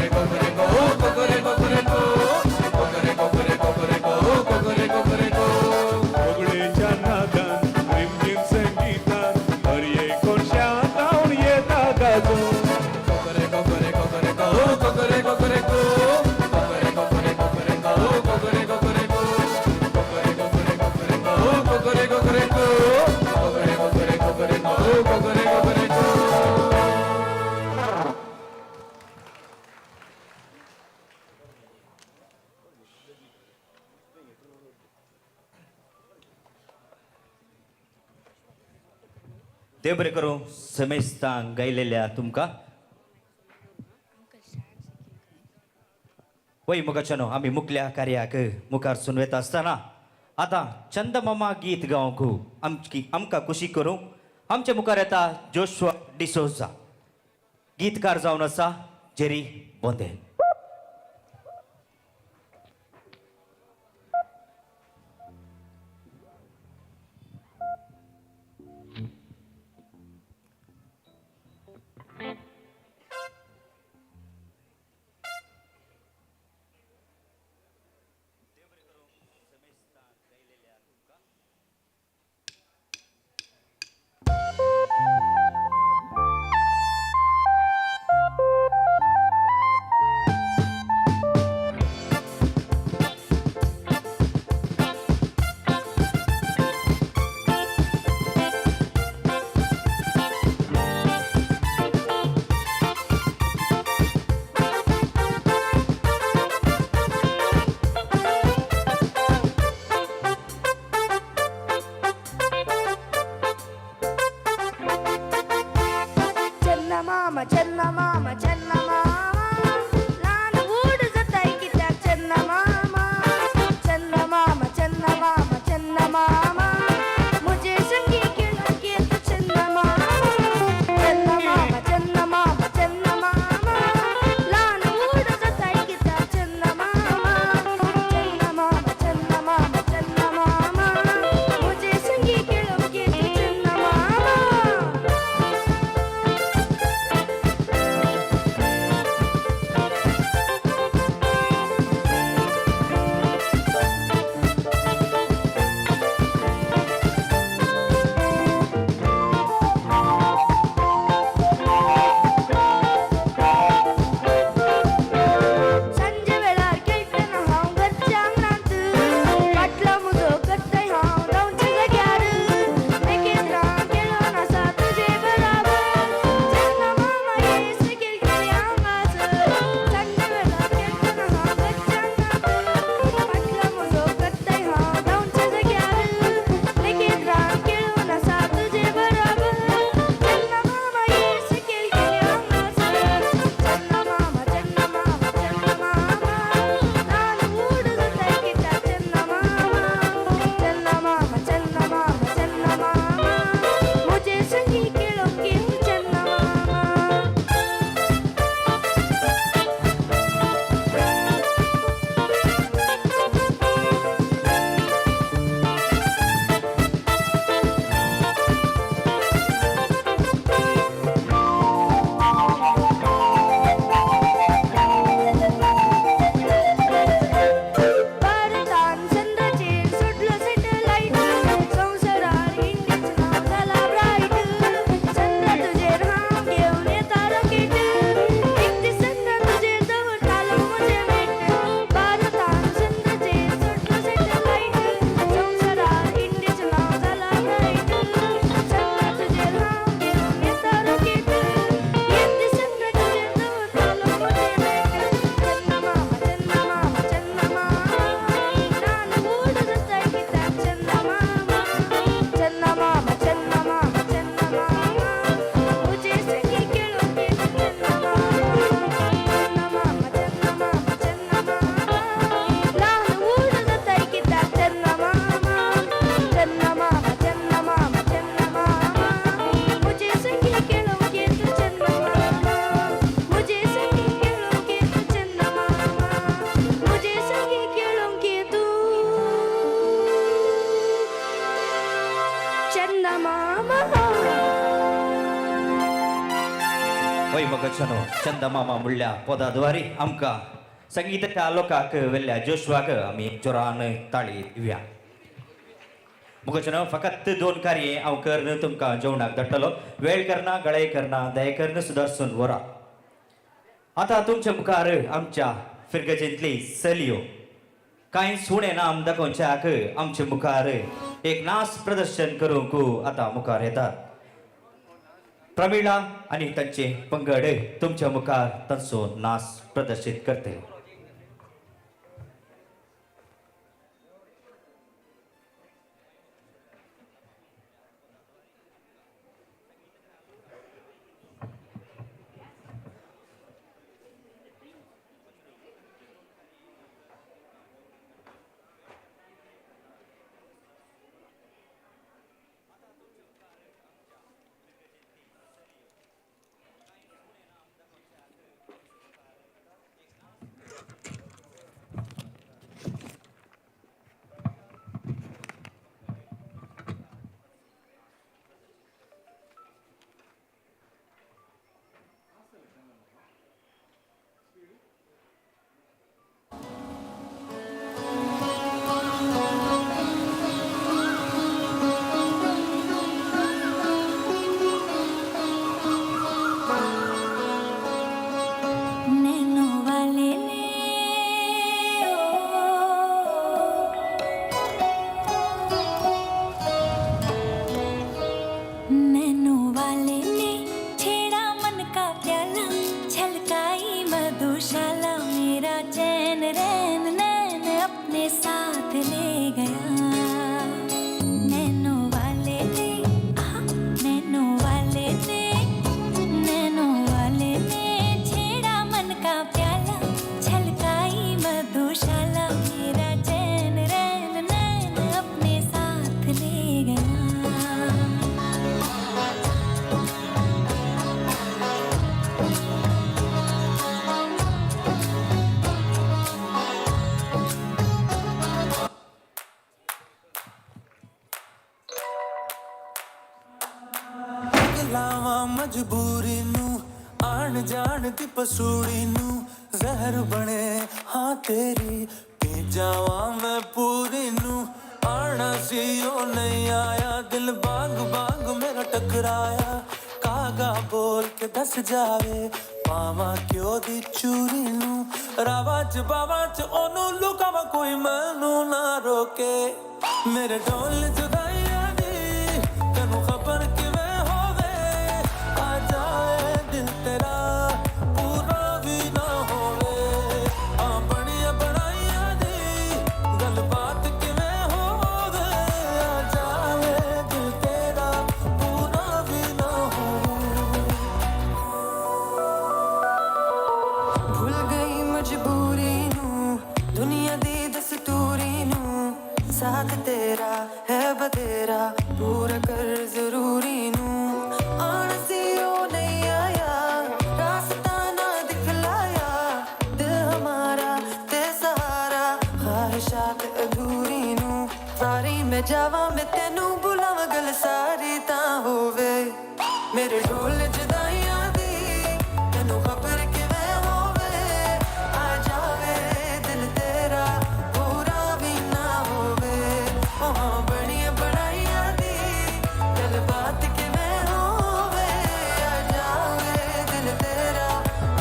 देव बरें करूं समेस्तांक गायलेल्या तुमकां. वय मुखाच्यानो आमी मुखल्या कार्याक मुखार सून वेता आसतना आतां चंदमामा गीत गावंक आमची आमकां खुशी करूंक आमच्या मुखार येता जोशुआ डिसोजा, गीतकार जावन आसा जेरी बोंदे. चंदमामा म्हणल्या पदाद्वारे आमकां संगीताच्या लोकांक वेल्ल्या जोशवाक आमी जोरान ताळी दिवया. मुखाच्यान फकत दोन कार्य हांव करून तुमकां जेवणाक धाडटलो. वेळ करना, गळे करना, दया करून सुदारसून वरा. आतां तुमच्या मुखार आमच्या फिरगजेंतली चलयो कांय सुणे नाम दाखोवच्याक आमच्या मुखार एक नाच प्रदर्शन करूंक आतां मुखार येतात. प्रमिळा आनी तांचे पंगड तुमच्या मुखार तांचो नाच प्रदर्शीत करतले. लावां मजबूरी नू, आण जाण दी पसूड़ी नू, जहर बने हाँ तेरी पी जावां मैं पूरी नू। आना सी ओ नहीं आया, दिल बांग बांग मेरा टकराया, कागा बोल के दस जावे पावां क्यों दी चूरी नू। रावां च बावां च ओनू लुकावां, कोई मैनू ना रोके, मेरे ढोल जुदाइयां दी तैनू खबर किवें होवे। आ जाए दिल तेरा पूरा भी ना होवे, आ बणिया बनाइयां दी गलबात किवें होवे। आ जाए दिल तेरा पूरा भी ना होवे। भूल गई मजबूरी नू, दुनिया दी दस्तूरी नू, साथ तेरा है बतेरा पूरा कर जरूरी नू। आण सी ओ नहीं आया, रास्ता ना दिखलाया, दिल हमारा ते सहारा ख्वाहिशात अधूरी नू। सारी मैं जावा मैं तैनू बुलावा, गल सारी तां होवे, मेरे ढोल जुदाइयां दी तैनू खबर किवें होवे। आ जावे दिल तेरा पूरा भी ना होवे, ओ हाँ बणिया बनाइयां दी गलबात किवें होवे। आ जावे दिल तेरा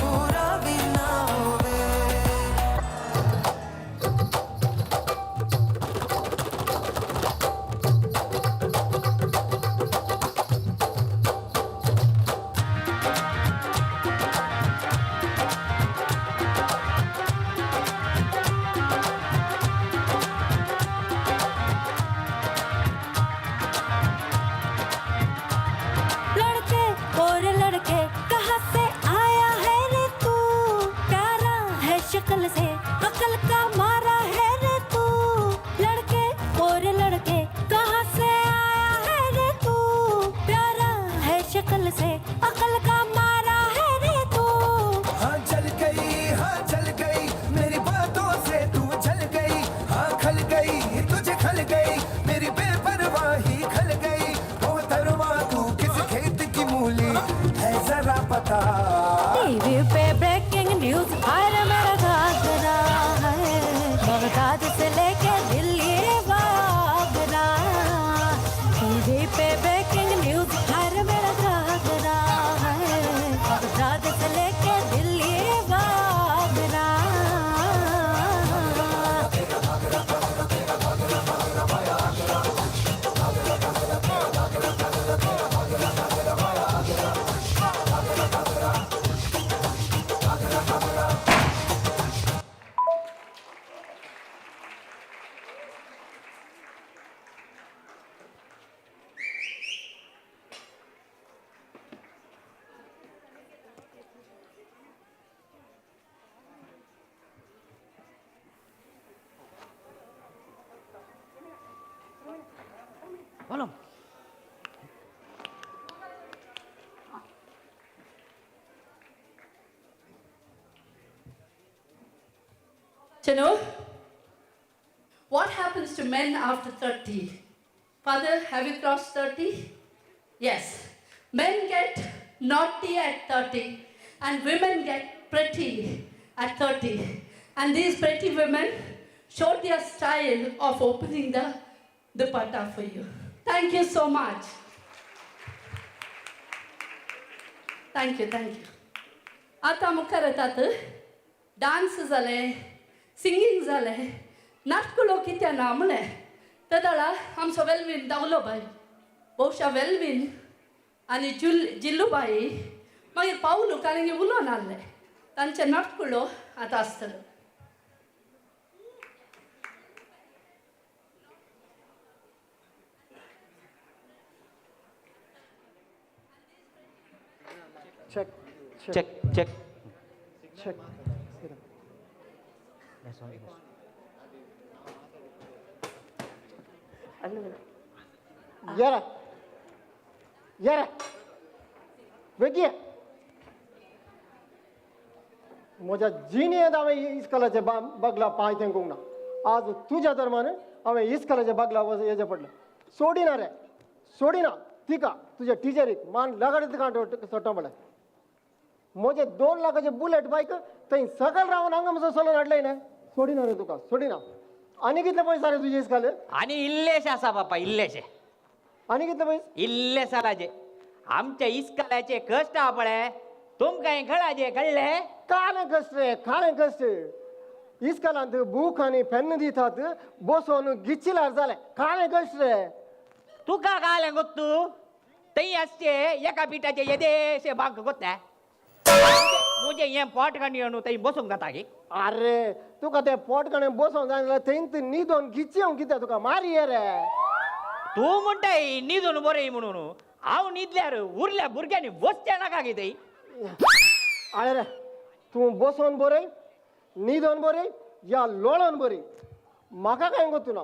पूरा भी ना होवे। लड़के और लड़के कहाँ से आया है रे तू, प्यारा है शक्ल से अकल का मारा है रे तू। लड़के और लड़के कहाँ से आया है रे तू, प्यारा है शक्ल से अकल का मारा है रे तू। हाँ जल गई, हाँ जल गई, मेरी बातों से तू जल गई, हाँ खल गई तुझे खल गई, मेरी बेपरवाही खल गई। मोहतरमा तू किस खेत की मूली है जरा पता। टीवी पे ब्रेकिंग न्यूज हर मेरा घाघरा है, बगदाद से लेके दिल्ली वागरा। टीवी पे ब्रेकिंग न्यूज हर मेरा घाघरा है, बगदाद से लेके Delhi Vagra. You know, what happens to men after 30? Father, have you crossed 30? Yes. Men get naughty at 30 and women get pretty at 30. And these pretty women showed their style of opening the dupatta for you. Thank you so much. Thank you, thank you. आता मुखार येतात dance जाले, singing जालें, नाटकुलो कित्या ना म्हणलें तेदळा आमचो वेलवीन धांवलो बाय, भोवशा वेलवीन आनी जिल्लूबाई मागीर पावलू कारण की उलोवन आहले तांचे नाटकुलो आतां आसतलो. Check check check check. येरा येरा वेगये म्हज्या जिणेंत हांवें इस्कोलाच्या बागला पांय तेंकूंक ना. आज तुज्या धर्मान हांवें इस्कोलाच्या बागला येचें पडलें. सोडिना रे, सोडिना. तिका तुज्या टिचरीक मान लगाड तुका सोडटा पळय. म्हजे 2 लाखाचे बुलेट बायक थंय सकयल रावन हांगा म्हजो सोलून हाडलय न्ही. सोडिना रे तुका, सोडिना. आनी कितले पयशे रे तुजे इस्काल? आनी इल्लेशे आसा बापा, इल्लेशे. आनी कितले पयशे? इल्ले सालाचे आमच्या इस्कालाचे कश्ट आ पळय, तुमकां कळाजे कळ्ळे? काळे कश्ट रे, काळे कश्ट. इस्कालांत बूक आनी पेन दितात, बसोन गिचिलार जालें. काळे कश्ट रे. तुका कालें गोत्तू थंय आसचे एका पिठाचे येदेशे बांक गोत्ता मुजे हें पोट काणी न्हू थंय बसूंक जाता की? अरे तुका तें पोट काणी बसोंक जाय जाल्यार थंय न्हिदोन गिची कितें तुका मारी रे. तूं म्हणटाय न्हिदून बरें म्हणून, हांव न्हिदल्यार उरल्या भुरग्यांनी बसचें नाका की थंय? अरे रे तूं बसोन बरय, न्हिदोन बरय या लोळोन बरय, म्हाका कांय गोत्तू ना.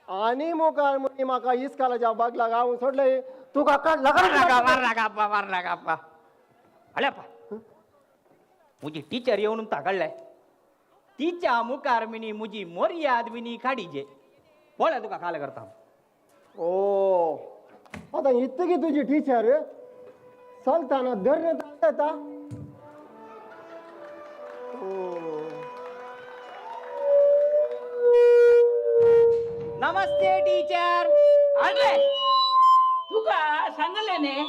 आनी मुखार मुनी म्हाका इस्कालाच्या बागलाक हांव सोडलें तुका काड नाका मार नाका आप्पा, मार नाका आप्पा. अरे आप्पा, म्हजी टिचर येवन ताकडले तिच्या मुखार मिनी म्हजी मर्याद मिनी काडीजे. पळय तुका काल करता. ओ आतां इतकी तुजी टिचर चलतना धरण येता. नमस्ते टीचर. अरे तुका सांगले न्ही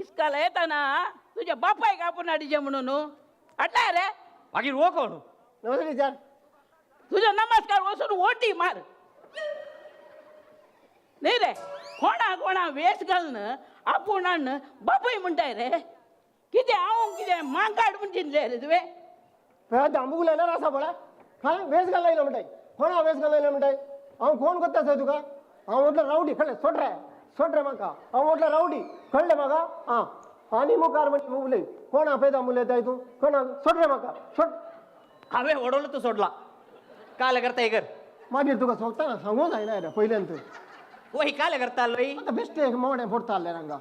इस्काला येताना तुझ्या बापायक आपूण हाडीचे म्हणून हाडलाय रे. मागीर हो कोण? नमस्ते टीचर. तुझो नमस्कार वचून ओटी मार. न्ही रे, कोणा कोणा वेस घालून आपूण हाडून बापूय म्हणटाय रे. कितें हांव कितें मांकाड म्हूण चिंतलें रे तुवें? दांबूक लायल्यार आसा पळय, काय वेस घालून येयलो म्हणटाय. कोणा वेस घालून येयलो म्हणटाय? हांव कोण कोत्ता सर तुका? हांव म्हटलं रावडी. कळ्ळें? सोड रे, सोड रे म्हाका. हांव म्हटलं रावडी. कळ्ळें म्हाका? आं आनी मुखार म्हणजे उलय. कोण आपयता उलयताय तूं? कोण? सोड रे म्हाका, सोड. हांवें वडवलो तूं सोडला. काल करता कर मागीर तुका सोडटा सांगू जायना रे पयल्यान तूं. वय काल करता लोय. आतां बेश्टे एक मोडें फोडटा आसलें हांगा.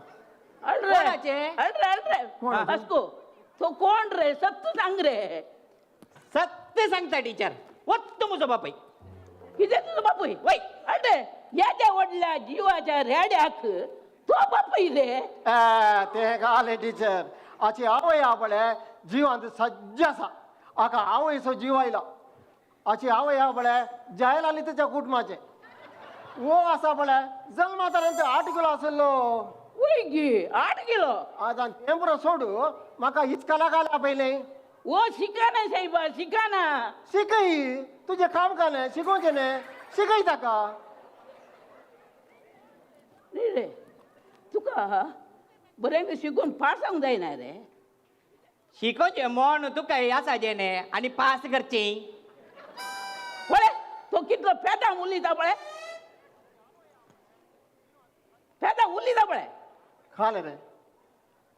अरे अरे अरे वास्को, तो कोण रे? सत्य सांग रे. सत्य सांगता टीचर, वत्त म्हजो बापूय. कितें तुजो बापूय? वय. अरे येद्या व्हडल्या जिवाच्या रेड्याक तो बापूय रे? तें घालें टिचर, आची आवय आ पळय जिवांत सज्ज आसा. आका आवयचो जीव आयला. आची आवय आ पळय जायल आली तिच्या कुटुंबाचें. वो आसा पळय जल्मातारांत 8 किलो आसलो. वय गी 8 किलो? आतां तें पुरो सोडू, म्हाका इचकाला घाला पयलें. ओ शिकाना साहेबा, शिकाना. शिकय, तुजें काम का न्ही शिकोवचें न्ही, शिकय ताका. न्ही रे, तुका बरें शिकून पास जावंक जायना रे? शिकोवचें म्हण तुका आसा जें न्ही आनी पास करचें. पळय तो कितलो पेदां उलयता पळय, पेदां उलयता पळय. खालें रे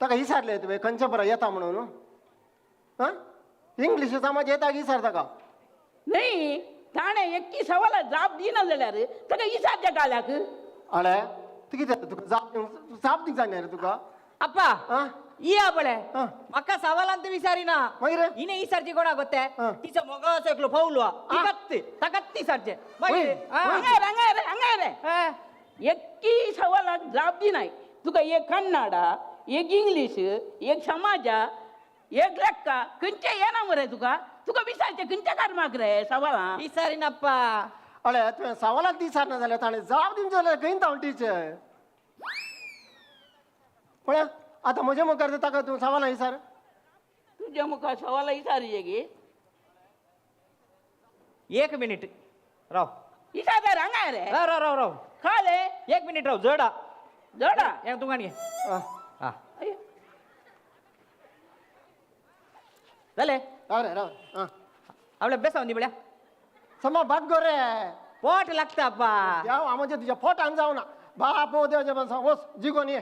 ताका विचारलें तुवें खंयच्या बरो येता म्हणून? आं इंग्लीश समाज येता विचार ताका. न्ही ताणें एक्की सवाला जाप दिना जाल्यार ताका विचारच्या काल्याक. अळे तूं कितें तुका जाप जाप दिवंक जायना रे तुका? आप्पा या पळय म्हाका सवालांत विचारिना. मागीर हिणें विचारची कोणाक गोत्ते? तिचो मोगो असो एकलो पावलो तिकाच ताकाच विचारचें. मागीर हांगा हांगा रे, हांगा रे. एक्की सवालाक जाप दिनाय तुका. एक कन्नडा, एक इंग्लीश, एक समाजा, एक लेक्का खंयचें येना मरे तुका? तुका विचारचें खंयच्या कर्माक रे सवालां? विचारिनाप्पा. अळे तुवें सवालांत विचारना जाल्यार ताणें जाप दिवचें जाल्यार खंय हांव टिचर? पळय आतां म्हज्या मुखार ताका तूं सवालां विचार. तुज्या मुखार सवालां विचारचे गी? 1 मिनीट राव. विचार हांगा रे. राव राव राव राव. खाले 1 मिनीट राव. जडा जडा हें तुका घे. आं जालें? राव रे राव. आं आपल्या बेसावन दी पळया. समा भात गो रे. पोट लागता आप्पा. देव आमचे तुज्या पोटान जावना. बाप देवाचे वच जिगोन ये.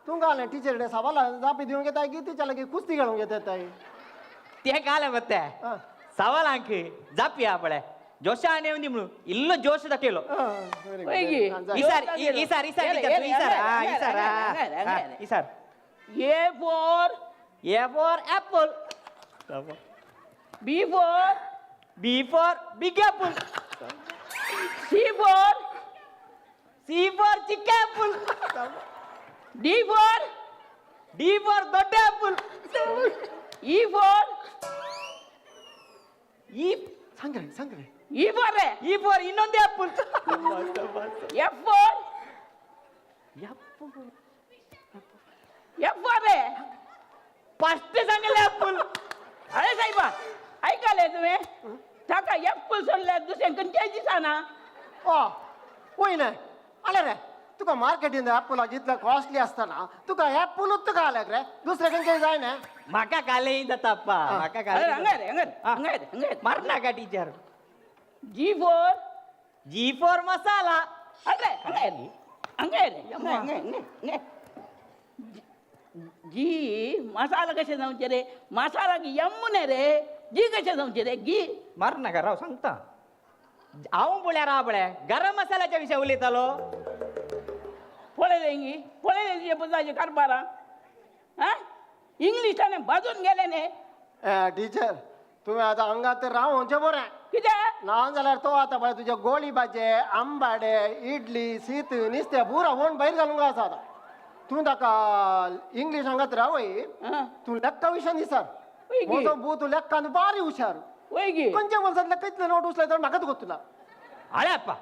तूं घालें टिचर सवाल जापी दिवंक येताय की तिच्या लागीं कुस्ती खेळूंक येताय? तें घालें मत्ते सवालांक जापी आ पळय जोशान येवन दी म्हणून इल्लो जोश दाखयलो. इसार इसार इसार टिचर, इसार इसार इसार. A for A for apple, B for B for big apple. C for C for ಚಿಕ್ಕ apple. D for D for ದೊಡ್ಡ ಆಪಲ್. ಇ ಫಾರ್ ಇ ಸಂಗ್ರೆ ಸಂಗ್ರೆ ಇ ಫಾರ್ ಇ ಫಾರ್ ಇನ್ನೊಂದೇ apple. F for F for first सांगले आपूल. अरे साहेबा ऐकाले तुवें ताका एप्पल सोडल्यार दुसरें खंयचेंय दिसना. ओ वय न्हय आले रे तुका मार्केटीन एप्पल जितले कॉस्टली आसतना तुका एप्पलूच तुका आले रे दुसरें खंयचें जाय न्हय. म्हाका कालेय जाता अप्पा म्हाका अरे हांगा रे हांगा हांगा हांगा मारनाका teacher. G for G for masala. अरे हांगा हांगा हांगा हांगा जी मसाला कशें जावचें रे मसाला यम न्ही रे जी कशें जावचें रे गी मारनाका राव सांगता हांव पळयार हा पळय गरम मसाल्याच्या विशय उलयतालो. पळयलें गी पळयलें तुजें पुताचें कारबारां आं इंग्लिशान बाजून गेलें न्ही. टिचर तुवें आतां हांगा तर रावोवचें बरें कित्याक ना जाल्यार तो आतां पळय तुजे गोळी भाजे आंबाडे इडली शीत नुस्तें पुरो वोण भायर घालूंक आसा आतां. तूं ताका इंग्लीश हांगात रावय तूं लेक्का विशयान दिसार म्हजो बू तूं लेक्कान बारी हुशार खंयच्या बोल्सांतले कितले नोट उचले तर म्हाका तुका तुला. अरे अप्पा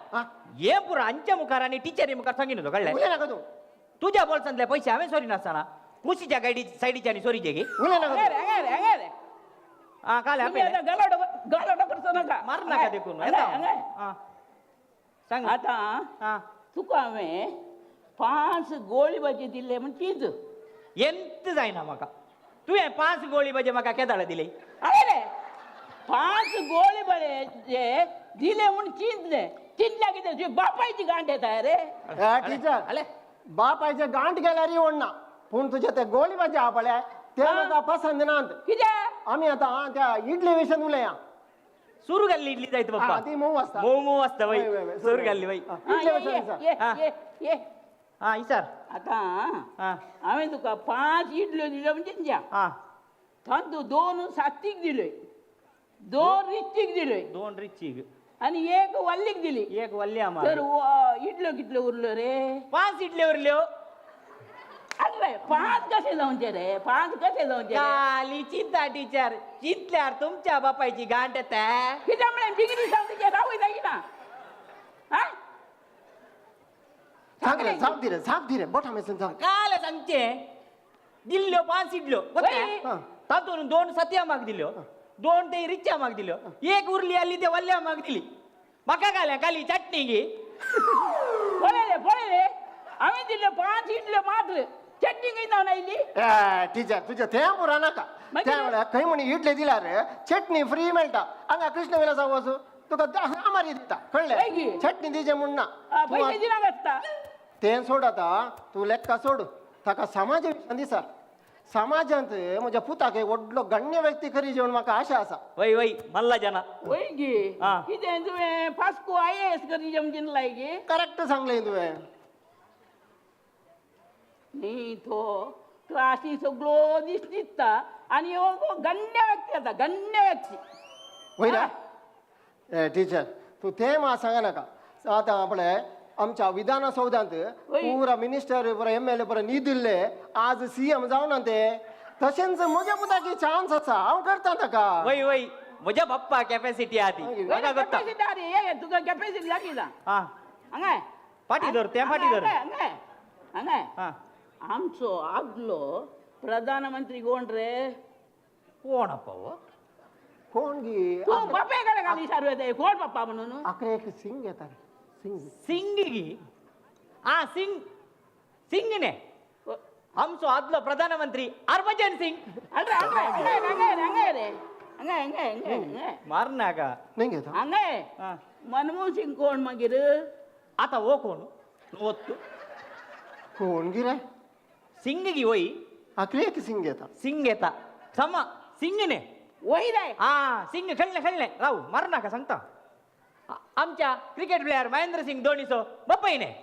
हे पुरो हांच्या मुखार आनी टिचरी मुखार सांगिन तो कळ्ळें. उलय नाका तूं तुज्या बोल्सांतले पयशे हांवें सोरी नासतना कुशीच्या गायडी सायडीच्यानी सोरीचे गी. उलय नाका तूं. आं काल गलाटो गलाटो करचो नाका मार नाका देखून. सांग आतां तुका हांवें 5 गोळी भाजी दिले म्हण चीज एंत जायना म्हाका. तुवें 5 गोळी भाजी म्हाका केदाळ दिले? अरे रे 5 गोळी भाजी दिले म्हण चिंतले चिंतल्या कितें तुजे बापायची गांठ येता रे. टिचर बापायचे गांठ गेल्यार ओडना पूण तुजे ते गोळी भाजी आहा पळय ते म्हाका पसंत ना. कित्याक आमी आतां त्या इडली विशयान उलया. सुरू घाल्ली इडली जायत बाप्पा ती मोव आसता मोव मोव आसता वय सुरू घाल्ली वय इडली विशयान. आं इसार आतां हांवें तुका 5 इडल्यो दिल्यो म्हणजे चिंतया तातूंत 2 सात्तीक दिल्यो 2 रिच्चीक दिल्यो 2 रिच्चीक आनी 1 वल्लीक दिली. 1 वल्ली आमा तर इडल्यो कितल्यो उरल्यो रे? 5 इडल्यो उरल्यो. अरे 5 कशें जावचें रे 5 कशें जावचें? काली चिंता टिचर चिंतल्यार तुमच्या बापायची गांठ येता. कित्याक म्हळें बिगडी सांग तुजें रावय जायना. आं सांग रे झाप दी रे झाप दी रे बोटा मेसून सांग. काल सांगचें दिल्ल्यो 5 इडल्यो तातूंत 2 सत्या म्हाका दिल्यो 2 ते रिच्या म्हाका दिल्यो 1 उरली आसली ते वल्ल्या म्हाका दिली. म्हाका घाल्या काली चटणी गी. पळयले पळयले हांवें दिल्ल्यो 5 इडल्यो मात्र चटणी खंय जावन आयली? टिचर तुजें तें पुरो नाका. त्या वेळार खंय म्हण इडली दिल्यार चटणी फ्री मेळटा. हांगा कृष्ण विलासा वचू तुका आमारी दिता कळ्ळें. चटणी दिजे म्हूण ना पयशे दिनाक आसता. तें सोड आतां तूं लेक्का सोड ताका समाज विशयान दिसार. समाजांत म्हज्या पुताक एक व्हडलो गण्य व्यक्ती करी जेवण म्हाका आशा आसा. वय वय मल्ला जाना वय गी कितें तुवें फास्को IAS करी जेवण चिंतलाय गी? करेक्ट सांगलें तुवें. न्ही तो क्लासी सगळो दीस न्हिदता आनी हो गण्य व्यक्ती आसा गण्य व्यक्ती. वय रे टिचर तूं तें म्हाका सांगनाका. आतां पळय आमच्या विधानसौधांत पुरा मिनिस्टर पुरा MLA पुरा न्हिदिल्ले आज CM जावना ते. तशेंच म्हज्या पुताक चान्स आसा हांव करता ताका. वय वय म्हज्या बाप्पा कॅपॅसिटी आहा ती. कॅपॅसिटी आहा रे तुका कॅपॅसिटी दाखयता. हांगा फाटी धर तें फाटी धर. हांगा आमचो आदलो प्रधानमंत्री कोण रे? कोण अप्पा हो? कोण गी? तूं बापाय कडेन घाली सारू येता कोण पप्पा म्हणून? आकरे एक सिंग येता सिंग. सिंग गी? आं सिंग सिंग न्ही आमचो आदलो प्रधानमंत्री हरभजन सिंग. अरे हांगा हांगा हांगा रे हांगा हांगा हांगा मार नाका. हांगा मनमोहन सिंग कोण मागीर? आतां हो कोण वत्तू कोण गी रे? सिंग गी वय आकरे एक सिंग येता. सिंग येता समा सिंग न्ही वय रे. आं सिंग खेळ्ळें खेळ्ळें राव मार नाका सांगता. आमच्या क्रिकेट प्लेयर महेंद्र सिंग धोनीचो बापाय न्ही.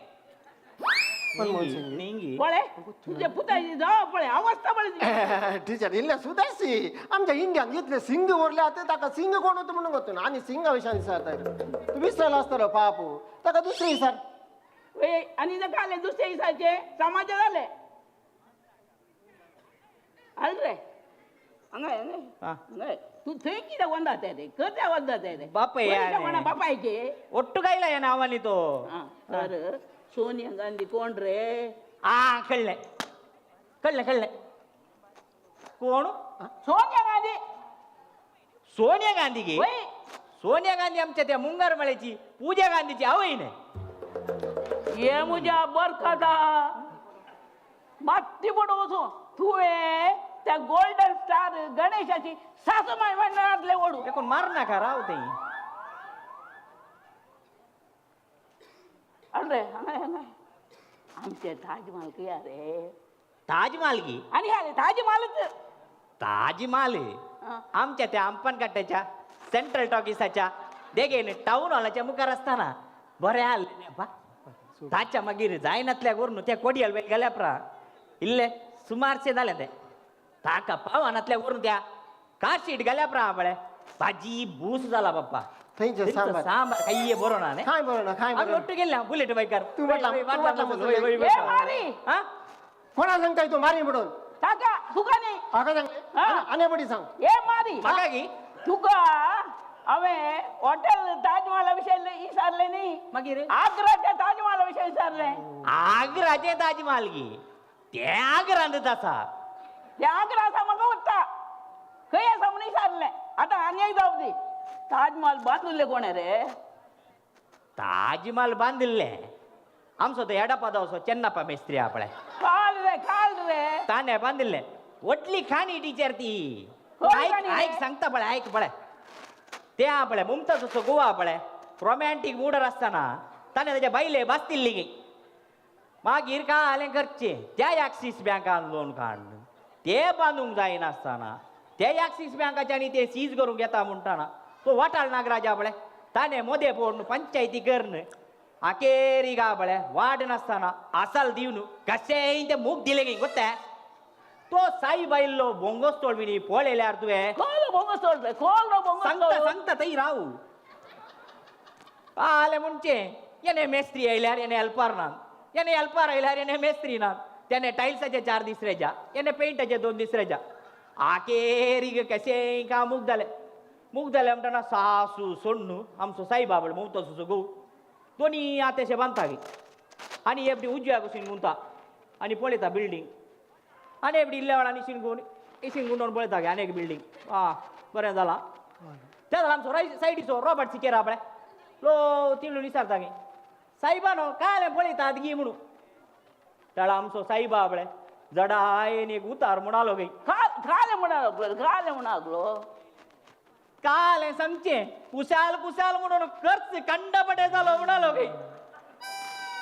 मनमोहन सिंग. पळे तुझे पुताची जाव पळे अवस्था पळे. टीचर इल्ले सुदारसी आमच्या इंडियान इतले सिंग उरले आतां ताका सिंग कोण होतो म्हणून गोतो ना आनी सिंगा विशयान विचारता तूं विसरलो आसतलो पापू ताका दुसरे विचार. आनी नाका दुसरे विचारचे समाज जाले हाल रे हांगा हांगा तूं थंय कितें वंदात रे करत्या वंदात रे बापाय बापायचे ಒಟ್ಟು ಕೈಲ ನಾವಲ್ಲಿ ತೋ. ಸರ್ ಸೋನಿಯಾ ಗಾಂಧಿ कोण रे? ಆ ಕಳ್ಳೆ ಕಳ್ಳೆ ಕಳ್ಳೆ कोण? सोनिया गांधी. सोनिया गांधी गे? सोनिया गांधी आमच्या त्या मुंगार मळ्याची पूजा गांधीची आवय न्हय. ये मुझ्या बरकता माती पडो वचूं तुवें त्या गोल्डन स्टार गणेशाची सासू माय म्हणणातले ओडू कोण मार नाका राव ते. अरे हांगा हांगा आमचे ताजमहाल किया रे? ताजमहाल की आनी काय ताजमहालच. ताजमहाल आमच्या त्या अंपनकाट्याच्या सेंट्रल टॉकीसाच्या देगेन टाऊन हॉलाच्या मुखार आसतना बरें आसलें बा. ताच्या मागीर जायनातल्या वरून त्या कोडियल वेल गेल्या प्रा इल्ले सुमारशे जालें तें. ताका पावनातल्या वरून त्या कारशीट गेल्या प्रा पळय भाजी बूस जाला बाप्पा. थंयचे सांबार सांबार कांय बरो ना न्ही? कांय बरो ना कांय आमी ಒಟ್ಟು गेल्या बुलेट बायकार. तूं म्हटला कोणा सांगताय तूं मारी म्हणून? ताका तुका न्ही हाका सांगलें आनी बडी सांग. हे मारी म्हाका की तुका हांवें हॉटेल ताजमहाला विशय विचारलें न्ही, मागीर आग्राच्या ताजमहाला विशय विचारलें. आग्राचें ताजमहाल गी तें आग्रांतच आसा. तें आग्रा आसा म्हाका वता खंय आसा म्हणून विचारलें. आतां आनी एक जावप दी ताजमहाल बांदिल्ले कोण रे? ताजमहाल बांदिल्ले आमचो तो येडापा चेन्नापा मेस्त्री आपळे. काल रे काल रे ताणे बांदिल्ले. व्हडली खाणी टीचर ती. ऐक सांगता पळय ऐक पळय ते पळय मुमताज असो गोवा पळय रोमॅन्टीक मुडर आसतना ताणें ताच्या बायले भासतिल्ली गी. मागीर कालें करचें त्या ॲक्सीस बँकान लोन काडून ते बांदूंक जायनासतना ते ॲक्सीस बँकाच्यानी ते सीज करूंक येता म्हणटाना तो वाटाळ नागराजा पळय ताणें मोदे पळोवन पंचायती करन अखेरी गा पळय वाड नासतना आसाल दिवन कशेंय ते मूग दिले गी गोत्ता. तो साईब आयिल्लो बोंगोस्तोळ बीन पळयल्यार तुवें बोंगोस्तोळ रे सांगता सांगता थंय राव आलें म्हणचें येणे मेस्त्री आयल्यार येणे हेल्पार ना, येणे हेल्पार आयल्यार येणे मेस्त्री ना, तेणे टायल्साचे 4 दीस रेजा येणे पेंटाचे 2 दीस रेजा. आखेरीक कशेंय का मूग जालें. मूग जालें म्हणटना सासू सोडून आमचो साईबा पळय मुमतो घोव दोनी आतेशे बांदता गी आनी एफडी उजव्या कुशीन गुंता आनी पळयता बिल्डींग आनी एफडी इल्ल्या वेळान इशीन गुवन इशीन गुंडोवन पळयता गे आनी एक बिल्डींग आं बरें जालां. तें जाल्यार आमचो सायडीचो रॉबर्ट सिकेरा पळय लो तिणून विचारता गे साईबा न्हू काय पळयतात गी म्हणून. तेळा आमचो साईबा पळय जडायन एक उतार म्हणालो गे. कालें म्हणालो कालें म्हणालो कालें सांगचें कुशाल कुशाल म्हणून खर्च कंडपटे जालो म्हणालो गे.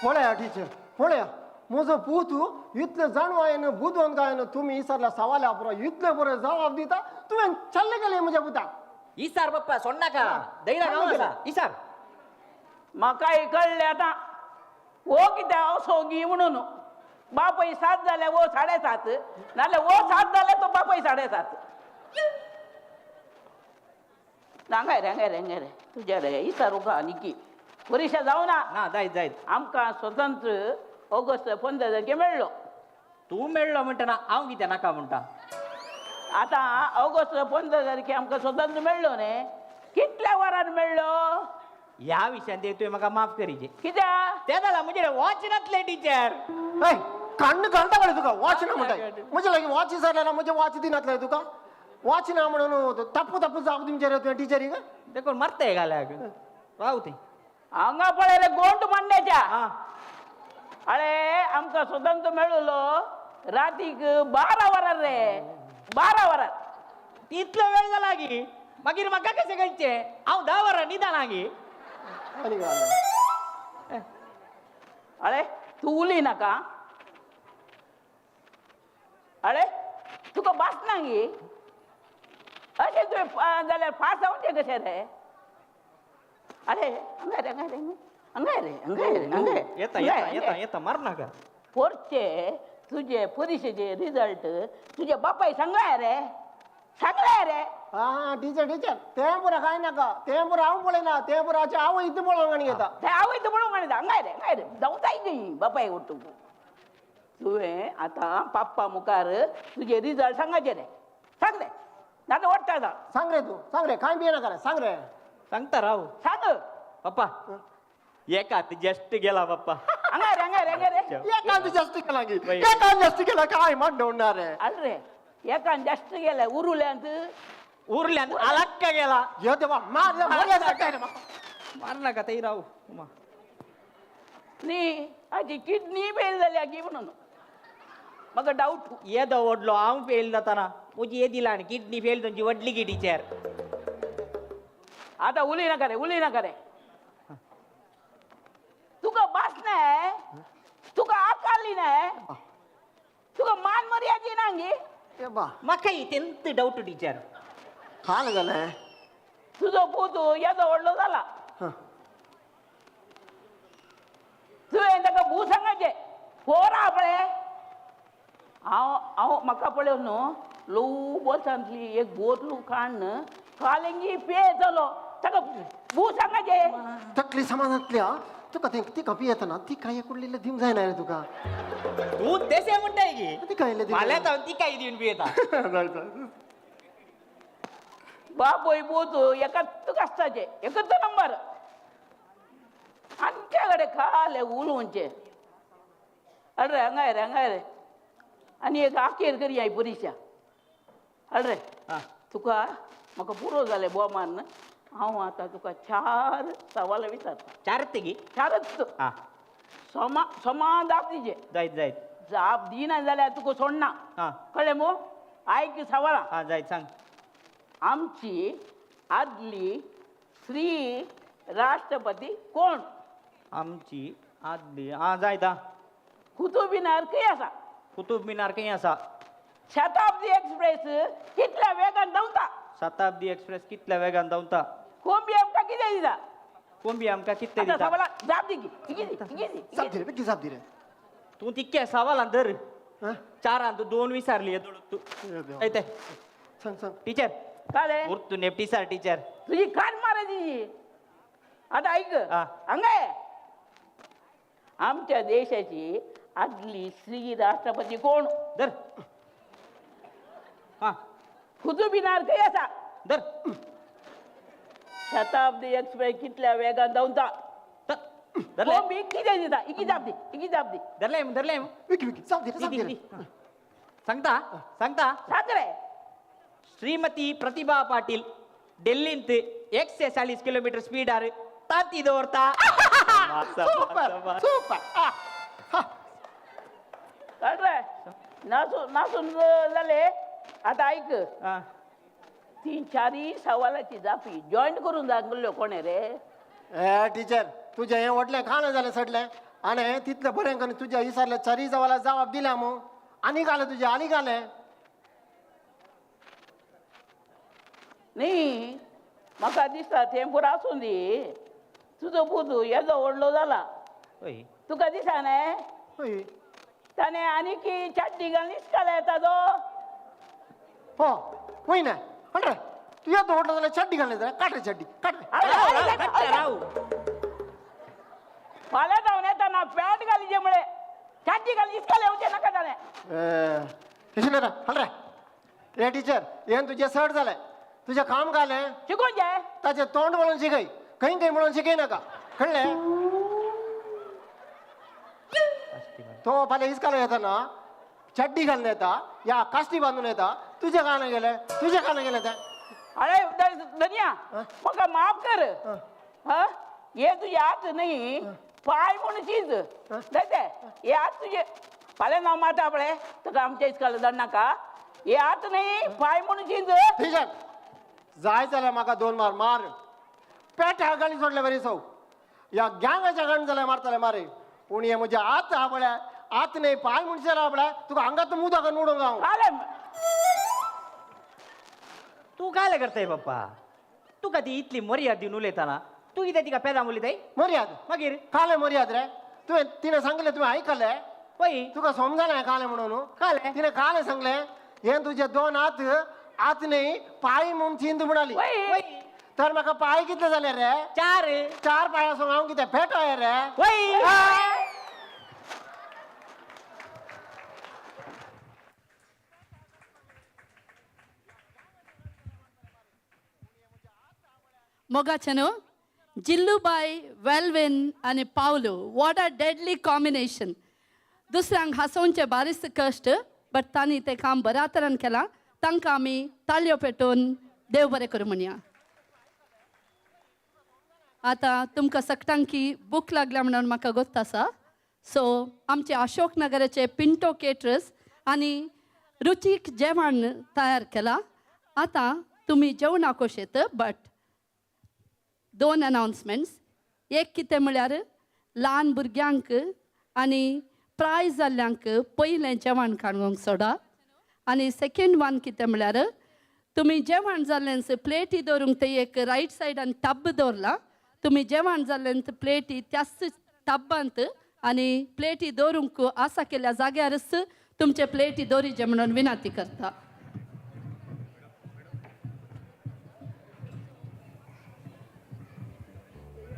पळया टीचर पळया म्हजो पूत इतले जाणू आयन बुदवंत काय तुमी विचारल्या सवाल्या पुरो इतले बरें जबाब दिता तुवें चल्ले गेले म्हज्या पुताक. इसार बाप्पा सोडनाका दैरा गांव आसा इसार. म्हाकाय कळ्ळें आतां हो कितें हांव सोगी म्हणून बापय 7 जाल्यार वो 7.5 नाल्यार वो 7 जाल्यार तो बापय 7.5. हांगाय रे हांगाय रे हांगाय रे तुज्या रे इसारू का निकी परिक्षा जावना ना जायत जायत. आमकां स्वतंत्र ऑगस्ट 15 तारखे मेळ्ळो. तूं मेळ्ळो म्हणटना हांव कितें नाका म्हणटा? आतां ऑगस्ट 15 तारखे आमकां स्वतंत्र मेळ्ळो न्ही, कितल्या वरान मेळ्ळो? ह्या विशयान ते तुवें म्हाका माफ करीचे. कित्याक? तें जाल्यार म्हजें वॉच नातलें टिचर. काण्ण घालता मरे तुका वॉच ना म्हणटाय म्हजे लागीं वॉच विचारलें म्हजें वॉच दिनातलें तुका वॉच ना म्हणून तप्पू तप्पू जाप दिवचें रे तुवें टिचरीक. देखून मरताय घाल्याक राव तें हांगा पळय रे गोंट मांडण्याच्या. अरे आमकां स्वतंत्र मेळलो रातीक 12 वरार रे 12 वरार. इतलो वेळ जाला गी मागीर म्हाका कशें कळचें हांव 10 वरां न्हिदना गी. अरे तूं उलय नाका. अरे तुका भासना गी अशें तुवें जाल्यार फास जावचें कशें रे? अरे हांगा रे हांगा रे हांगा रे हांगा रे हांगा येता येता येता येता मार नाका. पोरचे तुजे परिशेचे रिजल्ट तुजे बापाय सांगलाय रे सांगलाय रे. आं टिचर टिचर तें पुरो कांय नाका तें पुरो हांव पळयना तें पुरो आवय इतलें पळोवंक आनी घेता तें आवय इतलें पळोवंक आनी हांगाय रे हांगाय रे धांवताय न्ही बापाय वटूंक. तुवें आतां पाप्पा मुखार तुजे रिजल्ट सांगाचे रे सांग रे नाजाल्यार वडटा आतां. सांग रे तूं सांग रे कांय भियेनाका रे सांग रे. सांगता राव सांग पप्पा एकात जस्ट गेला पप्पा. हांगा रे हांगा रे हांगा रे एकान जास्त केला की एकान जास्त केला काय मांडवणार रे. अरे रे एकान जास्त गेला उरुल्यांत उरल्यांत आलाक्का गेला. यो देवा मार मार मार नाका तई राव. न्ही हाजी किडनी फेल जाल्या की म्हणून म्हाका डावट. येदो व्हडलो हांव फेल जाताना म्हजी येदी ल्हान किडनी फेल तुमची व्हडली की टिचर. आतां उलय नाका रे उलय नाका रे. तुका भास नाय तुका अकाली नाय तुका मान मर्यादी ना गे. म्हाका तेंत डावट टिचर. खाल जालें तुजो पूत येदो व्हडलो जाला तुवें ताका भू सांगाचें फोरा पळय. हांव हांव म्हाका पळय न्हू ल्हवू बोल्सांतली एक बोतलू काडून कालेंगी पियेतलो ताका भू सांगाचें. तकली समाजांतली हा तुका तिका पियेतना तिका एक उरलेलें दिवंक जायना रे तुका. तूं तेशें म्हणटाय की तिका इल्लें फाल्यां हांव तिकाय दिवन पियेता. बापूय पूत एकच आसताचे एकच नंबर आमच्या कडेन खाले उलोवचें. अरे हांगाय रे हांगाय रे आनी एक आखेर करया ही परिक्षा. अरे तुका म्हाका पुरो जालें बोमान. हांव आतां तुका 4 सवालां विचारता. 4 गी? 4च. समा समा जाप दिजे. जायत जायत जाप दिना जाल्यार तुका सोडना कळ्ळें मू. आयक सवालां. आं जायत सांग. आमची आदली स्त्री राष्ट्रपती कोण? आमची आदली आं जायत. कुतुब मिनार खंय आसा? कुतुब मिनार खंय आसा? शताब्दी एक्सप्रेस कितल्या वेगान धांवता? शताब्दी एक्सप्रेस कितल्या वेगान धांवता? कोंबी आमकां कितें दिता? कोंबी आमकां कितें दिता? सवालां जाप दी की जाप दी रे बेगीन जाप दी रे. तूं तितके सवालां धर 4 तूं 2 विचारली तूं. येते सांग सांग टिचर. कळ्ळें? उर्तू नेपटी सर टिचर तुजी कान मारायची. आतां आयक हांगा आमच्या देशाची आदली स्त्री राष्ट्रपती कोण? धर. हां कुतुब मिनार खंय आसा? धर. शताब्दी एक्सप्रेस कितल्या वेगान धांवता? कोंबी कितें दिता? इकी जाप दी इकी जाप दी. धरलें धरलें. विकी विकी जाप दी जाप दी. सांगता सांगता सांग रे. श्रीमती प्रतिभा पाटील दिल्लींत 140 किलोमीटर स्पीडार तांती दवरता. Super super. कळ्ळें? नासून नासून जालें. आतां आयक 3 4 सवालाची जापी जॉयंट करून सांगल्ल्यो कोणें रे? ए टिचर तुजें हें व्हडलें खाण जालें सडलें आनी तितलें बरें करून तुज्या विचारलें 4 सवाला जवाब दिल्या मू. आनी घालें तुजें आनी घालें न्ही. म्हाका दिसता तें पुरो आसूं दी. तुजो पूत येदो व्हडलो जाला तुका दिसना? ताणें आनीक चाड्डी घालून इस्काल येता तो. हो वय ना हट रे तू येदो व्हडलो जाल्यार चड्डी घालून येता. काड रे चड्डी काड रे. फाल्यां धांवन येताना पॅन्ट घालीचे म्हळें चाड्डी घालून इस्काल येवचें नाका ताणें. तशें न्हय रे हट रे. रे टिचर हें तुजें सड जालें. तुजें काम घालें शिकोवन जाय ताचें तोंड म्हणून शिकय खंय खंय म्हणून शिकय नाका कळ्ळें? तो फाल्यां इस्काला येताना चड्डी घालून येता या कास्टी बांदून येता. तुजें काना गेलें तुजें काना गेलें तें. अरे धनिया म्हाका माफ कर. हा हे तुजें हात न्ही पांय म्हूण चीज जायते हे हात तुजे. फाल्यां हांव मारता पळय तुका आमच्या इस्काला धाडनाका. हे हात न्ही पांय म्हूण चीज. टिचर जाय जाल्यार म्हाका 2 मार मार पेट गाली सोडले बरी सौ ह्या गँगाच्या गाण जाल्यार मारतले मारे. पूण हे म्हजे हात हा पळय हात न्ही पांय म्हणशार हा पळय तुका हांगात मुदक उडोवंक हांव. तूं काय करताय पप्पा? तुका ती इतली मर्याद दिवन उलयतना तूं कितें तिका पेदां उलयताय? मर्याद मागीर काले मर्याद रे. तुवें तिणें सांगलें तुवें आयकलें? पळय तुका समजना काले म्हणून. काले तिने काले सांगले हे तुझे दोन हात हात न्ही पाय म्हूण चिंत म्हणाली. तर म्हाका पाय कितले जाले रे? चार. चार पाय आसून हांव कितें पेटो रे? मोगाचें न्हू जिल्लूबाय वेल्विन आनी पावलो, what a deadly combination. दुसऱ्यांक हांसोवचें बारीक कश्ट, बट तांणी तें काम बऱ्या तरान केलां. तांकां आमी ताळयो पेटोवन देव बरें करूं म्हणया. आतां तुमकां सगटांकी भूक लागल्या म्हणून म्हाका गोत्त आसा. सो आमचे अशोक नगराचे पिंटो केटरर्स आनी रुचीक जेवण तयार केलां. आतां तुमी जेवणाक येत, बट दोन अनावन्समेंट्स. एक कितें म्हळ्यार ल्हान भुरग्यांक आनी प्राय जाल्ल्यांक पयलें जेवण काडूंक सोडा. आनी सेकेंड वन कितें म्हळ्यार तुमी जेवण जाल्ल्यान प्लेटी दवरूंक ते एक रायट सायडान टब दवरला. तुमी जेवण जाल्ल्यान प्लेटी त्याच टब्बांत आनी प्लेटी दवरूंक आसा केल्या जाग्यारच तुमचे प्लेटी दवरिचे म्हणून विनंती करता.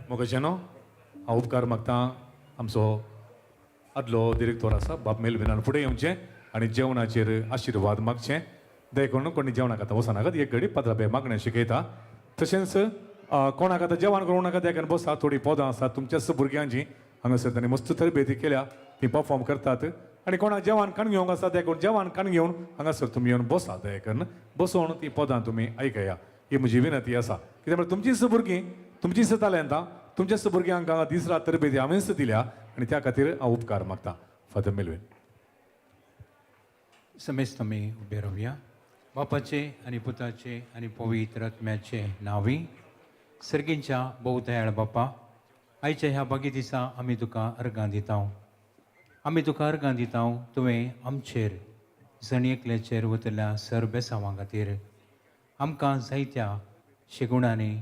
मोगाचेनो हांव उपकार मागता आमचो आदलो डिरेक्टर आसा बाब मेलविनान फुडें येवचें आनी जेवणाचेर आशिर्वाद मागचें. देखून कोणी जेवणाक आतां वचनाकात, एक घडी पात्रापे मागणें शिकयता. तशेंच कोणाक आतां जेवण करूं नाका, त्या बसा थोडीं पदां आसात तुमच्याच भुरग्यांची हांगासर तांणी मस्त तरबेती केल्या, ती परफॉर्म करतात. आनी कोणाक जेवण काण घेवंक आसा देखून जेवण काण घेवन हांगासर तुमी येवन बसा, देखून बसोवन ती पदां तुमी आयकया, ही म्हजी विनंती आसा. कित्याक म्हळ्यार तुमचीच भुरगीं, तुमचीच तालेंतां, तुमच्याच भुरग्यांक हांगा दीस रात तरबेती हांवेंच दिल्या आनी त्या खातीर हांव उपकार मागता. Father Melvin. समेस्त आमी उबे रावया. बापाचे आनी पुताचे आनी पवित्र आत्म्याचे नांवी. सर्गींच्या भोव दयाळ बापा, आयच्या ह्या बागी दिसा आमी तुका अर्गां दिता. आमी तुका अर्गां दिता तुवें आमचेर जण एकल्याचेर वतल्या सर बेसांवां खातीर आमकां जायत्या शेगुणांनी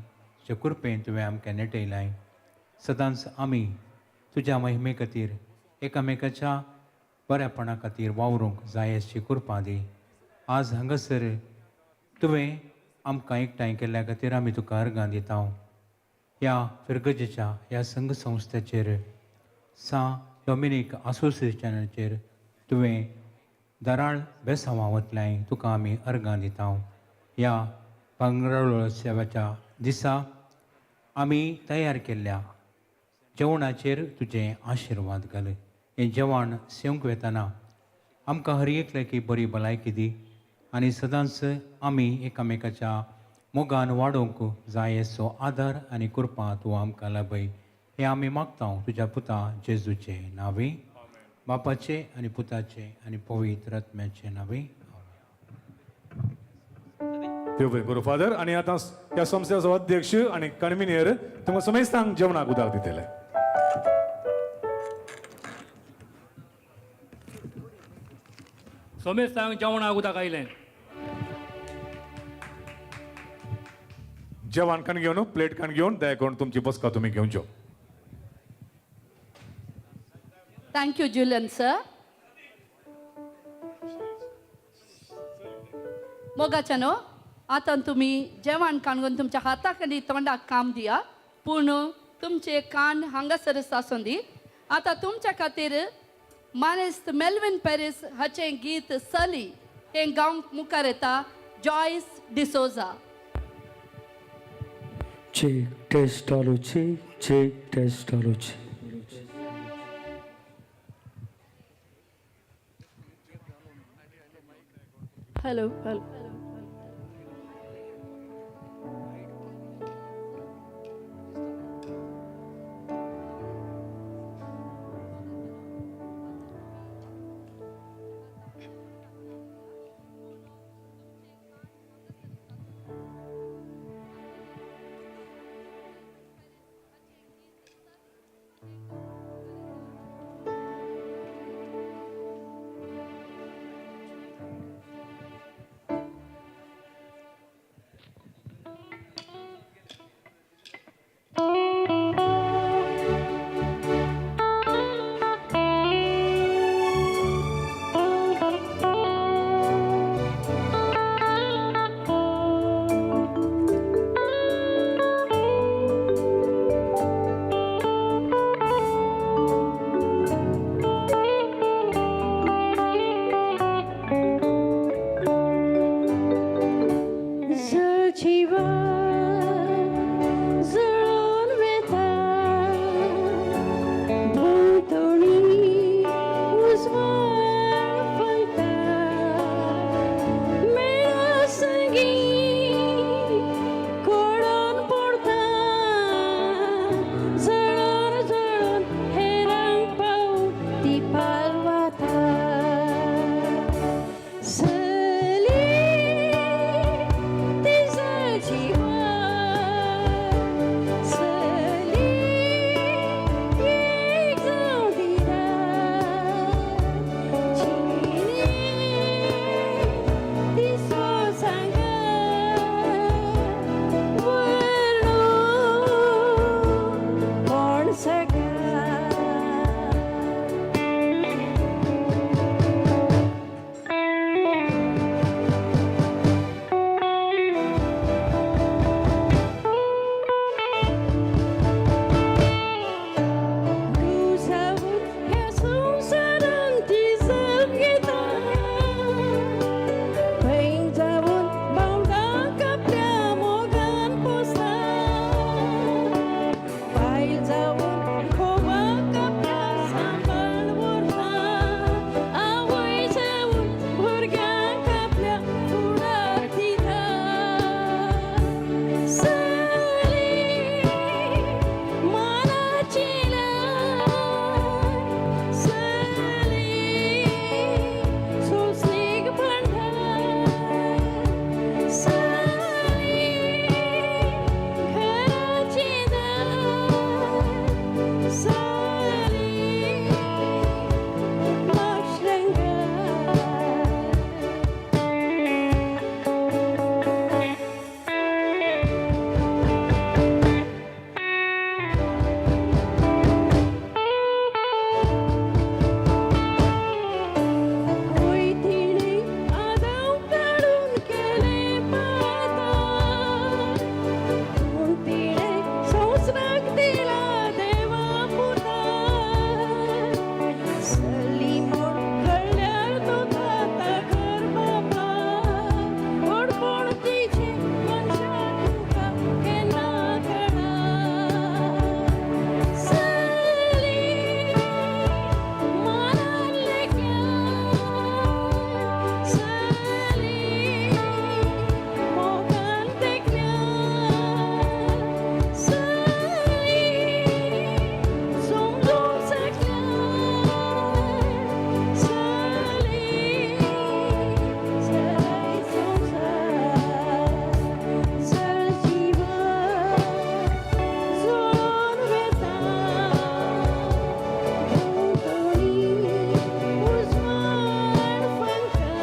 जे कृपेन तुवें आमकां नेटयलाय. सदांच आमी तुज्या महिमे खातीर एकामेकाच्या बऱ्यापणा खातीर वावरूंक जाय अशी कृपा दी. आज हांगासर तुवें आमकां एकठांय केल्ल्या खातीर आमी तुका अर्गां दिता. ह्या फिरगजेच्या ह्या संघ संस्थेचेर सां डॉमिनीक असोसिएशनाचेर तुवें दराळ बेसांवां वतल्याय, तुका आमी अर्गां दिता. ह्या भांगराळोत्सवाच्या दिसा आमी तयार केल्ल्या जेवणाचेर तुजें आशिर्वाद घाल. हें जेवण सेवंक वेतना आमकां हर एकल्याकी बरी भलायकी दी आनी सदांच आमी एकामेकाच्या मोगान वाडोवंक जाय असो आदार आनी कृपा तूं आमकां लाभय, हें आमी मागता तुज्या पुता जेजूचे नांवी. बापाचे आनी पुताचे आनी पवित्र आत्म्याचे नांवी. देव बरें करूं फादर. आनी आतां ह्या संस्थेचो अध्यक्ष आनी कन्विनियर तुमकां समेस्तांक जेवणाक उदक दितले. समेस्तांक जेवणाक उदक आयलें. जेवण काण घेवन प्लेट काण घेवन दया करून तुमची बसका तुमी घेवच्यो. Thank you Julian sir. मोगाच्या न्हू आतां तुमी जेवण काणून तुमच्या हाताक आनी तोंडाक काम दिया, पूण तुमचे कान हांगासरच आसूं दी. आतां तुमच्या खातीर मानेस्त मेलविन पॅरीस हाचें गीत सली हें गावंक मुखार येता Joyce D'Souza. Check test आलोची, check test आलोची. Hello hello. जावन घोवाक आपल्या सांबाळ व्हरता आवय जावन भुरग्यांक आपल्या फुडार दिता सली मनाची लाय सली सोंसणीक भांडार सली घराची दार सली कुटुंबाक शृंगार. होय तिणे आदाव काडून केले पाता पूण तिणे संवसाराक दिला देवा पुता सली म्हूण कळ्ळ्यार तो खाता कर बाबा व्हडपण तिचें मनशा तुका केन्ना कळा सली मनान लेख्या सली मोगान देखल्या सली समजूंक शकल्या सली सराय संवसार सर जीवन जुळून वेता भोंवतणी उजवाड फंका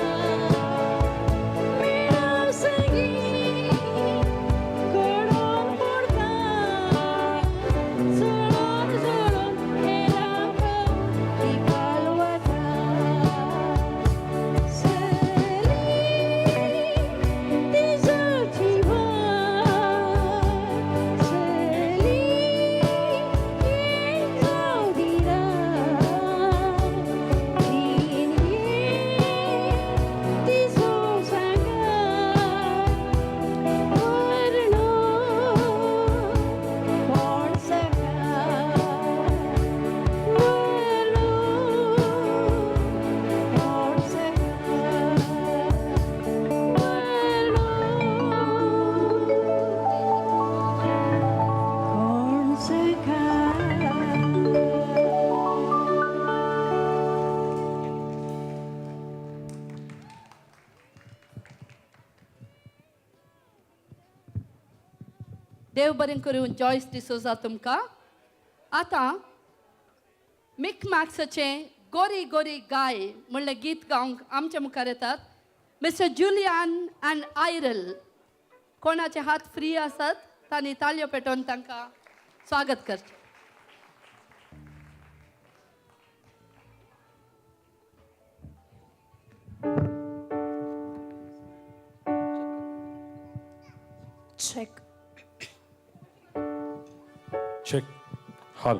मेळाव संगीत घडोवन पडटा जळोन जळोन हेरांक ती पालवता सली तिजो जीवन सली एक दिरा तिजो सांगात वर्णो कोण सखा वर्णो कोण सखा कोण सखा. देव बरें करूं जॉयस डिसोजा तुमकां. आतां मिक मॅक्साचें गोरी गोरी गाय म्हणलें गीत गावंक आमच्या मुखार येतात मिस्टर जुलियान अँड आयरल. कोणाचे हात फ्री आसात तांणी ताळयो पेटोवन तांकां स्वागत करचें. Check. Check. Hall.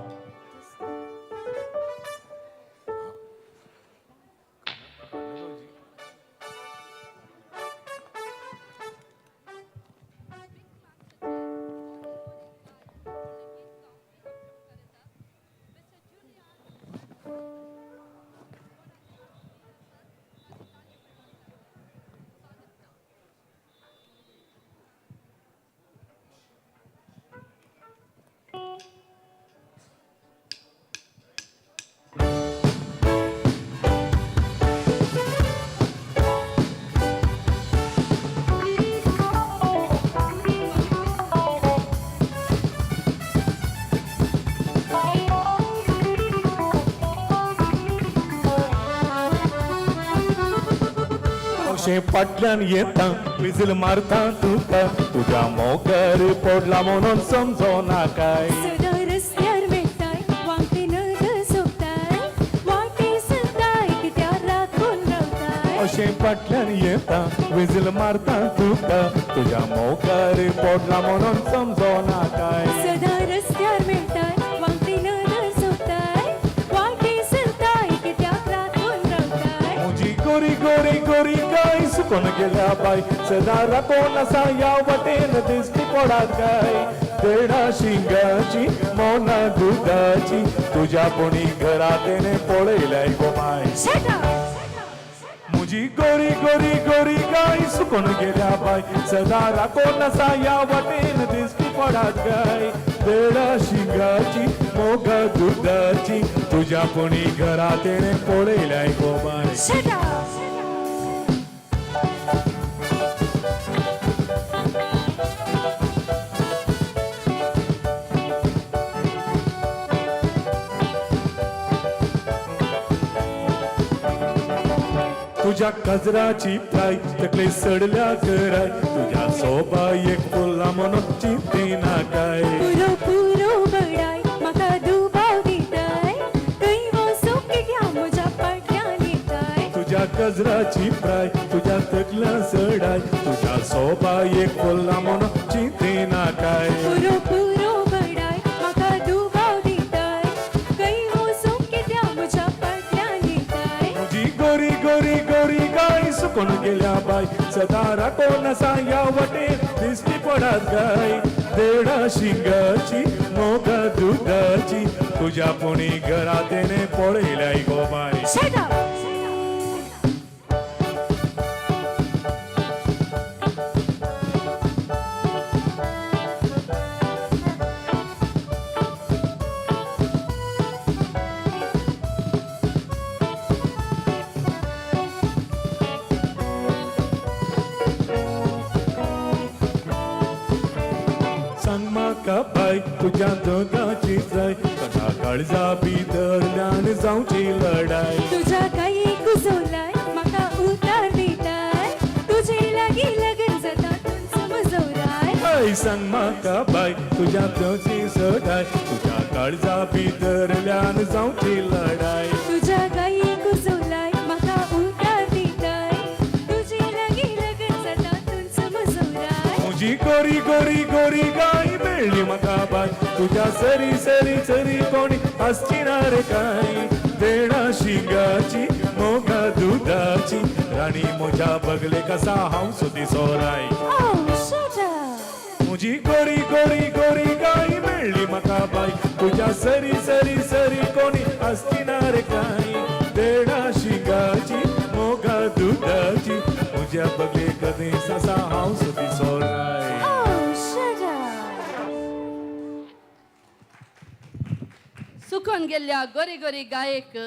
अशें फाटल्यान येता विजल मारता तुका तुज्या मोगार पडला म्हणून समजो नाकाय. सदां रस्त्यार मेळटाय वांटे नदर सोदताय वाटे सरताय कित्याक राखून रावताय. अशें फाटल्यान येता विजल मारता तुका तुज्या मोगार पडला म्हणून समजो नाकाय. सदां रस्त्यार मेळटाय वांटे नदर सोदताय वाटे सरताय कित्याक राखून रावताय. म्हजी गोरी गोरी गोरी गाय सुकोन गेल्या बाय सदां राखोन आसा ह्या वाटेन दिश्टी पडात काय. देडा शिंगाची मोना दुदाची तुझ्या कोणी घरातेने पळयल्याय गो माय. मुजी गोरी गोरी गोरी गाय सुकून गेल्या बाय सदा राखोन आसा ह्या वाटेन दिश्टी पडात गाय. देडा शिंगाची मोगा दुदाची तुझ्या कोणी घरातेने पळयल्याय गो माय. तुझ्या गजराची प्राय तकले सडल्या कराय तुझ्या सोबा एक फुला म्हणून चिंतिना काय. पुरो पुरो बडाय म्हाका दुबाव दिताय खंय वचूं कित्या म्हज्या फाटल्यान येताय. तुझ्या गजराची प्राय तुझ्या तकल्या सडाय तुझ्या सोबा एक फुला म्हणून चिंतिना काय. पुरो पुरो बडाय म्हाका दुबाव दिताय खंय वचूं कित्या म्हज्या फाटल्यान येताय. मुजी गोरी गोरी गोरी गाय सुकून गेल्या बाय सदा राखोन आसा ह्या वाटेन दिश्टी पडात गाय. देडा शिंगाची मोगा दुदाची तुझ्या पुणी घरातेने पळयल्याय गो बाय. सांग म्हाका बाय तुज्या दोगाची जाय सदा काळजा भितरल्यान जावची लढाय. तुझ्या गायेक उजोलाय म्हाका उतार दिताय तुजे लागीं लग्न जाता तुमचो म्हजो राय. हय सांग म्हाका बाय तुज्या दोची सदाय तुज्या काळजा भितरल्यान जावची लढाय. तुझ्या गायेक उजोलाय म्हाका उतार दिताय तुजे लागीं लग्न जाता तुमचो म्हजो राय. मुजी गोरी गोरी गोरी गाय मेळ्ळी म्हाका बाय तुज्या सरी सरी सरी कोणी आसची ना रे काय. देडा शिंगाची मोगा दुदाची राणी म्हज्या बगले कसा हांव सुदी सोराय. मुजी गोरी गोरी गोरी गाय मेळ्ळी म्हाका बाय तुज्या सरी सरी सरी कोणी आसची ना रे काय. देडा शिंगाची मोगा दुदाची म्हज्या बगले कदी आसा हांव सुदी सोराय. सुकून गेल्ल्या गोरी गोरी गायक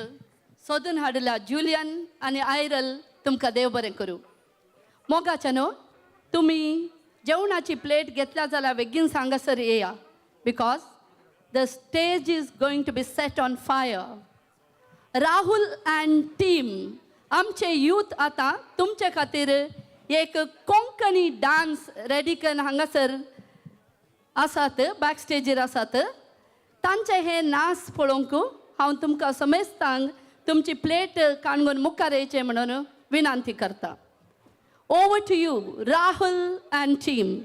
सोदून हाडल्या जुलियन आनी आयरल तुमकां देव बरें करूं. मोगाच्या न्हू तुमी जेवणाची प्लेट घेतल्या जाल्यार बेगीन सांगासर येया because the stage is going to be set on fire. Rahul and team आमचे यूथ आतां तुमचे खातीर एक कोंकणी डांस रेडी करून हांगासर आसात, बॅक स्टेजीर आसात. तांचे हे नाच पळोवंक हांव तुमकां समेस्तांक तुमची प्लेट काणगून मुखार येवचें म्हणून विनंती करता. Over to you Rahul and team.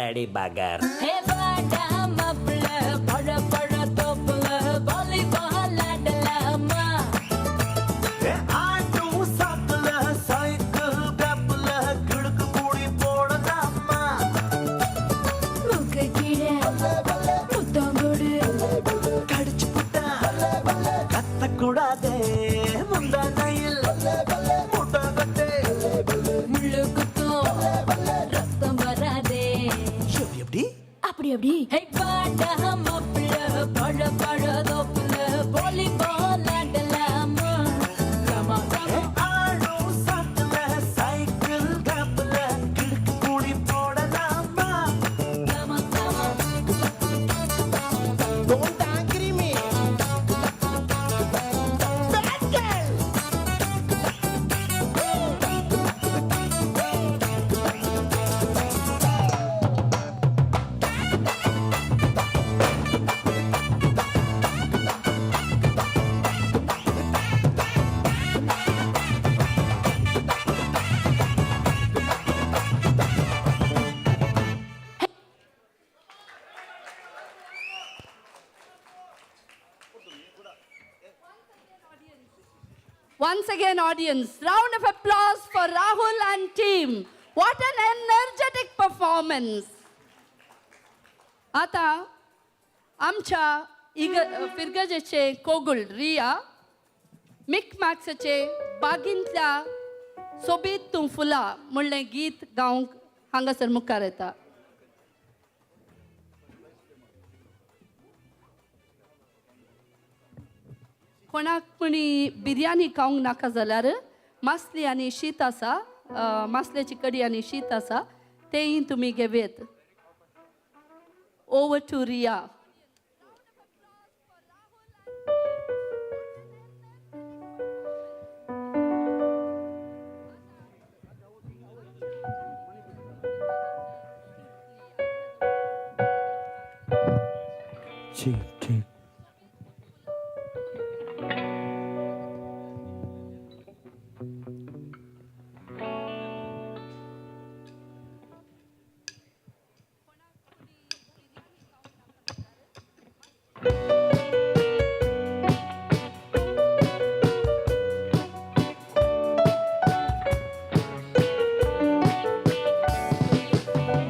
Bloody bugger. ஹே வாடா மாப்பிள்ள, பழ பழ தோப்புல வாலிபால் ஆடலாமா? ஆட்டும் சாக்குல சைக்கிள் கேப்புல கிடுக்கு கூடி போடலாமா? மூக்கு கீழே முத்தங்கொடு. கடிச்சு புட்டா கத்தக்கூடாதே, முந்தானையில் முட்டை கட்டே. முள்ளு குத்தும், ரத்தம் வராதே. எப்படி? அப்படி அப்படி. ஹே வாடா மாப்பிள்ள, பழ பழ தோப்புல volleyball ஆடலாமா? Come on, come on. ஆடும் சாக்குல சைக்கிள் கேப்புல கிடுக்கு கூடி போடலாமா? Come on, come on. Don't angry me. Bad girl. Once again, audience, round of applause for Rahul and team. What an energetic performance. आता आमच्या इग फिरगजेचे कोगुळ रिया मिक मॅक्साचे बागींतल्या सोबीत तूं फुलां म्हणलें गीत गावंक हांगासर मुखार येता. कोणाक कोणी बिरयानी खावंक नाका जाल्यार मासली आनी शीत आसा, मासल्याची कडी आनी शीत आसा, तेंय तुमी घेवयेत. Over to Riya. Check check.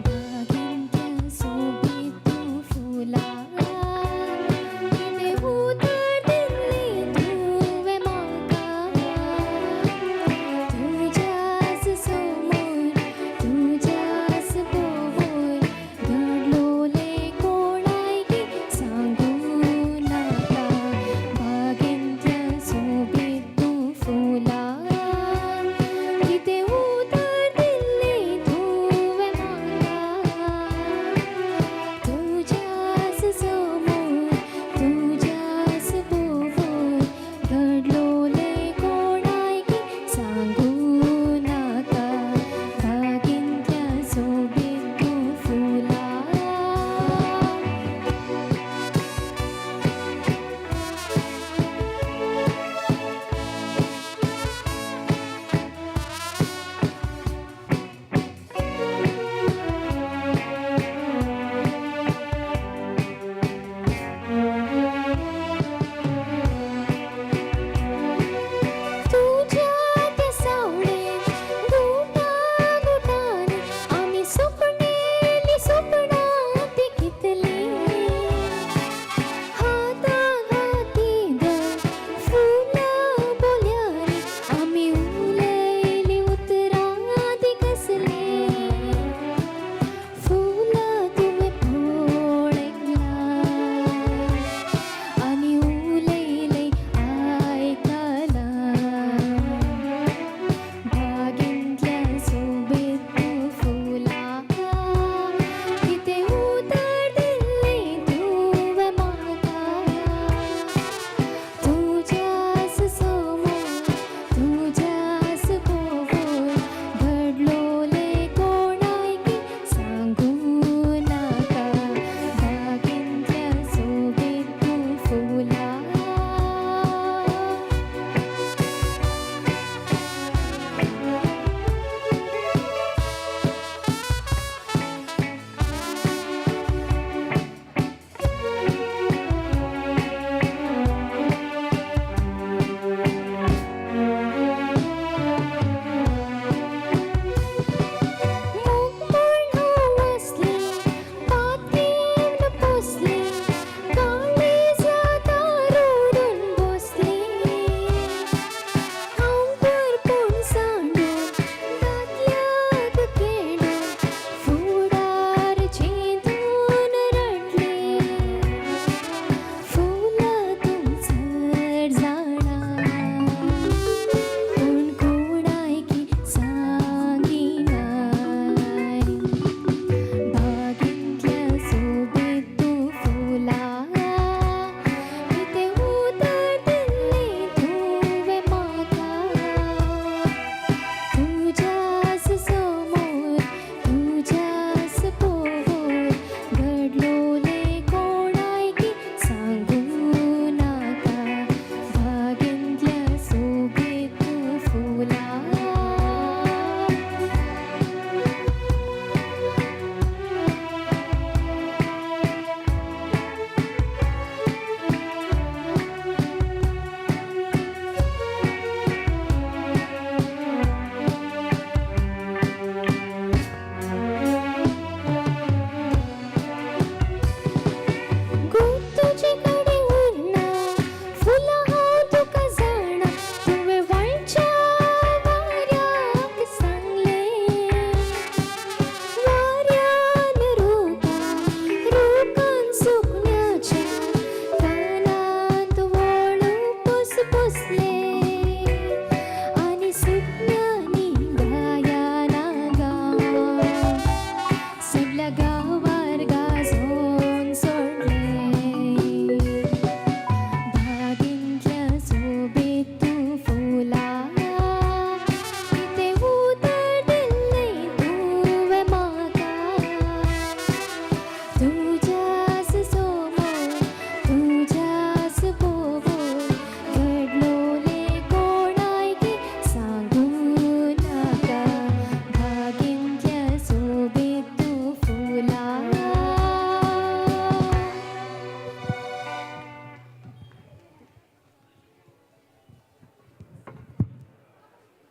बागेंतल्या सोबीत तूं फुलां,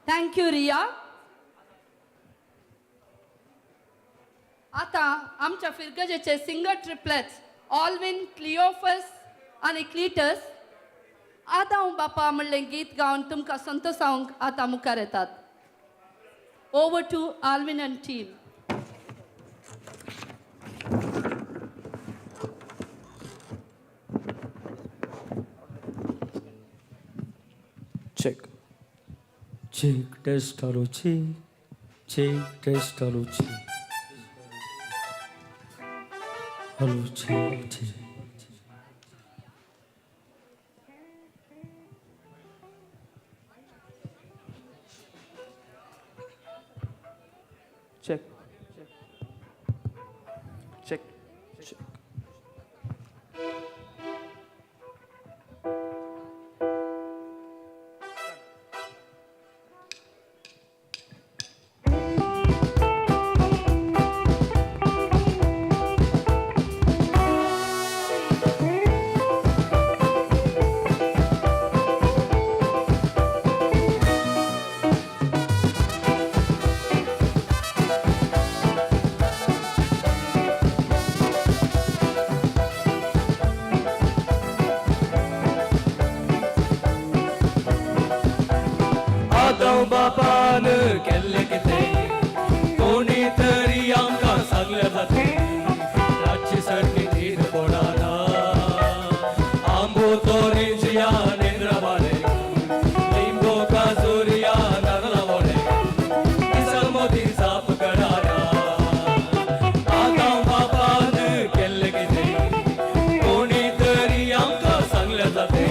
Thank you Riya. आतां आमच्या फिरगजेचे सिंगर ट्रिपलेट्स ऑलविन, क्लियोफस आनी क्लिटस आदांव बापा म्हणलें गीत गावन तुमकां संतोसावंक आतां मुखार येतात. Over to Alvin and team. Check check test hello check check test hello check hello check check. Check check check. आदव बापान केल्ले कितें कोणी तरी आमकां सांगल्या जाते, रातची सारकी न्हीद पडना, आंबो तोरेंजिया नेंद्रा बाळे, लिंबो काजोरिया नारला वोळे, दिसां मदीं जाप कळना. आदव बापान केल्ले कितें कोणी तरी आमकां सांगल्या जाते,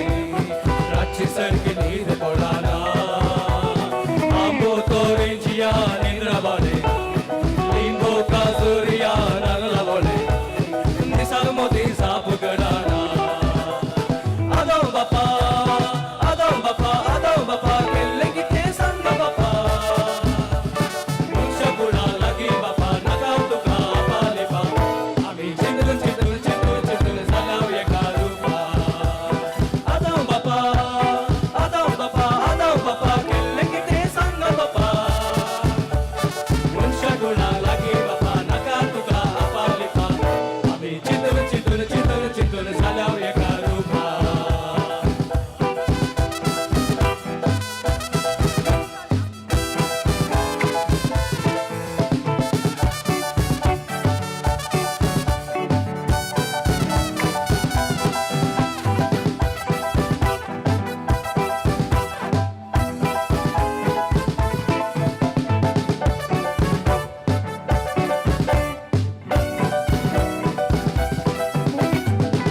रातची सारकी न्हीद पडना, लिंबो काजोरिया नारला वोळे, दिसां मदीं जाप कळना. आदव बापा, आदव बापा, आदव बापा केल्लें कितें सांग बापा, मनशा कुळा लागीं बापा नाका तुका पालेपा, आमी चिंतून चिंतून चिंतून चिंतून जाल्या एका रुपा. आदव बापा, आदव बापा, आदव बापा केल्लें कितें सांग बापा, मनशा कुळा लागीं बापा नाका तुका पालेपा, आमी चिंतून चिंतून चिंतून चिंतून जाल्या एका रुपा.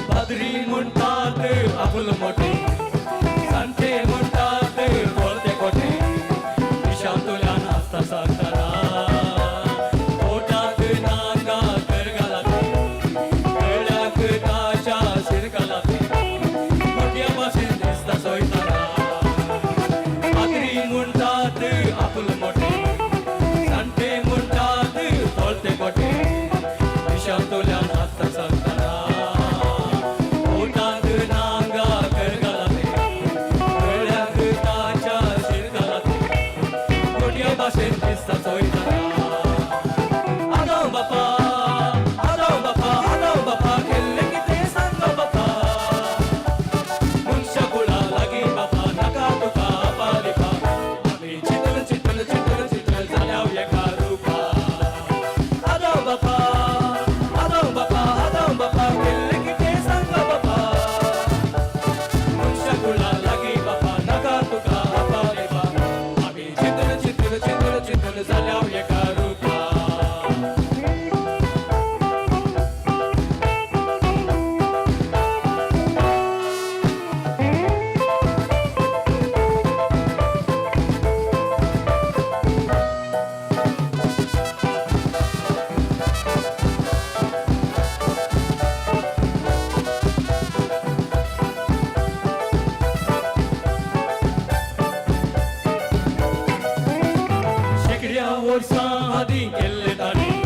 पाद्री म्हणटात आपुल मोठे, सांते म्हणटात कोलते कोठे, निशांतुल्यान आसता सांगतना, पोटाक नांगा कर घालाते, गळ्याक ताच्या शिर घालाते, मोठ्या भाशेन दिसता सोयतना. पाद्री म्हणटात आपुल मोठे, सांते म्हणटात कोलते कोठे, निशांतुल्यान आसता सांगतना, पोटाक नांगा कर घालाते, गळ्याक ताच्या शिर घालाते, मोठ्या भाशेन दिसता चोयतना. आदव बापा, आदव बापा, आदव बापा केल्लें कितें सांग बापा, मनशा कुळा लागीं बापा नाका तुका पालेपा, आमी चिंतून चिंतून चिंतून चिंतून जाल्या एका रुपा. आदव बापा, आदव बापा, आदव बापा केल्लें कितें सांग बापा, मनशा कुळा लागीं बापा नाका तुका पालेपा, आमी चिंतून चिंतून चिंतून चिंतून जाल्या एका रुपा. शेकड्या वर्सां आदीं केल्ले ताणें,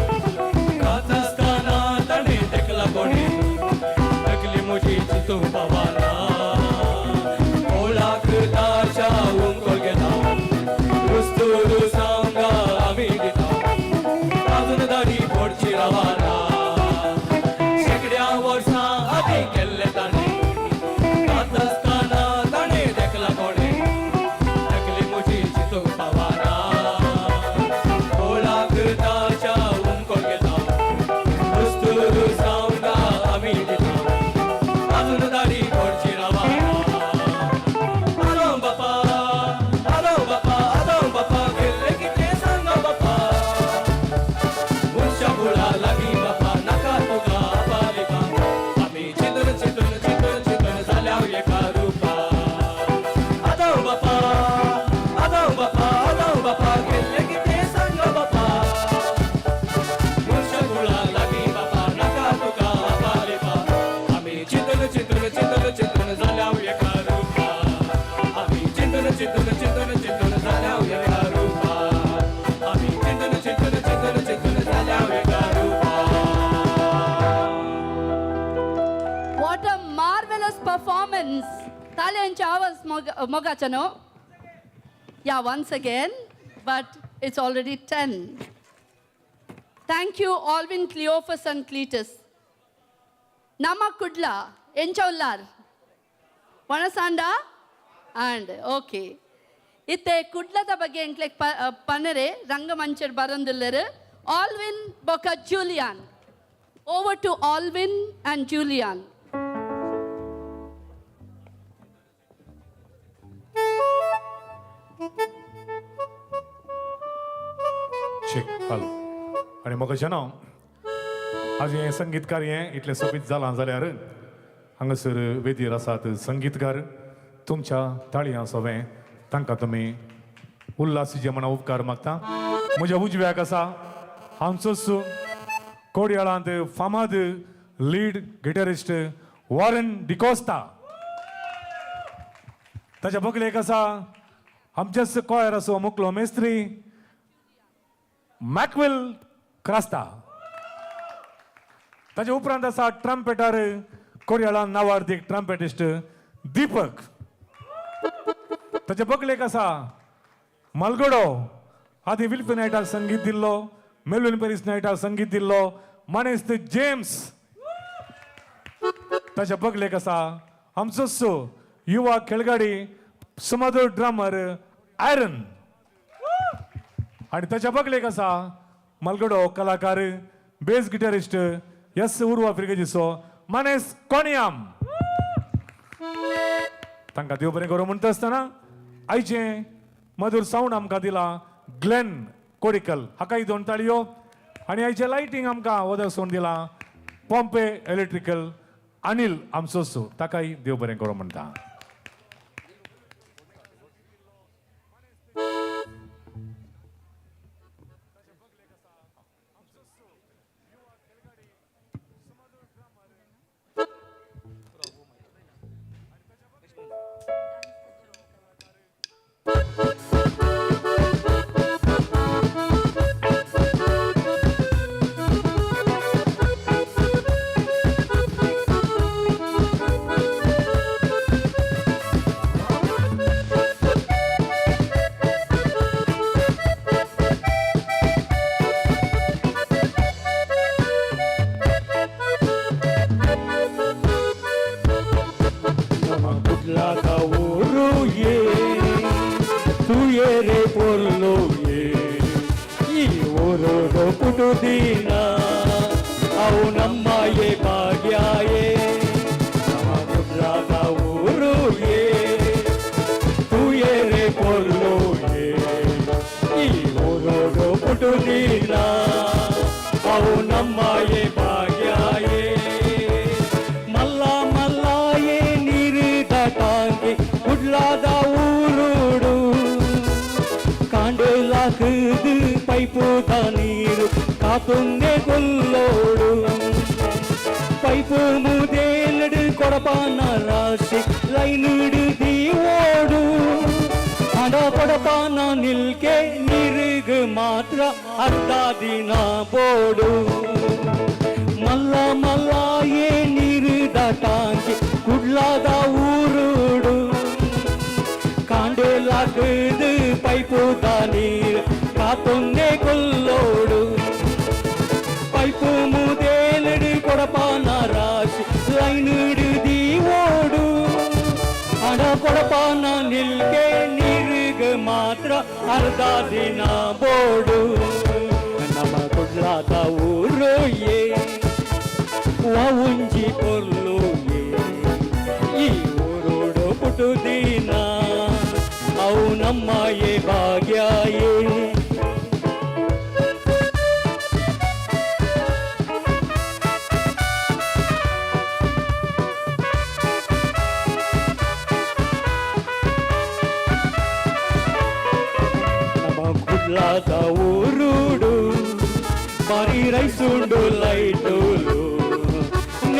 काचासतना ताणें तेकला कोणें, तकली म्हजी चिंतूंक पावना, ओळाक ताच्या उमको घेता, रुस्त चिंतून चिंतून चिंतून जाल्या एका रुपा. आमी चिंतून चिंतून चिंतून चिंतून जाल्या एका रुपा. आमी चिंतून चिंतून चिंतून चिंतून जाल्या एका रुपा. What a marvelous performance! ताल्यांचे आवाज मोगाचे न्हू? Yeah, once again, but it's already 10. Thank you, Alvin, Cleophas and Cletus. Nama Kudla, ಎಂಚ ಉಲ್ಲಾರ್ ವಣಸಾಂಡ ಆಂಡ್ ಓಕೆ. ಇತ್ತೆ ಕುಡ್ಲದ ಬಗ್ಗೆ ಎಂಕ್ಲೆಗ್ ಪನರೆ ರಂಗಮಂಚಡ್ ಬರಂದುಲ್ಲೆರ್ ಆಲ್ವಿನ್ ಬೊಕ Julian. Over to Alvin and Julian. Check hello. आनी म्हाका जेन्ना आज हें संगीतकार हें इतलें सोबीत जालां जाल्यार हांगासर वेदीर आसात संगीतकार, तुमच्या ताळयां सोवें तांकां तुमी उल्हासीचे म्हणा उपकार मागता. म्हज्या उजव्याक आसा आमचोच कोडयाळांत फामाद लीड गिटारिस्ट वॉरन डिकोस्ता. ताच्या बगलेक आसा आमचेच कॉयर आसो मुकलो मेस्त्री मॅकवेल क्रास्ता. ताच्या उपरांत आसा ट्रम्पेटर कोडयाळान नावार्दीक ट्रम्पेटिस्ट दीपक. ताच्या बगलेक आसा मालगडो, आदी विल्फी नायटाक संगीत दिल्लो, मेलविन पेरीस नायटाक संगीत दिल्लो मानेस्त जेम्स. ताच्या बगलेक आसा आमचोच युवा खेळगाडी सुमधूर ड्रमर आयरन. आनी ताच्या बगलेक आसा मालगडो कलाकार बेस गिटारिस्ट एस उर्वा फिर्गजीचो मानेस कोणयाम. तांकां देव बरें करूं म्हणटा आसतना आयचें मधूर सावंड आमकां दिला ग्लेन कोडिकल, हाकाय दोन ताळयो. आनी आयचें लायटींग आमकां वदक सोडून दिलां पॉम्पे इलेक्ट्रिकल अनिल आमचोच, ताकाय देव बरें करूं म्हणटा.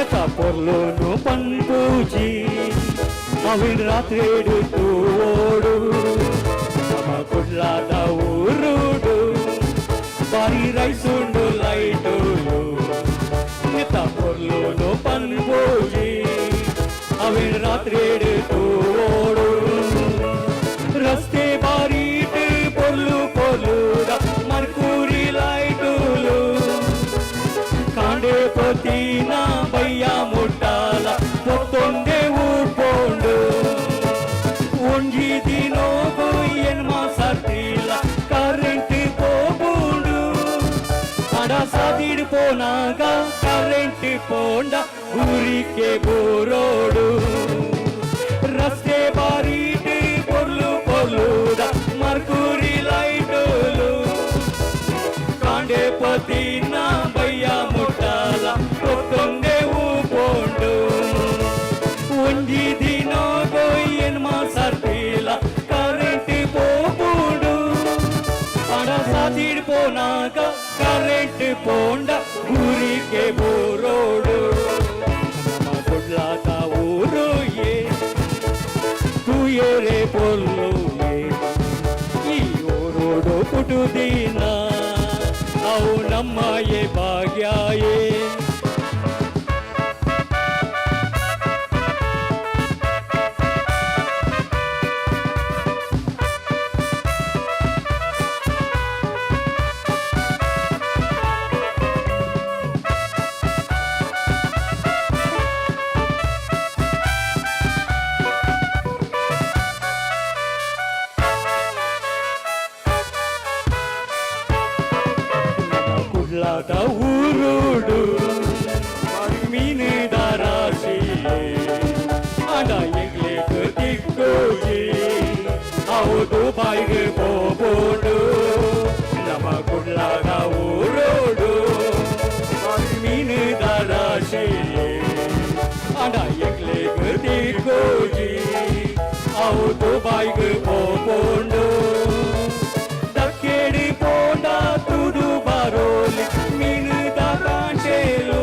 ನೆತ ಪೊರ್ಲುನು ಪನ್ಪೂಜಿ ಅವಿನ ರಾತ್ರಿಡು ತೂವೋಡು ನಮ್ಮ ಕುಡ್ಲಾದ ಊರುಡು ಬಾರಿ ರೈಸುಂಡು ಲೈಟುಲು ನೆತ ಪೊರ್ಲುನು ಪನ್ಪೂಜಿ ಅವಿನ ರಾತ್ರಿಡು ತೂವೋಡು ರಸ್ತೆ ಬಾರೀಟ್ ಪೊರ್ಲು ಪೊರ್ಲುದ ಮರ್ಕೂರಿ ಲೈಟುಲು ಕಾಂಡೆ ಪೊತೀನ ಬಯ್ಯ ಮುಟ್ಟಾಲ ಪೊತ್ತೊಂಡೆ ಊಪೋಂಡು ಒಂಜಿ ದಿನೋಗು ಎನ್ಮ ಸರ್ತಿಲ್ಲ ಕರೆಂಟ್ ಪೋಪುಂಡು ಅಡ ಸಾದಿಡ್ ಪೋನಾಗ ಕರೆಂಟ್ ಪೋಂಡ ಊರಿಕೆ ಬೋರೋಡು ರಸ್ತೆ ಬಾರೀಟ್ ಪೊರ್ಲು ಪೊರ್ಲುದ ಮರ್ಕೂರಿ ಲೈಟುಲು ಕಾಂಡೆ ಪತಿನ ಬಯ್ಯ ಮುಟ್ಟಾಲ ಪೊತ್ತೊಂಡೆ ಊಪೋಂಡು ಒಂಜಿ ದಿನೋಗು ಎನ್ಮ ಸರ್ತಿಲ್ಲ ಕರೆಂಟ್ ಪೋಪುಂಡು ಅಡ ಸಾದಿಡ್ ಪೋನಾಗ ಕರೆಂಟ್ ಪೋಂಡ ಊರಿಗೆ ಬೋರೋಡು ನಮ್ಮ ಕುಡ್ಲಾದ ಊರು ಏ ತೂಯರೆ ಪೊರ್ಲು ಈ ಊರೋಡು ಪುಟುದಿನ ಅವು ನಮ್ಮ ಏ ಭಾಗ್ಯಾಯೇ. ಕುಡ್ಲಾದ ಊರುಡು ಮೀನುದ ರಾಶಿ ಅಡ ಎಂಗ್ಲೇಕ್ ತಿಕ್ಕೋಜಿ ಹೌದು ಬಾಯಿಗೆ ಪೋಪೋಡು ನಮ್ಮ ಕುಡ್ಲಾದ ಊರುಡು ಮೀನುದ ರಾಶಿ ಅಡ ಎಂಗ್ಲೇಕ್ ತಿಕ್ಕೋಜಿ ಹೌದು ಬಾಯಿಗೆ ಪೋಪೋಡು ದಕ್ಕೇಡಿ ಪೋಂಡ ತುದು ಬರೋಲಿ ಮೀನುದ ಕಾಂಟೇಲು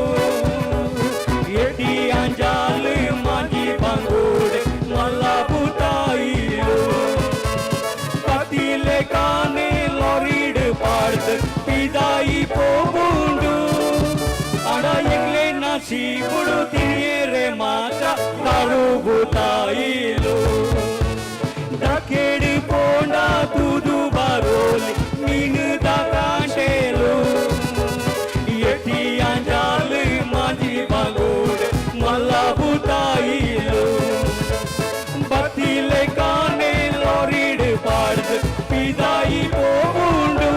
ಎಟಿ ಅಂಜಾಲು ಮಾಂಜಿ ಬಂಗೂಡೆ ಮಲ್ಲ ಪುತಾಯಿಲು ಪತಿಲೆ ಕಾನೆ ಲಾರಿಡ್ ಪಾಡ್ದು ಪಿದಾಯಿ ಪೋಬುಂಡು ಅಡ ಎಂಗ್ಲೆ ನಸೀಬುಡು ತಿನಿಯರೆ ಮಾತ್ರ ತರುಬುತಾಯಿಲು ದಕ್ಕೇಡಿ ಪೋಂಡ ತುದು ಬರೋಲಿ ಮೀನುದ ಕಾಂಟೇಲು ಎಟಿ ಅಂಜಾಲು ಮಾಂಜಿ ಬಂಗೂಡೆ ಮಲ್ಲ ಬುತಾಯಿಲು ಬತ್ತಿಲೆ ಕಾನೆ ಲಾರಿಡ್ ಪಾಡ್ದು ಪಿದಾಯಿ ಪೋಬುಂಡು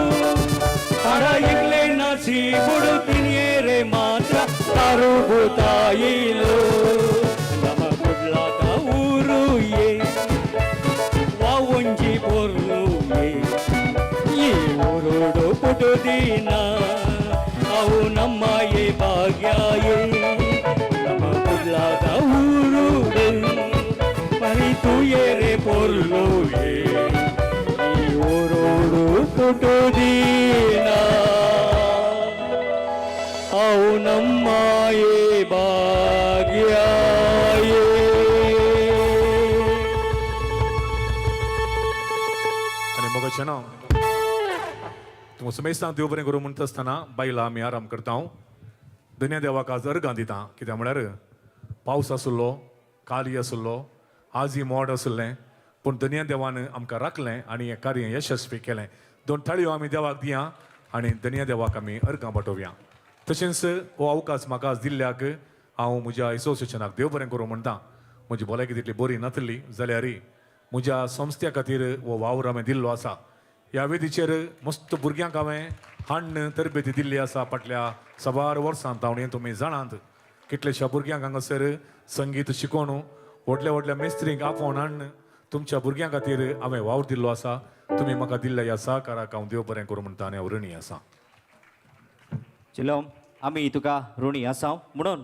ಅಡ ಎಂಗ್ಲೆ ನಸೀಬುಡು ತಿನಿಯರೆ ಮಾತ್ರ ತರುಬುತಾಯಿಲು ನಮ್ಮ ಕುಡ್ಲಾದ ಊರು ಏ ಒಂಜಿ ಪೊರ್ಲು ಈ ಊರುಡು ಪುಟುದಿನ ಅವು ನಮ್ಮ ಏ ಭಾಗ್ಯಾಯೇ ನಮ್ಮ ಕುಡ್ಲಾದ ಊರುಡು ಪರಿತುಯರೆ ಪೊರ್ಲು ಈ ಊರುಡು ಪುಟುದಿನ ಅವು ನಮ್ಮ ಏ ಭಾಗ್ಯಾಯೇ. आनी मोगाचें नांव तुमकां समेस्तांक देव बरें करूं म्हणटा आसतना बायलां आमी आराम करता. हांव धन्य देवाक आज अर्गां दिता कित्याक म्हळ्यार पावस आसलो, काली आसलो, आजय मोड आसलें, पूण धन्य देवान आमकां राखलें आनी हें कार्य यशस्वी केलें. दोन थाळयो आमी देवाक दिया आनी धन्य देवाक आमी अर्गां पाठोवया. तशेंच हो अवकाश म्हाका आज दिल्ल्याक हांव म्हज्या एसोसिएशनाक देव बरें करूं म्हणटा. म्हजी भलायकी तितली बरी नासली जाल्यार म्हज्या संस्थ्या खातीर हो वावर हांवें दिल्लो आसा. ह्या वेदीचेर मस्त भुरग्यांक हांवें हाण्ण तरबेती दिल्ली आसा फाटल्या साबार वर्सांत. हांव हें तुमी जाणात कितल्याश्या भुरग्यांक हांगासर संगीत शिकोवन व्हडल्या व्हडल्या मिस्त्रींक आपोवन हाडून तुमच्या भुरग्यां खातीर हांवें वावर दिल्लो आसा. तुमी म्हाका दिल्ल्या ह्या सहकाराक हांव देव बरें करूं म्हणटा आनी हांव ऋणी आसा. चिलोम आमी तुका ऋणी आसा म्हणून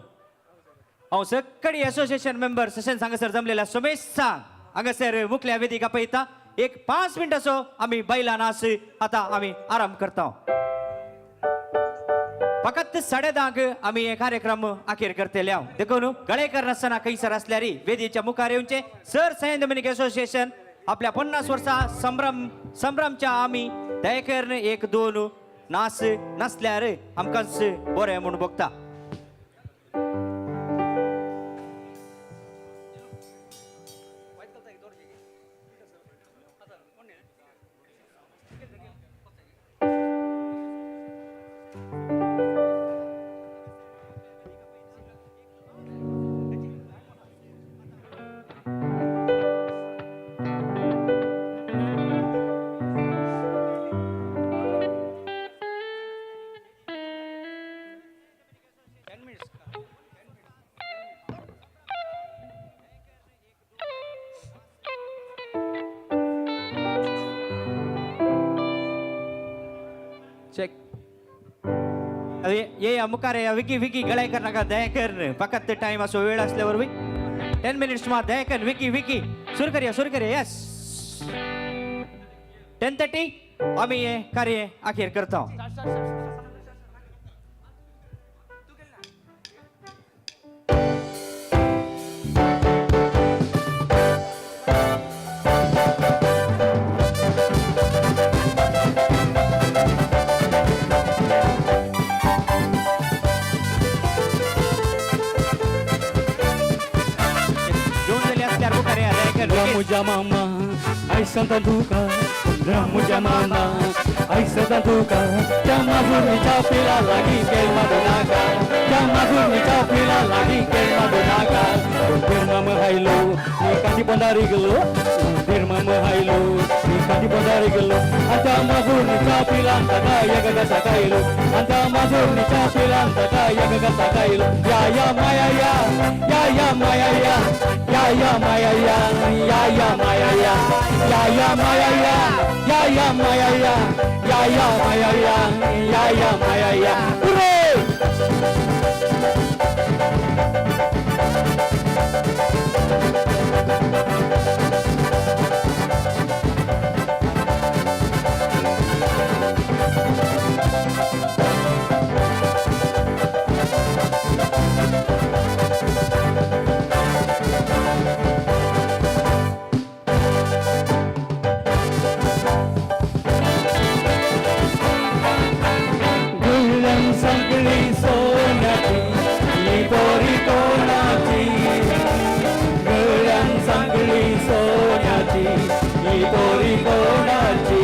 हांव सगळी एसोसिएशन मेंबर्स तशेंच हांगासर जमलेल्या समेस्तांक हांगासर मुखल्या वेदीक आपयता. एक 5 मिनटाचो आमी बैलां नाच आतां आमी आराम करता. फकत 10:30 आमी हे कार्यक्रम अखेर करतले हांव. देखून गळेकर नासतना खंयसर आसल्यार वेदीच्या मुखार येवचे. सर सेंट डॉमिनिक असोसिएशन आपल्या 50 वर्सां संभ्रमच्या आमी दयेकर 1 2 नास नासल्यार आमकांच बरें म्हूण भोगता. ये मुखार विकी विकी गळेकर नाका दयाकर फकत टायम असो वेळ असल्या वरवीं 10 मिनिट्स मा दयाकर विकी विकी सुरू करया सुरू करया. येस 10:30 आमी हे कार्य अखेर करता. Ramuja mama, ai santa duka. Ramuja mama, ai santa duka. Jamazurni chapila lagi kel madunaka. Jamazurni chapila lagi kel madunaka. Undir mama hailo, ni kandi bondari gelo. Undir mama hailo, ni kandi bondari gelo. Anta mazurni chapila taka yaga sakailo. Anta mazurni chapila taka yaga sakailo. Ya ya maya ya, ya ya maya ya. Ya ya maya ya, ya ya maya ya, ya ya maya ya, ya ya maya ya, ya ya maya ya, ya ya maya ya. Hooray! सगळी सोन्याची ही पोरी कोणाची. गळ्यान सांगली सोन्याची ही पोरी कोणाची.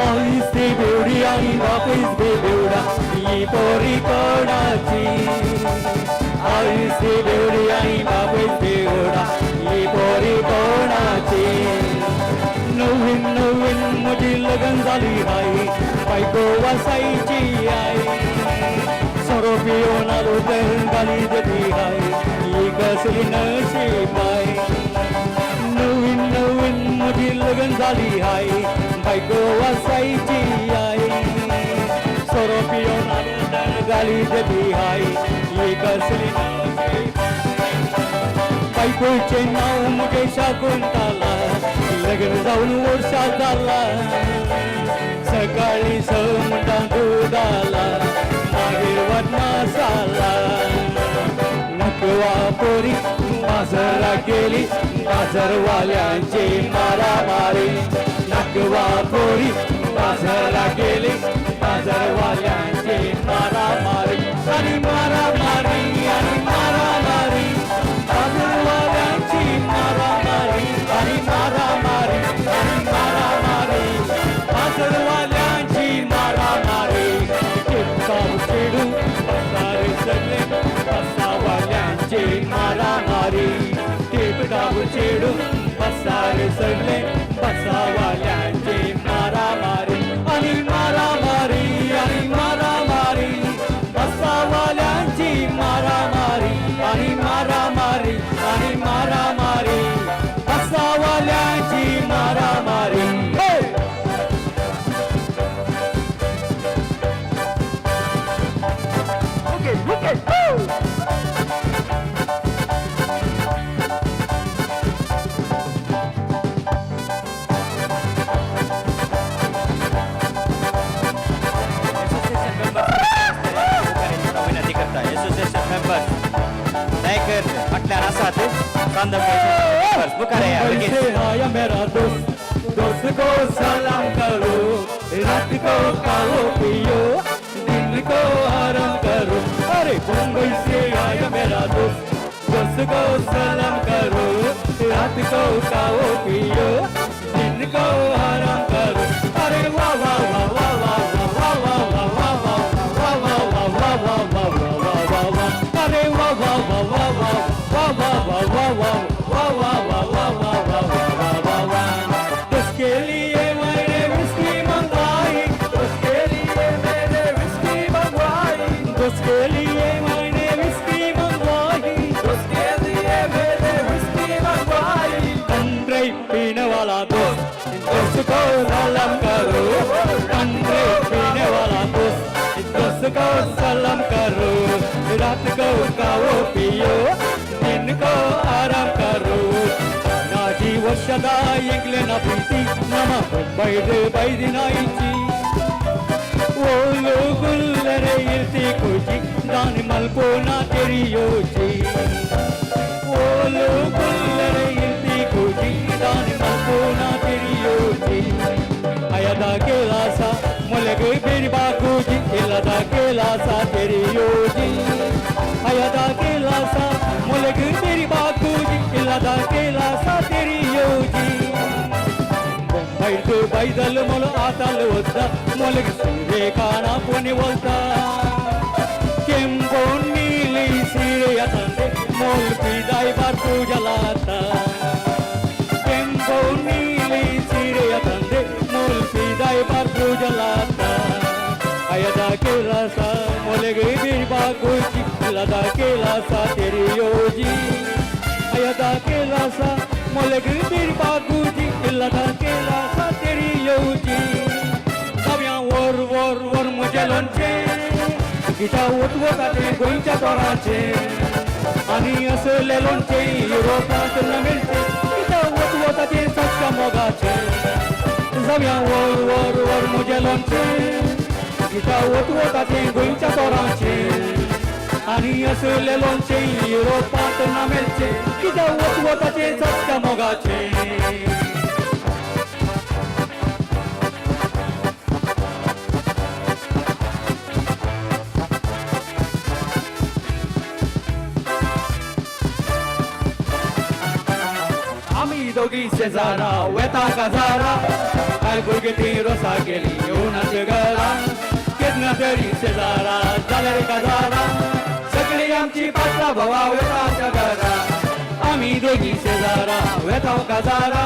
Ice ती बेवडी आणि बापूस बी बेवडा ही पोरी कोणाची. आईस ती बेवडी आणि बापूस बेवडा ही पोरी कोणाची. नवीन नवीन म्हजी लग्न झाली आई बायको वासायची आई. सोरो पिवन आलो तर गाली देती आई ही कसली नशीब आई. नवीन नवीन म्हजी लग्न झाली आई बायको वासायची आई. सोरो पिवन आलो तर गाली देती आई ही कसली नशीब. बायकोचे नाव मुगे शाकुंतला लग्न जाऊन वर्षा झाला. सकाळी 6 म्हणटा दुधाला मागीर वनमासाला. नकवा पोरी बाजारा गेली बाजारवाल्यांची मारामारी. नकवा पोरी बाजारा गेली बाजारवाल्यांची मारामारी. आणि मारामारी आणि मारामारी बाजारवाल्यांची मारामारी. आणि मारामारी आणि मारामारी बाजारवाल्यांची मारामारी. टिपकाव चेडू पसारे सगळे बसावाल्यांची मारामारी. टिपकाव चेडू पसारे सगळे बसावाल्यांची मारामारी. आणि मारामारी आणि मारामारी बसावाल्यांची मारामारी. आणि मारामारी आणि मारामारी बसावाल्यांची मारामारी. Okay, okay, woo! सांत मुखार येया मुंबई बेगीन. से आया मेरा दोस्त, दोस्त को सलाम करो, रात को खाओ पियो, दिन को आराम करो। अरे मुंबई से आया मेरा दोस्त, दोस्त को सलाम करो, रात को खाओ पियो, दिन को आराम करो। अरे वाह वाह वाह वाह वाह वाह वाह वाह वाह वाह वाह वाह वाह वाह वाह वाह वाह वाह। अरे वाह वाह वाह वाह वाह वाह वाह वाह वाह वाह वाह वाह वाह वाह वाह वाह वाह वाह वाह। उसके लिए मैंने विस्की मंगवाई, उसके लिए मैंने विस्की मंगवाई, उसके लिए मैंने विस्की मंगवाई, उसके लिए मैंने विस्की मंगवाई। कंट्री पीने वाला दोस्त, दोस्त को सलाम करो, कंट्री पीने वाला दोस्त, दोस्त को सलाम करो, रात को खाओ पियो, दिन को आराम करो। ನಾಜಿ ವರ್ಷದ ಎಂಗ್ಲೆನ ಪ್ರೀತಿ ನಮ ಬೈದು ಬೈದಿನ ಇಚ್ಚಿ ಓಲು ಗುಲ್ಲರೆ ಇರ್ತಿ ಕುಜಿ ದಾನಿ ಮಲ್ಪೋನ ತೆರಿಯೋಚಿ, ಓಲು ಗುಲ್ಲರೆ ಇರ್ತಿ ಕುಜಿ ದಾನಿ ಮಲ್ಪೋನ ತೆರಿಯೋಚಿ। ಅಯದ ಕೇಲಾಸ ಮೊಲೆಗೆ ಬೇರಿ ಬಾಕೂಜಿ ಇಲ್ಲದ ಕೇಲಾಸ ತೆರಿಯೋಜಿ, ಅಯದ ಕೇಲಾಸ ಮೊಲೆಗೆ ಬೇರಿ ಬಾಕೂಜಿ ಇಲ್ಲದ ಕೇಲಾಸ ತೆರಿಯೋಜಿ। ಬೊಂಬೈದು ಬೈದಲ್ ಮೊಲ ಆತಲ್ ಒದ್ದ ಮೊಲಗೆ ಸೀರೆ ಕಾಣ ಪುನಿ ಒಲ್ತ, ಕೆಂಪು ನೀಲಿ ಸೀರೆಯ ತಂದೆ ಮೊಲ್ ಪಿದಾಯಿ ಬಾರ್ ಪೂಜಲಾತ, ಕೆಂಪು ನೀಲಿ ಸೀರೆಯ ತಂದೆ ಮೊಲ್ ಪಿದಾಯಿ ಬಾರ್ ಪೂಜಲಾತ। ಅಯದ ಕೇಲಾಸ ಮೊಲೆಗೆ ಬೀರ್ಬಾ ಕೂಜಿ ಇಲ್ಲದ ಕೇಲಾಸ ತೆರಿಯೋಜಿ, ಅಯದ ಕೇಲಾಸ ಮೊಲೆಗೆ ಬೀರ್ಬಾ ಕೂಜಿ ಇಲ್ಲದ ಕೇಲಾಸ ತೆರಿಯೋಜಿ। सव्या वोर वोर वोर मुझे लोणचे कित्या उतवताचे गोंयच्या तोराचे आनी असले लोणचे युरोपांत न मेळचे कित्या उतवताचे सच्च्या मोगाचे। सव्या वोर वोर वोर मुझे लोणचे कित्या उतवताचे गोंयच्या तोराचे आनी असले लोणचे युरोपांत न मेळचे कित्या उतवताचे सच्च्या मोगाचे। आमी दोगी शेजारा वेता काजारा बायल भुरगीं ती रोसा गेली येवनाच घरा, केन्ना तरी शेजारा जाल्यार काजारा सगळी आमची पाटला भावा वेताच्या घरा। आमी दोगी शेजारा वेता काजारा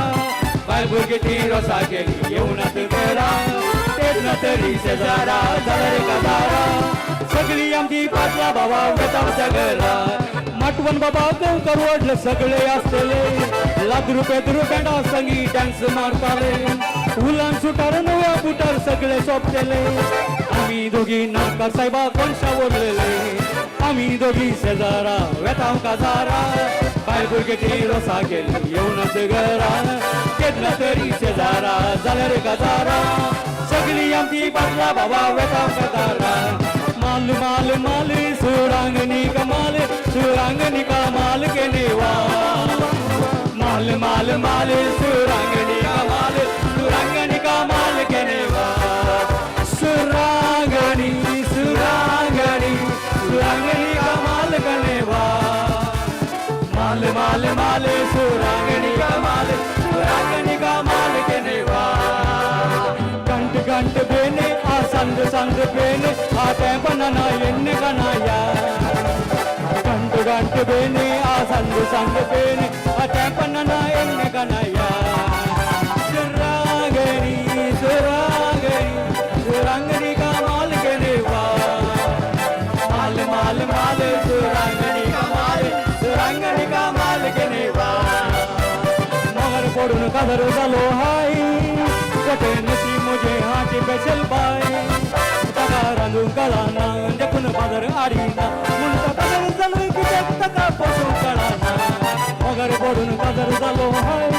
बायल भुरगीं ती रोसा गेली येवनाच घरा, केन्ना तरी शेजारा जाल्यार काजारा सगळी आमची पाटला भावा वेताच्या घरा। माटवन बाबा गांवकर व्हडले सगळे आसतले, लाख रुपये दुरुपेंडा संगी डान्स मारताले, उलान सुटार नव्या बुटार सगळे सोंपतले। आमी दोगी नाकार साहेबा कोनशा वरलेले, आमी दोगी शेजारा वेताव काजारा बायल भुरगीं ती रोसा गेली येवनाच घरा, केन्ना तरी शेजारा जाल्यार काजारा सगळी आमची पाटला बाबा वेताव काजारा। माल माल माल सुरांगनी कमाल सुरांगनी का माल के नेवा, माल माल माल सुरांगनी का माल सुरांगनी का माल के नेवा, सुरांगनी सुरांगनी सुरांगनी का माल के नेवा, माल माल माल सुरांगनी का माल सुरांगनी का माल के नेवा। गंट गंट बेने आ संद संद बेने आ टेंपना एन्न कनाया, गंट गंट बेने आ संद संद बेने आ टेंपना एन्न कनाया। सुरांगनी सुरांगनी सुरांगनी का माल के नेवा, माल माल माल सुरांगनी का माल सुरांगनी का माल के नेवा। मगर पडून कादर जालो हाय कोटे नशी मुझे हाची स्पेशल बाय, ताका रांदूंक कळना देखून बाजार आडिना म्हूण तो कादर जालो कित्याक ताका पोसूंक कळना। मगर पडून कादर जालो हाय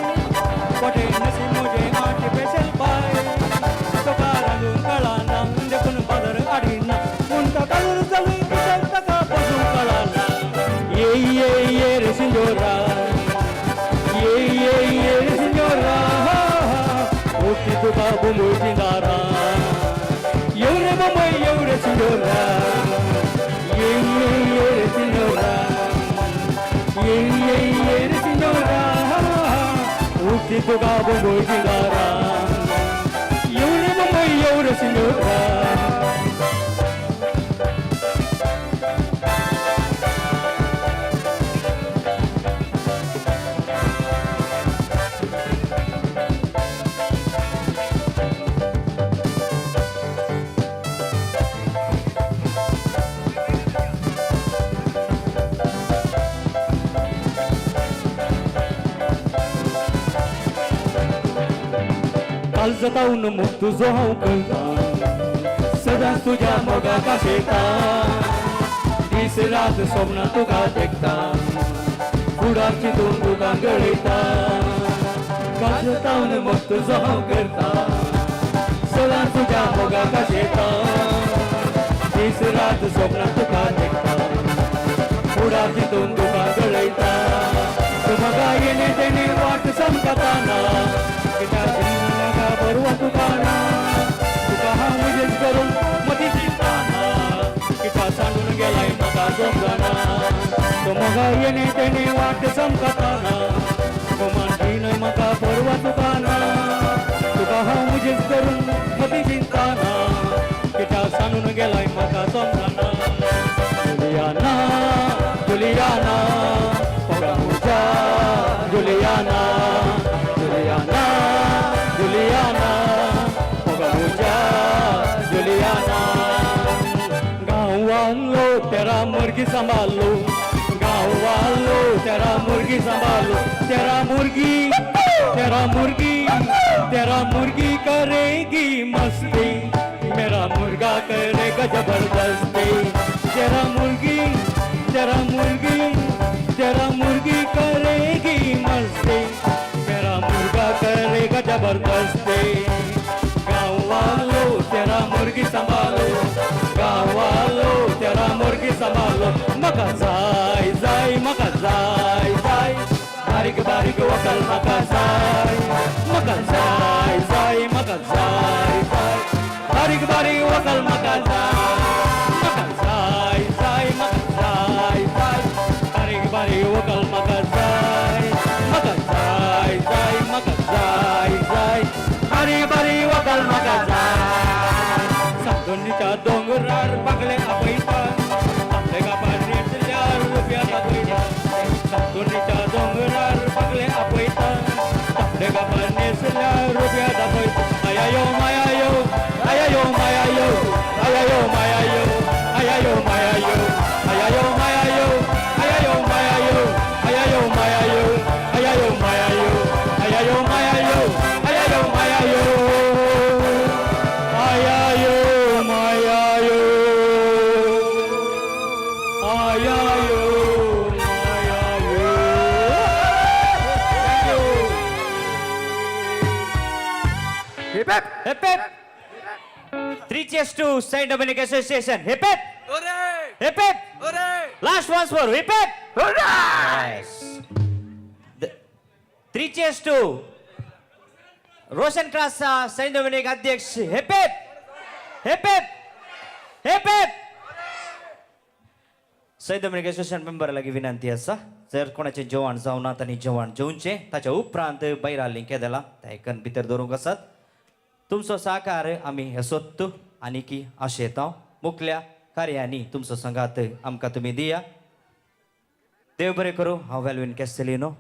कोटे नशी मुझे हाची स्पेशल बाय, तुका रांदूंक कळना देखून बाजार आडिना म्हूण तो कादर जालो कित्याक ताका पोसूंक कळना। ये ये ये रे सिंदोरा लागीं तुका मुंबयची दारां येव रे मुंबय येव रे सिंदूरा. कालजातावन मोग तुजो हांव करतां सदांच तुज्या मोगाक आशेतां दीस रात सपनां तुका देखता फुडार चिंतून तुका गळयता कालजातावन मोग तुजो हांव करतां सदांच तुज्या मोगाक आशेतां दीस रात सपनां तुका देखता फुडार चिंतून तुका गळयता तूं म्हाका येणे तेणे वाट समजताना कित्याक परवा तुका ना तुका हांव म्हजेच करून मदीं चिंताना कित्या सांडून गेलाय म्हाका समजना तो म्हाका येणे तेणे वाट समजताना गोमान न्हय म्हाका परवा तुका ना तुका हांव म्हजेच करून मदीं चिंताना कित्या सांडून गेलाय म्हाका समजना. जुलियाना जुलियाना मोगा म्हज्या जुलियाना जुलियाना जुलियाना मोगा म्हज्या जुलियाना. गांवालो तेरा मुर्गी सांबालो गांवालो तेरा मुर्गी सांबालो तेरा मुर्गी तेरा मुर्गी तेरा मुर्गी करेगी मस्ती मेरा मुर्गा करेगा जबरदस्ती तेरा मुर्गी तेरा मुर्गी तेरा मुर्गी करेगी मस्ती मेरा मुर्गा करेगा जबरदस्ती. गाँव वालो तेरा मुर्गी संभालो गाँव वालो तेरा मुर्गी संभालो मका जाय जाय मका जाय जाय बारीक बारीक वकल मका जाय मका जाय जाय मका जाय जाय बारीक बारीक वकल मका जाय मका जाय जाय मका जाय जाय बारीक बारीक वकल मका जाय मका जाय जाय मका जाय जाय बारीक बारीक वकल मका जाय. सातोंडीच्या दोंगरार बागले आपयता तांबडे कापार नेसल्यार रुपया दाखयता सातोंडीच्या दोंगरार बागले आपयता तांबडे कापार नेसल्यार रुपया दाखयता. आयायो मायायो आयायो मायायो आयायो मायायो आयायो मायायो आयायो मायायो आयायो मायायो आयायो मायायो आयायो मायायो आयायो मायायो आयायो मायायो आयायो मायायो आयायो मायायो. Hip hip hip hip. 3 cheers to Saint Dominic Association. Hip hip. Hooray! Hip hip. Hooray! Last once more. Hip hip. Hooray! Yes. 3 cheers to Roshan Cross Saint Dominic अध्यक्ष. Hip hip. Hip hip. Hip hip. Saint Dominic Association member लागीं विनंती आसा जर कोणाचें जेवण जावना तांणी जेवण जेवचें ताच्या उपरांत भायर लिंक दिला ताका भितर दवरूंक आसात. तुमचो सहकार आमी हे सोदत आनी की आशेता मुखल्या कार्यांनी तुमचो संगात आमकां तुमी दिया. देव बरें करूं. हांव Velvin Castelino.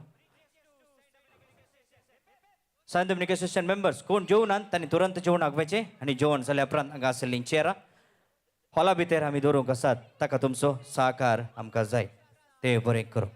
Saint Dominic Association members कोण जेवणात तांणी तुरंत जेवणाक वचचें आनी जेवण जाल्या उपरांत हांगा आशिल्लीं चेरां हॉला भितर आमी दवरूंक आसात ताका तुमचो सहकार आमकां जाय. देव बरें करूं.